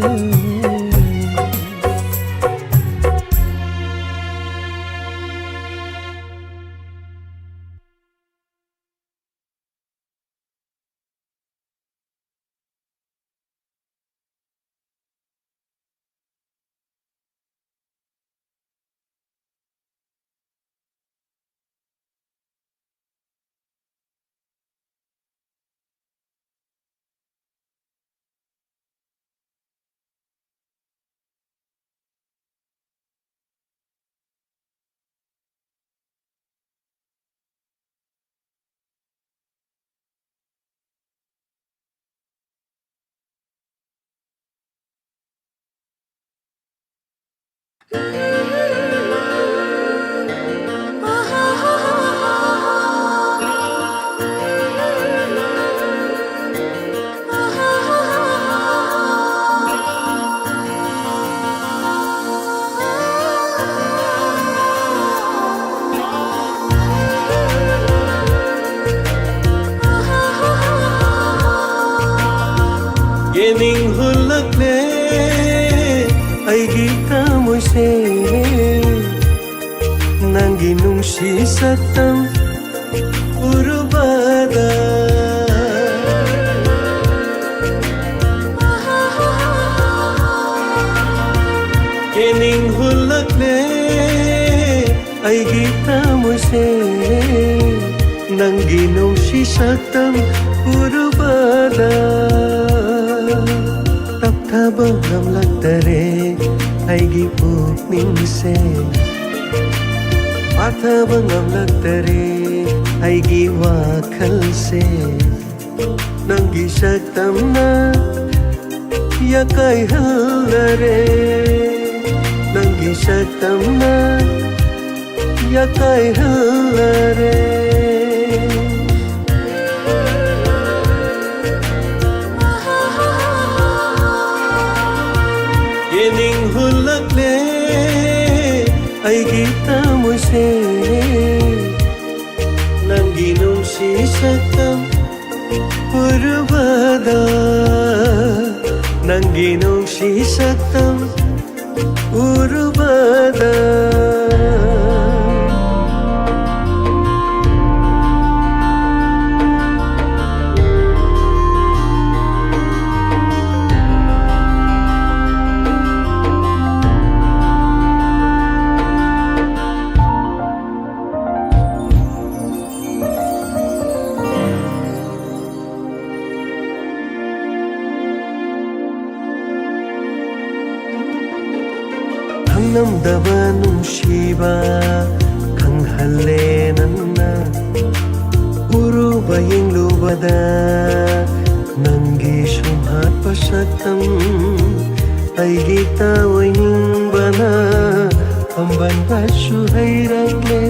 ꯌꯦꯡꯅꯤꯡꯍꯜꯂꯛꯂꯦ ꯑꯩꯒꯤ ꯊꯃꯣꯏꯁꯦ꯫ ꯅꯪꯒꯤ ꯅꯨꯡꯁꯤ ꯁꯛꯇꯝ ꯎꯔꯨꯕ ꯅꯪꯒꯤ ꯅꯨꯡꯁꯤ ꯁꯛꯇꯝ ꯎꯔꯨꯕꯗ ꯇꯞꯊꯕ ꯉꯝꯂꯛꯇꯔꯦ ꯑꯩꯒꯤ ꯄꯨꯛꯅꯤꯡꯁꯦ꯫ ꯐꯥꯊꯕ ꯉꯝꯂꯛꯇꯔꯦ ꯑꯩꯒꯤ ꯋꯥꯈꯜꯁꯦ꯫ ꯅꯪꯒꯤ ꯁꯛꯇꯝꯅ ꯌꯥꯀꯥꯏꯍꯜꯂꯔꯦ꯫ ꯅꯪꯒꯤ ꯁꯛꯇꯝꯅ ꯌꯥꯀꯥꯏꯍꯜꯂꯔꯦ꯫ ꯌꯦꯅꯤꯡ ꯍꯨꯜꯂꯛꯂꯦ ꯑꯩꯒꯤ ꯊꯃꯣꯏꯁꯦ꯫ ꯅꯪꯒꯤ ꯅꯨꯡꯁꯤ ꯁꯛꯇꯝ ꯎꯔꯨꯕꯗ, ꯅꯪꯒꯤ ꯅꯨꯡꯁꯤ ꯁꯛꯇꯝ ꯎꯔꯨꯕꯗ꯫ ꯈꯪꯂꯝꯗꯕ ꯅꯨꯡꯁꯤꯕ ꯈꯪꯍꯜꯂꯦ ꯅꯪꯅ꯫ ꯎꯔꯨꯕ ꯌꯦꯡꯂꯨꯕꯗ ꯅꯪꯒꯤ ꯁꯨꯝꯍꯠꯄ ꯁꯛꯇꯝ ꯑꯩꯒꯤ ꯇꯥꯑꯣꯏꯅꯤꯡꯕꯅ ꯄꯥꯝꯕꯟꯕꯁꯨ ꯍꯩꯔꯛꯂꯦ꯫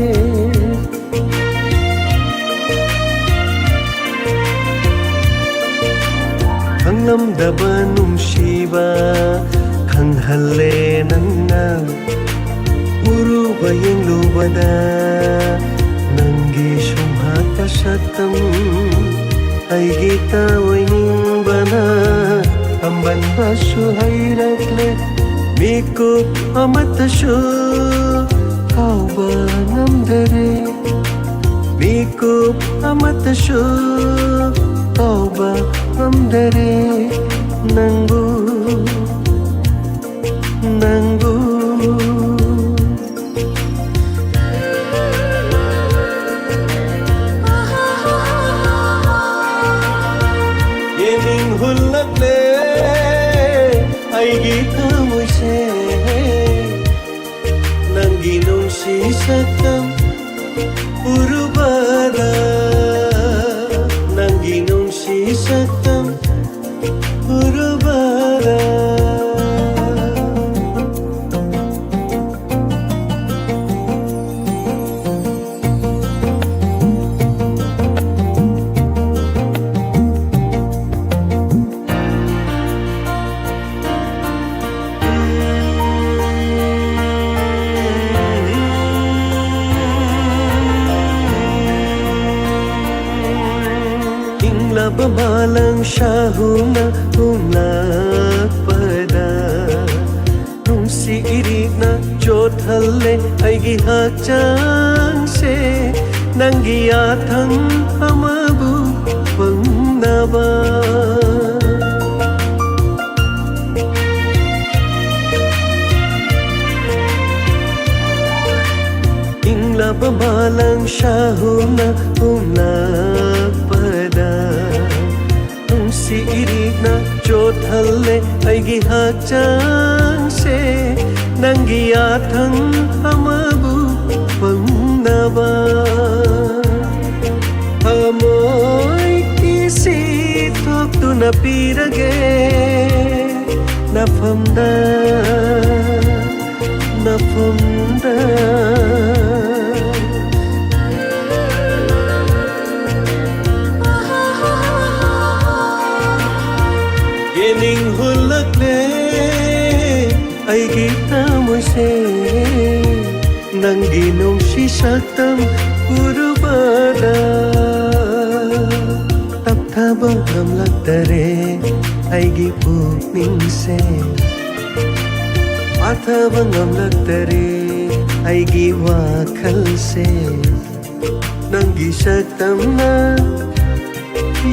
ꯈꯪꯂꯝꯗꯕ ꯅꯨꯡꯁꯤꯕ ꯈꯪꯍꯜꯂꯦ ꯅꯪꯅ꯫ ꯎꯔꯨꯕ ꯌꯦꯡꯂꯨꯕꯗ ꯅꯪꯒꯤ ꯁꯨꯝꯍꯠꯄ ꯁꯛꯇꯝ ꯑꯩꯒꯤ ꯇꯥꯑꯣꯏꯅꯤꯡꯕꯅ ꯄꯥꯝꯕꯟꯕꯁꯨ ꯍꯩꯔꯛꯂꯦ꯫ ꯃꯤꯀꯨꯞ ꯑꯃꯠꯇꯁꯨ ꯀꯥꯎꯕ ꯉꯝꯗꯔꯦ꯫ ꯃꯤꯀꯨꯞ ꯑꯃꯠꯇꯁꯨ ꯀꯥꯎꯕ ꯉꯝꯗꯔꯦ ꯅꯪꯕꯨ, ꯅꯪꯕꯨ꯫ ꯎꯔꯨꯕꯗ, ꯅꯪꯒꯤ ꯅꯨꯡꯁꯤ ꯁꯛꯇꯝ ꯎꯔꯨꯕꯗ꯫ ꯏꯪꯂꯕ ꯃꯥꯂꯪ ꯁꯥꯍꯨꯅ ꯍꯨꯝꯂꯛꯄꯗ, ꯅꯨꯡꯁꯤ ꯏꯔꯤꯛꯅ ꯆꯣꯠꯍꯜꯂꯦ ꯑꯩꯒꯤ ꯍꯛꯆꯥꯡꯁꯦ, ꯅꯪꯒꯤ ꯌꯥꯊꯪ ꯑꯃꯕꯨ ꯐꯪꯅꯕ꯫ ꯏꯪꯂꯕ ꯃꯥꯂꯪ ꯁꯥꯍꯨꯝꯅ ꯍꯨꯝꯂꯛꯄꯗ, ꯅꯨꯡꯁꯤ ꯏꯔꯤꯛꯅ ꯆꯣꯠꯍꯜꯂꯦ ꯑꯩꯒꯤ ꯍꯛꯆꯥꯡꯁꯦ, ꯅꯪꯒꯤ ꯌꯥꯊꯪ ꯑꯃꯕꯨ ꯐꯪꯅꯕ꯫ ꯊꯃꯣꯏ ꯀꯤꯁꯤ ꯊꯣꯛꯇꯨꯅ ꯄꯤꯔꯒꯦ ꯅꯐꯝꯗ, ꯅꯐꯝꯗ꯫ ꯌꯦꯅꯤꯡ ꯍꯨꯜꯂꯛꯂꯦ ꯑꯩꯒꯤ ꯊꯃꯣꯏꯁꯦ, ꯅꯪꯒꯤ ꯅꯨꯡꯁꯤ ꯁꯛꯇꯝ ꯎꯔꯨꯕꯗ꯫ ꯇꯞꯊꯕ ꯉꯝꯂꯛꯇꯔꯦ ꯑꯩꯒꯤ ꯄꯨꯛꯅꯤꯡꯁꯦ, ꯄꯥꯊꯕ ꯉꯝꯂꯛꯇꯔꯦ ꯑꯩꯒꯤ ꯋꯥꯈꯜꯁꯦ꯫ ꯅꯪꯒꯤ ꯁꯛꯇꯝꯅ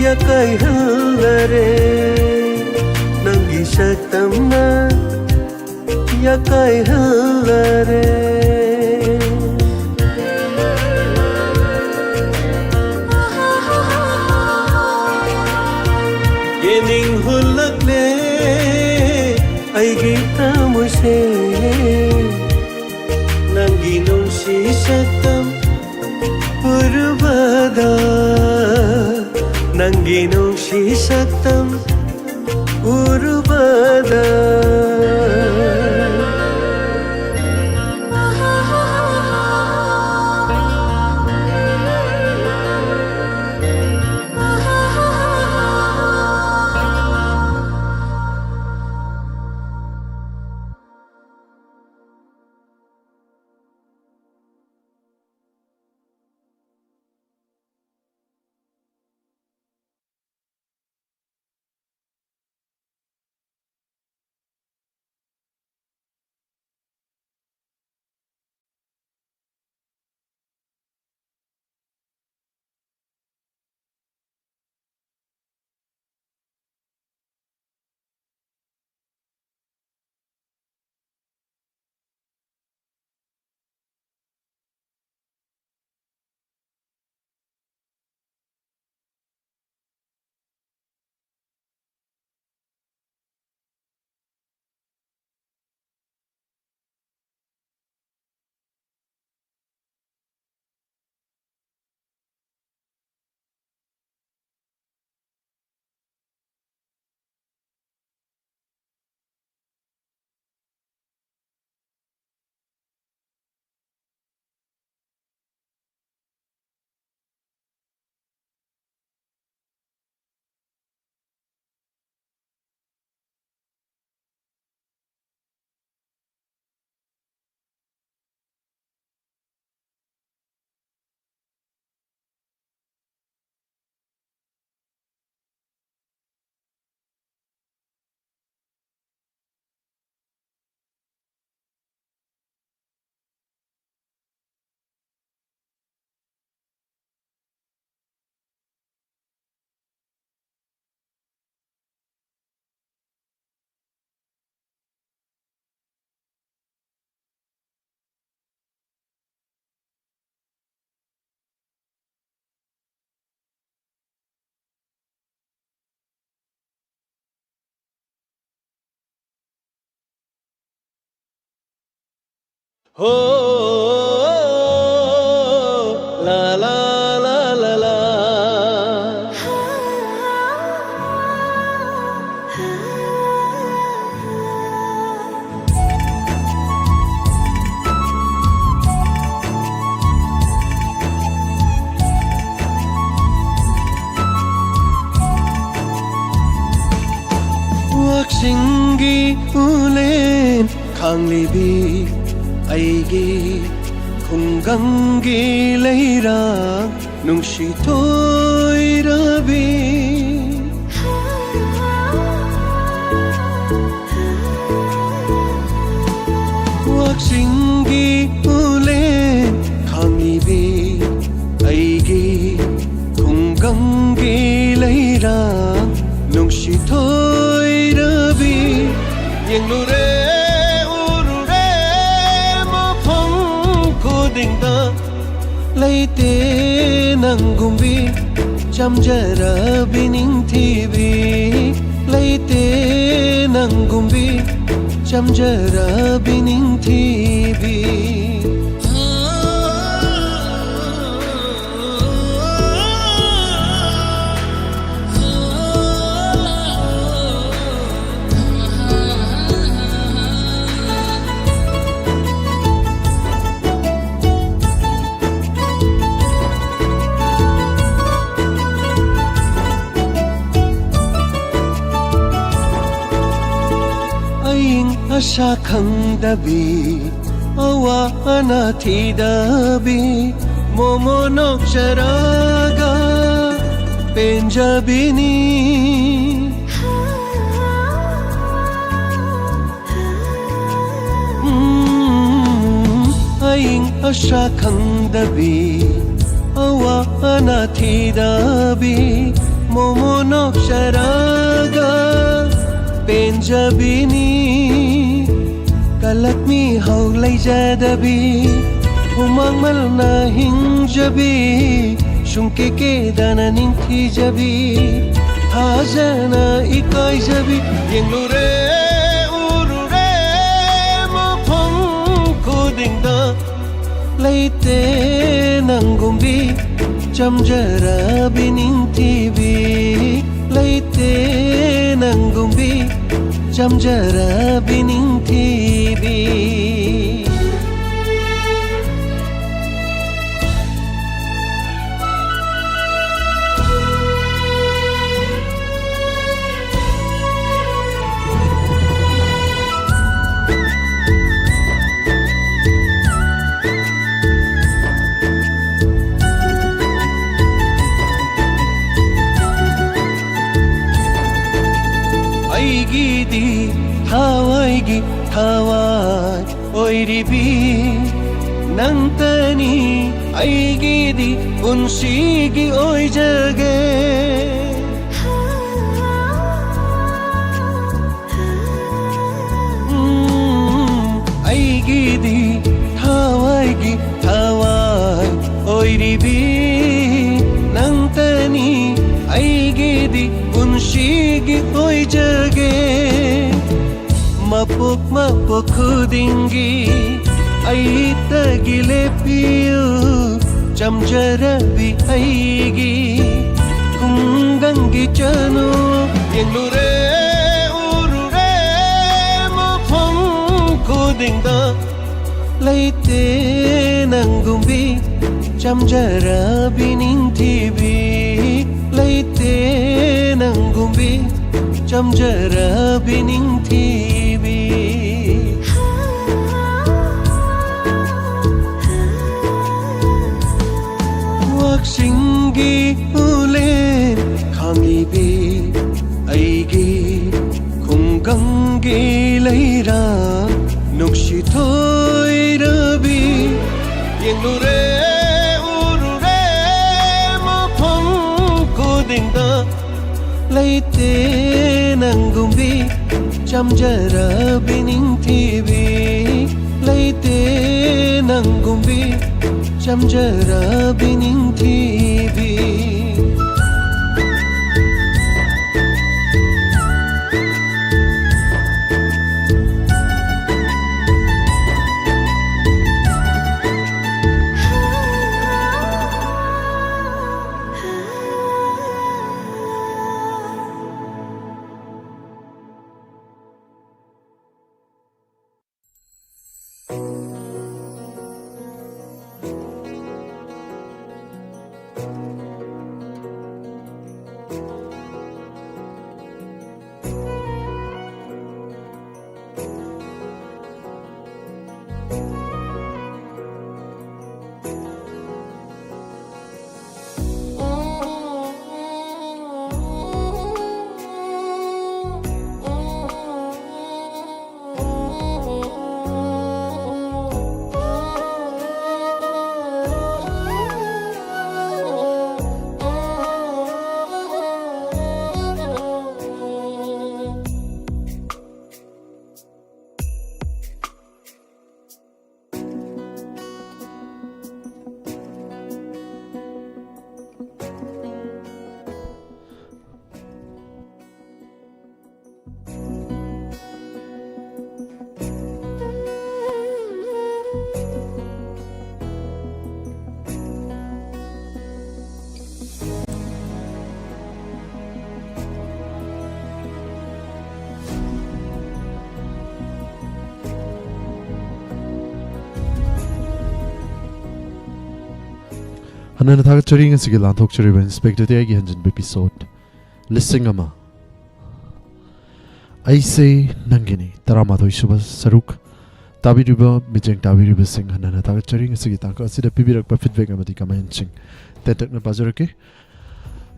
ꯌꯥꯀꯥꯏꯍꯜꯂꯔꯦ, ꯅꯪꯒꯤ ꯁꯛꯇꯝꯅ ꯌꯥꯀꯥꯏꯍꯜꯂꯔꯦ꯫ ꯌꯦꯅꯤꯡ ꯍꯨꯜꯂꯛꯂꯦ ꯑꯩꯒꯤ ꯊꯃꯣꯏꯁꯦ, ꯅꯪꯒꯤ ꯅꯨꯡꯁꯤ ꯁꯛꯇꯝ ꯎꯔꯨꯕꯗ, ꯅꯪꯒꯤ ꯅꯨꯡꯁꯤ ꯁꯛꯇꯝ ꯎꯔꯨꯕꯗ꯫ ꯍꯣ, ꯂꯥ, ꯂꯥ꯫ ꯆꯤꯡꯒꯤ ꯎꯂꯦꯟ ꯈꯥꯡꯂꯤꯕꯤ ꯑꯩꯒꯤ ꯈꯨꯡꯒꯪꯒꯤ ꯂꯩꯔꯥꯡ ꯅꯨꯡꯁꯤ ꯊꯣꯏꯔꯕꯤ꯫ ꯋꯥꯛꯆꯤꯡꯒꯤ ꯎꯂꯦꯟ ꯈꯥꯡꯂꯤꯕꯤ ꯑꯩꯒꯤ ꯈꯨꯡꯒꯪꯒꯤ ꯂꯩꯔꯥꯡ ꯅꯨꯡꯁꯤ ꯊꯣꯏꯔꯕꯤ꯫ ꯌꯦꯡꯂꯨꯔꯦ ꯎꯔꯨꯔꯦ ꯃꯐꯝ ꯈꯨꯗꯤꯡꯗ ꯂꯩꯇꯦ ꯅꯪꯒꯨꯝꯕꯤ ꯆꯝꯖꯔꯕꯤ ꯅꯤꯡꯊꯤꯕꯤ꯫ ꯂꯩꯇꯦ ꯅꯪꯒꯨꯝꯕꯤ ꯆꯝꯖꯔꯕꯤ ꯅꯤꯡꯊꯤꯕꯤ꯫ ꯑꯏꯪ ꯑꯁꯥ ꯈꯪꯗꯕꯤ ꯑꯋꯥ ꯑꯅꯥ ꯊꯤꯗꯕꯤ ꯃꯣꯃꯣ ꯅꯣꯛꯆꯔꯒ ꯄꯦꯟꯖꯕꯤꯅꯤ꯫ ꯎꯝ, ꯑꯏꯪ ꯑꯁꯥ ꯈꯪꯗꯕꯤ ꯑꯋꯥ ꯑꯅꯥ ꯊꯤꯗꯕꯤ ꯃꯣꯃꯣ ꯅꯣꯛꯆꯔꯒ ꯄꯦꯟꯖꯕꯤꯅꯤ꯫ ꯀꯂꯛ ꯃꯤꯍꯧ ꯂꯩꯖꯗꯕꯤ ꯍꯨꯃꯥꯡ ꯃꯜꯅ ꯍꯤꯡꯖꯕꯤ ꯁꯨꯡꯀꯦ ꯀꯦꯗꯅ ꯅꯤꯡꯊꯤꯖꯕꯤ ꯊꯥꯖꯅ ꯏꯀꯥꯏꯖꯕꯤ꯫ ꯌꯦꯡꯂꯨꯔꯦ ꯎꯔꯨꯔꯦ ꯃꯐꯝ ꯈꯨꯗꯤꯡꯗ ꯂꯩꯇꯦ ꯅꯪꯒꯨꯝꯕꯤ ꯆꯝꯖꯔꯕꯤ ꯅꯤꯡꯊꯤꯕꯤ꯫ ꯂꯩꯇꯦ ꯅꯪꯒꯨꯝꯕꯤ ꯆꯝꯖꯔꯕꯤ ꯅꯤꯡꯊꯤꯕꯤ꯫ ꯊꯋꯥꯏꯒꯤ ꯊꯋꯥꯏ ꯑꯣꯏꯔꯤꯕꯤ ꯅꯪꯇꯅꯤ ꯑꯩꯒꯤꯗꯤ ꯄꯨꯟꯁꯤꯒꯤ ꯑꯣꯏꯖꯒꯦ꯫ ꯎꯝ, ꯑꯩꯒꯤꯗꯤ ꯊꯋꯥꯏꯒꯤ ꯊꯋꯥꯏ ꯑꯣꯏꯔꯤꯕꯤ ꯅꯪꯇꯅꯤ ꯑꯩꯒꯤꯗꯤ ꯄꯨꯟꯁꯤꯒꯤ ꯑꯣꯏꯖꯒꯦ꯫ ꯃꯄꯣꯛ ꯃꯄꯣꯛ ꯈꯨꯗꯤꯡꯒꯤ ꯑꯩꯇꯒꯤ ꯂꯦꯞꯄꯤꯌꯨ ꯆꯝꯖꯔꯕꯤ ꯑꯩꯒꯤ ꯈꯨꯡꯒꯪꯒꯤ ꯆꯅꯨ꯫ ꯌꯦꯡꯂꯨꯔꯦ ꯎꯔꯨꯔꯦ ꯃꯐꯝ ꯈꯨꯗꯤꯡꯗ ꯂꯩꯇꯦ ꯅꯪꯒꯨꯝꯕꯤ ꯆꯝꯖꯔꯕꯤ ꯅꯤꯡꯊꯤꯕꯤ꯫ ꯂꯩꯇꯦ ꯅꯪꯒꯨꯝꯕꯤ ꯆꯝꯖꯔꯕꯤ ꯅꯤꯡꯊꯤꯕꯤ꯫ ꯋꯥꯛꯆꯤꯡꯒꯤ ꯎꯂꯦꯟ ꯈꯥꯡꯂꯤꯕꯤ ꯑꯩꯒꯤ ꯈꯨꯡꯒꯪꯒꯤ ꯂꯩꯔꯥ ꯅꯨꯡꯁꯤ ꯊꯣꯏꯔꯕꯤ꯫ ꯌꯦꯡꯂꯨꯔꯦ ꯎꯔꯨꯔꯦ ꯃꯐꯝ ꯈꯨꯗꯤꯡꯗ ꯂꯩꯇꯦ ꯅꯪꯒꯨꯝꯕꯤ ꯆꯝꯖꯔꯕꯤ ꯅꯤꯡꯊꯤꯕꯤ꯫ ꯂꯩꯇꯦ ꯅꯪꯒꯨꯝꯕꯤ ꯆꯝꯖꯔꯕꯤ ꯅꯤꯡꯊꯤꯕꯤ꯫ ꯍꯟꯅ ꯍꯟꯅ ꯊꯥꯒꯠꯆꯔꯤ꯫ ꯉꯁꯤꯒꯤ ꯂꯥꯟꯊꯣꯛꯆꯔꯤꯕ ꯏꯟꯁꯄꯦꯛꯇꯔ ꯇꯦ ꯑꯩꯒꯤ ꯍꯟꯖꯤꯟꯕ ꯏꯄꯤꯁꯣꯗ ꯂꯤꯁꯤꯡ ꯑꯃ꯫ ꯑꯩꯁꯦ ꯅꯪꯒꯤꯅꯤ, ꯇꯔꯥꯃꯥꯊꯣꯏ ꯁꯨꯕ ꯁꯔꯨꯛ꯫ ꯇꯥꯕꯤꯔꯤꯕ, ꯃꯤꯠꯌꯦꯡ ꯇꯥꯕꯤꯔꯤꯕꯁꯤꯡ, ꯍꯟꯅ ꯍꯟꯅ ꯊꯥꯒꯠꯆꯔꯤ꯫ ꯉꯁꯤꯒꯤ ꯇꯥꯡꯀꯛ ꯑꯁꯤꯗ ꯄꯤꯕꯤꯔꯛꯄ ꯐꯤꯗꯕꯦꯛ ꯑꯃꯗꯤ ꯀꯃꯦꯟꯁꯤꯡ ꯇꯦꯟꯇꯛꯅ ꯄꯥꯖꯔꯛꯀꯦ꯫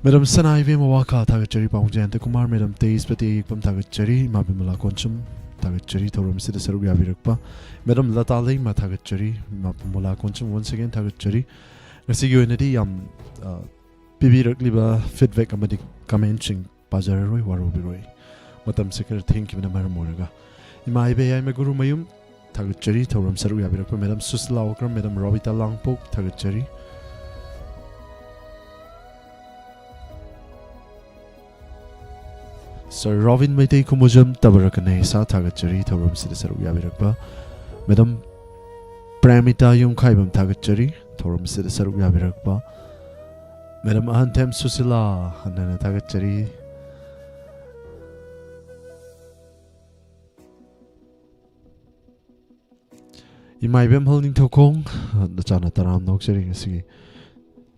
ꯃꯦꯗꯥꯝ ꯁꯅꯥ ꯏꯕꯦꯝꯃ ꯋꯥꯈꯥ, ꯊꯥꯒꯠꯆꯔꯤ꯫ ꯄꯥꯕꯨꯡ ꯖꯌꯟꯇ ꯀꯨꯃꯥꯔ, ꯃꯦꯗꯥꯝ ꯇꯦꯖꯄꯇꯤ ꯑꯌꯦꯛꯄꯝ, ꯊꯥꯒꯠꯆꯔꯤ꯫ ꯏꯃꯥ ꯕꯤꯃꯂꯥ ꯀꯣꯟꯁꯨꯝ, ꯊꯥꯒꯠꯆꯔꯤ꯫ ꯊꯧꯔꯝꯁꯤꯗ ꯁꯔꯨꯛ ꯌꯥꯕꯤꯔꯛꯄ ꯃꯦꯗꯥꯝ ꯂꯇꯥ ꯂꯩꯃ, ꯊꯥꯒꯠꯆꯔꯤ꯫ ꯏꯃꯥ ꯕꯤꯃꯂꯥ ꯀꯣꯟꯁꯨꯝ, once again ꯊꯥꯒꯠꯆꯔꯤ꯫ ꯉꯁꯤꯒꯤ ꯑꯣꯏꯅꯗꯤ ꯌꯥꯝ, ꯑ, ꯄꯤꯕꯤꯔꯛꯂꯤꯕ ꯐꯤꯗꯕꯦꯛ ꯑꯃꯗꯤ ꯀꯃꯦꯟꯁꯤꯡ ꯄꯥꯖꯔꯔꯣꯏ, ꯋꯥꯔꯧꯕꯤꯔꯣꯏ꯫ ꯃꯇꯝꯁꯦ ꯈꯔ ꯊꯦꯡꯈꯤꯕꯅ ꯃꯔꯝ ꯑꯣꯏꯔꯒ꯫ ꯏꯃꯥ ꯏꯕꯦ ꯌꯥꯏꯃ ꯒꯨꯔꯨ ꯃꯌꯨꯝ, ꯊꯥꯒꯠꯆꯔꯤ꯫ ꯊꯧꯔꯝ ꯁꯔꯨꯛ ꯌꯥꯕꯤꯔꯛꯄ ꯃꯦꯗꯥꯝ ꯁꯨꯁꯤꯂꯥ ꯑꯣꯀ꯭ꯔꯝ, ꯃꯦꯗꯥꯝ ꯔꯣꯕꯤꯇꯥ ꯂꯥꯡꯄꯣꯛ, ꯊꯥꯒꯠꯆꯔꯤ꯫ ꯁꯔ ꯔꯣꯕꯤꯟ ꯃꯩꯇꯩ ꯈꯨꯃꯨꯖꯝ, ꯇꯕꯔꯀꯅꯦꯁꯥ, ꯊꯥꯒꯠꯆꯔꯤ꯫ ꯊꯧꯔꯝꯁꯤꯗ ꯁꯔꯨꯛ ꯌꯥꯕꯤꯔꯛꯄ ꯃꯦꯗꯥꯝ ꯄ꯭ꯔꯦꯃꯤꯇꯥ ꯌꯨꯝꯈꯥꯏꯕꯝ, ꯊꯥꯒꯠꯆꯔꯤ꯫ ꯊꯧꯔꯝꯁꯤꯗ ꯁꯔꯨꯛ ꯌꯥꯕꯤꯔꯛꯄ ꯃꯦꯗꯥꯝ ꯑꯍꯟꯊꯦꯝ ꯁꯨꯁꯤꯂꯥ, ꯍꯟꯅ ꯍꯟꯅ ꯊꯥꯒꯠꯆꯔꯤ꯫ ꯏꯃꯥ ꯏꯕꯦꯝꯍꯜ ꯅꯤꯡꯊꯧꯈꯣꯡ, ꯅꯆꯥꯅ ꯇꯔꯥꯝꯅ ꯑꯣꯛꯆꯔꯤ꯫ ꯉꯁꯤꯒꯤ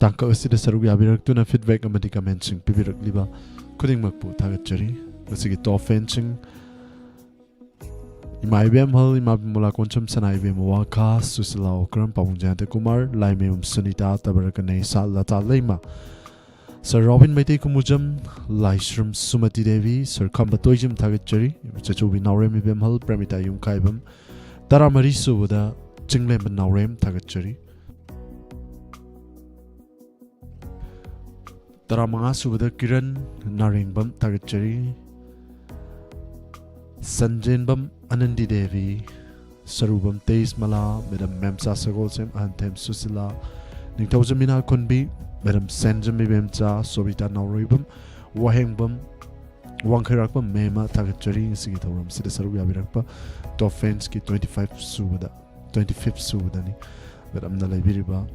ꯇꯥꯡꯀꯛ ꯑꯁꯤꯗ ꯁꯔꯨꯛ ꯌꯥꯕꯤꯔꯛꯇꯨꯅ ꯐꯤꯗꯕꯦꯛ ꯑꯃꯗꯤ ꯀꯃꯦꯟꯁꯤꯡ ꯄꯤꯕꯤꯔꯛꯂꯤꯕ ꯈꯨꯗꯤꯡꯃꯛꯄꯨ ꯊꯥꯒꯠꯆꯔꯤ꯫ ꯉꯁꯤꯒꯤ ꯇꯣꯞ ꯐꯦꯟꯁꯤꯡ, ꯏꯃꯥ ꯏꯕꯦꯝꯍꯜ, ꯏꯃꯥ ꯕꯤꯃꯂꯥ ꯀꯣꯟꯁꯝ, ꯁꯅꯥ ꯏꯕꯦꯝꯃ ꯋꯥꯈꯥ, ꯁꯨꯁꯤꯂꯥ ꯑꯣꯀ꯭ꯔꯝ, ꯄꯥꯕꯨꯡ ꯖꯌꯟꯇ ꯀꯨꯃꯥꯔ, ꯂꯥꯏꯃꯌꯨꯝ ꯁꯨꯅꯤꯇꯥ, ꯇꯕꯔꯀꯅꯦꯁꯥ, ꯂꯇꯥ ꯂꯩꯃ, ꯁꯔ ꯔꯣꯕꯤꯟ ꯃꯩꯇꯩ ꯈꯨꯃꯨꯖꯝ, ꯂꯥꯏꯁ꯭ꯔꯝ ꯁꯨꯃꯇꯤ ꯗꯦꯕꯤ, ꯁꯔ ꯈꯝꯕ ꯇꯣꯏꯖꯝ, ꯊꯥꯒꯠꯆꯔꯤ꯫ ꯆꯆꯨꯕꯤ ꯅꯥꯎꯔꯦꯝ ꯏꯕꯦꯝꯍꯜ, ꯄ꯭ꯔꯦꯃꯤꯇꯥ ꯌꯨꯝꯈꯥꯏꯕꯝ, ꯇꯔꯥꯃꯔꯤ ꯁꯨꯕꯗ ꯆꯤꯡꯂꯦꯝꯕ ꯅꯥꯎꯔꯦꯝ, ꯊꯥꯒꯠꯆꯔꯤ꯫ ꯇꯔꯥꯃꯉꯥ ꯁꯨꯕꯗ ꯀꯤꯔꯟ ꯅꯥꯔꯦꯡꯕꯝ, ꯊꯥꯒꯠꯆꯔꯤ꯫ ꯁꯟꯖꯦꯟꯕꯝ ꯑꯅꯟꯗꯤ ꯗꯦꯕꯤ, ꯁꯔꯨꯕꯝ ꯇꯦꯖꯃꯂꯥ, ꯃꯦꯗꯥꯝ ꯃꯦꯝꯆꯥ ꯁꯒꯣꯜꯁꯦꯝ, ꯑꯍꯟꯊꯦꯝ ꯁꯨꯁꯤꯂꯥ, ꯅꯤꯡꯊꯧꯖꯝ ꯏꯅꯥꯈꯨꯟꯕꯤ, ꯃꯦꯗꯥꯝ ꯁꯦꯟꯖꯝ ꯏꯕꯦꯝꯆꯥ, ꯁꯣꯕꯤꯇꯥ ꯅꯥꯎꯔꯣꯏꯕꯝ, ꯋꯥꯍꯦꯡꯕꯝ, ꯋꯥꯡꯈꯩꯔꯥꯛꯄꯝ ꯃꯦꯝꯃ, ꯊꯥꯒꯠꯆꯔꯤ꯫ ꯉꯁꯤꯒꯤ ꯊꯧꯔꯝꯁꯤꯗ ꯁꯔꯨꯛ ꯌꯥꯕꯤꯔꯛꯄ ꯇꯣꯞ ꯐꯦꯟꯁꯀꯤ ꯇ꯭ꯋꯦꯟꯇꯤ ꯐꯥꯏꯚ ꯁꯨꯕꯗ, ꯇ꯭ꯋꯦꯟꯇꯤ ꯐꯤꯐ ꯁꯨꯕꯗꯅꯤ ꯃꯦꯗꯥꯝꯅ ꯂꯩꯕꯤꯔꯤꯕ꯫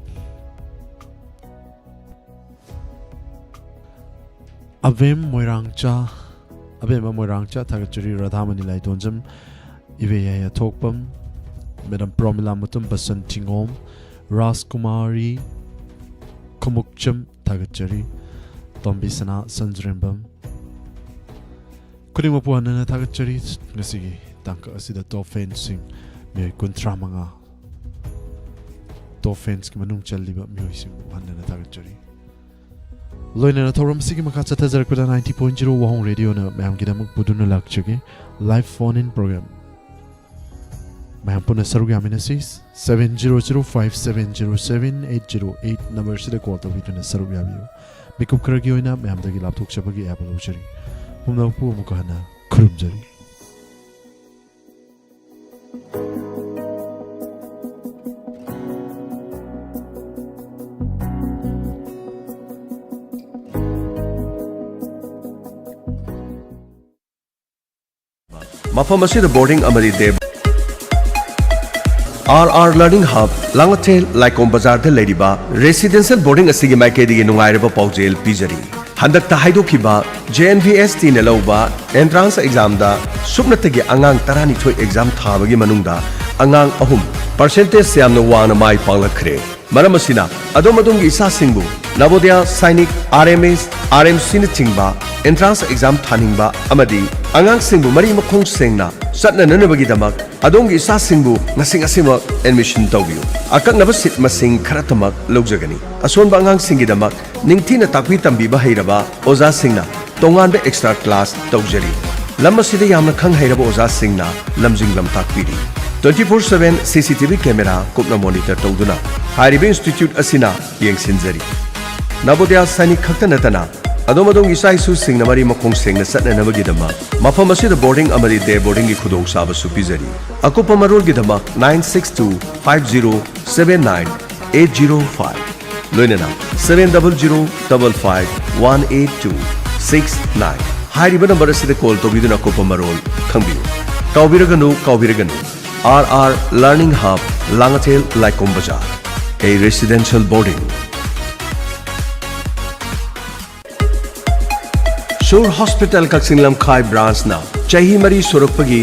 ꯑꯕꯦꯝ ꯃꯣꯏꯔꯥꯡꯆꯥ, ꯑꯕꯦꯝꯃ ꯃꯣꯏꯔꯥꯡꯆꯥ, ꯊꯥꯒꯠꯆꯔꯤ꯫ ꯔꯥꯙꯥꯃꯅꯤ ꯂꯥꯏꯗꯣꯟꯖꯝ, ꯏꯕꯦꯌꯥꯏ ꯑꯊꯣꯛꯄꯝ, ꯃꯦꯗꯥꯝ ꯄ꯭ꯔꯣꯃꯤꯂꯥ ꯃꯇꯨꯝ, ꯕꯁꯟ ꯊꯤꯉꯣꯝ, ꯔꯥꯖꯀꯨꯃꯥꯔꯤ, ꯈꯨꯃꯨꯛꯆꯝ ꯊꯥꯒꯠꯆꯔꯤ꯫ ꯇꯣꯝꯕꯤ ꯁꯅꯥ ꯁꯟꯖ꯭ꯔꯦꯝꯕꯝ, ꯈꯨꯗꯤꯡꯃꯛꯄꯨ ꯍꯟꯅ ꯍꯟꯅ ꯊꯥꯒꯠꯆꯔꯤ꯫ ꯉꯁꯤꯒꯤ ꯇꯥꯡꯀꯛ ꯑꯁꯤꯗ ꯇꯣꯞ ꯐꯦꯟꯁꯤꯡ, ꯃꯤꯑꯣꯏ ꯀꯨꯟꯊ꯭ꯔꯥ ꯃꯉꯥ, ꯇꯣꯞ ꯐꯦꯟꯁꯀꯤ ꯃꯅꯨꯡ ꯆꯜꯂꯤꯕ ꯃꯤꯑꯣꯏꯁꯤꯡꯕꯨ ꯍꯟꯅ ꯍꯟꯅ ꯊꯥꯒꯠꯆꯔꯤ꯫ ꯂꯣꯏꯅꯅ ꯊꯧꯔꯝ ꯑꯁꯤꯒꯤ ꯃꯈꯥ ꯆꯠꯊꯖꯔꯛꯄꯗ ninety point zero ꯋꯥꯍꯣꯡ ꯔꯦꯗꯤꯑꯣꯅ ꯃꯌꯥꯝꯒꯤꯗꯃꯛ ꯄꯨꯗꯨꯅ ꯂꯥꯛꯆꯒꯦ꯫ Live phone in program꯫ ꯃꯌꯥꯝ ꯄꯨꯟꯅ ꯁꯔꯨꯛ ꯌꯥꯃꯤꯟꯅꯁꯤ꯫ Seven zero zero five seven zero seven eight zero eight number ꯁꯤꯗ call ꯇꯧꯕꯤꯗꯨꯅ ꯁꯔꯨꯛ ꯌꯥꯕꯤꯌꯨ꯫ ꯃꯤꯀꯨꯞ ꯈꯔꯒꯤ ꯑꯣꯏꯅ ꯃꯌꯥꯝꯗꯒꯤ ꯂꯥꯞꯊꯣꯛꯆꯕꯒꯤ ꯑꯌꯥꯕ ꯂꯧꯖꯔꯤ꯫ ꯄꯨꯝꯅꯃꯛꯄꯨ ꯑꯃꯨꯛꯀ ꯍꯟꯅ ꯈꯨꯔꯨꯝꯖꯔꯤ꯫ ꯃꯐꯝ ꯑꯁꯤꯗ boarding ꯑꯃꯗꯤ day. R R Learning Hub, Langathel ꯂꯥꯏꯀꯣꯝ ꯕꯖꯥꯔꯗ ꯂꯩꯔꯤꯕ residential boarding ꯑꯁꯤꯒꯤ ꯃꯥꯏꯀꯩꯗꯒꯤ ꯅꯨꯡꯉꯥꯏꯔꯕ ꯄꯥꯎꯖꯦꯜ ꯄꯤꯖꯔꯤ꯫ ꯍꯟꯗꯛꯇ ꯍꯥꯏꯗꯣꯛꯈꯤꯕ J N V S Tꯅ ꯂꯧꯕ entrance examꯗ ꯁꯨꯞꯅꯇꯒꯤ ꯑꯉꯥꯡ ꯇꯔꯥꯅꯤꯊꯣꯏ exam ꯊꯥꯕꯒꯤ ꯃꯅꯨꯡꯗ ꯑꯉꯥꯡ ꯑꯍꯨꯝ percentage ꯌꯥꯝꯅ ꯋꯥꯡꯅ ꯃꯥꯏ ꯄꯥꯛꯂꯛꯈ꯭ꯔꯦ꯫ ꯃꯔꯝ ꯑꯁꯤꯅ, ꯑꯗꯣꯝ ꯑꯗꯣꯝꯒꯤ ꯏꯆꯥꯁꯤꯡꯕꯨ ꯅꯕꯣꯗꯌꯥ, Sainik, R M S, R M C ꯅꯆꯤꯡꯕ entrance exam ꯊꯥꯅꯤꯡꯕ ꯑꯃꯗꯤ ꯑꯉꯥꯡꯁꯤꯡꯕꯨ ꯃꯔꯤ ꯃꯈꯣꯡ ꯁꯦꯡꯅ ꯆꯠꯅꯅꯅꯕꯒꯤꯗꯃꯛ ꯑꯗꯣꯝꯒꯤ ꯏꯆꯥꯁꯤꯡꯕꯨ ꯉꯁꯤ ꯉꯁꯤꯃꯛ admission ꯇꯧꯕꯤꯌꯨ꯫ ꯑꯀꯛꯅꯕ seat ꯃꯁꯤꯡ ꯈꯔꯇꯃꯛ ꯂꯧꯖꯒꯅꯤ꯫ ꯑꯁꯣꯟꯕ ꯑꯉꯥꯡꯁꯤꯡꯒꯤꯗꯃꯛ ꯅꯤꯡꯊꯤꯅ ꯇꯥꯛꯄꯤ ꯇꯝꯕꯤꯕ ꯍꯩꯔꯕ ꯑꯣꯖꯥꯁꯤꯡꯅ ꯇꯣꯉꯥꯟꯕ extra class ꯇꯧꯖꯔꯤ꯫ ꯂꯝ ꯑꯁꯤꯗ ꯌꯥꯝꯅ ꯈꯪ ꯍꯩꯔꯕ ꯑꯣꯖꯥꯁꯤꯡꯅ ꯂꯝꯖꯤꯡ ꯂꯝꯇꯥꯛꯄꯤꯔꯤ꯫ Twenty four seven C C T V camera ꯀꯨꯞꯅ monitor ꯇꯧꯗꯨꯅ ꯍꯥꯏꯔꯤꯕ institute ꯑꯁꯤꯅ ꯌꯦꯡꯁꯤꯟꯖꯔꯤ꯫ ꯅꯕꯣꯗꯌꯥ ꯁꯥꯏꯅꯤꯛ ꯈꯛꯇ ꯅꯠꯇꯅ ꯑꯗꯣꯝ ꯑꯗꯣꯝꯒꯤ ꯏꯆꯥ ꯏꯁꯨꯁꯤꯡꯅ ꯃꯔꯤ ꯃꯈꯣꯡ ꯁꯦꯡꯅ ꯆꯠꯅꯅꯕꯒꯤꯗꯃꯛ ꯃꯐꯝ ꯑꯁꯤꯗ boarding ꯑꯃꯗꯤ day boardingꯒꯤ ꯈꯨꯗꯣꯡꯆꯥꯕꯁꯨ ꯄꯤꯖꯔꯤ꯫ ꯑꯀꯨꯞꯄ ꯃꯔꯣꯜꯒꯤꯗꯃꯛ nine six two five zero seven nine eight zero five, ꯂꯣꯏꯅꯅ seven double zero double five one eight two six nine ꯍꯥꯏꯔꯤꯕ number ꯑꯁꯤꯗ call ꯇꯧꯕꯤꯗꯨꯅ ꯑꯀꯨꯞꯄ ꯃꯔꯣꯜ ꯈꯪꯕꯤꯌꯨ꯫ ꯀꯥꯎꯕꯤꯔꯒꯅꯨ, ꯀꯥꯎꯕꯤꯔꯒꯅꯨ, R R Learning Hub, Langathel ꯂꯥꯏꯀꯣꯝ ꯕꯖꯥꯔ, a residential boarding. ꯁꯨꯔ ꯍꯣꯁꯄꯤꯇꯥꯜ ꯀꯛꯆꯤꯡ ꯂꯝꯈꯥꯏ branchꯅ ꯆꯍꯤ ꯃꯔꯤ ꯁꯨꯔꯛꯄꯒꯤ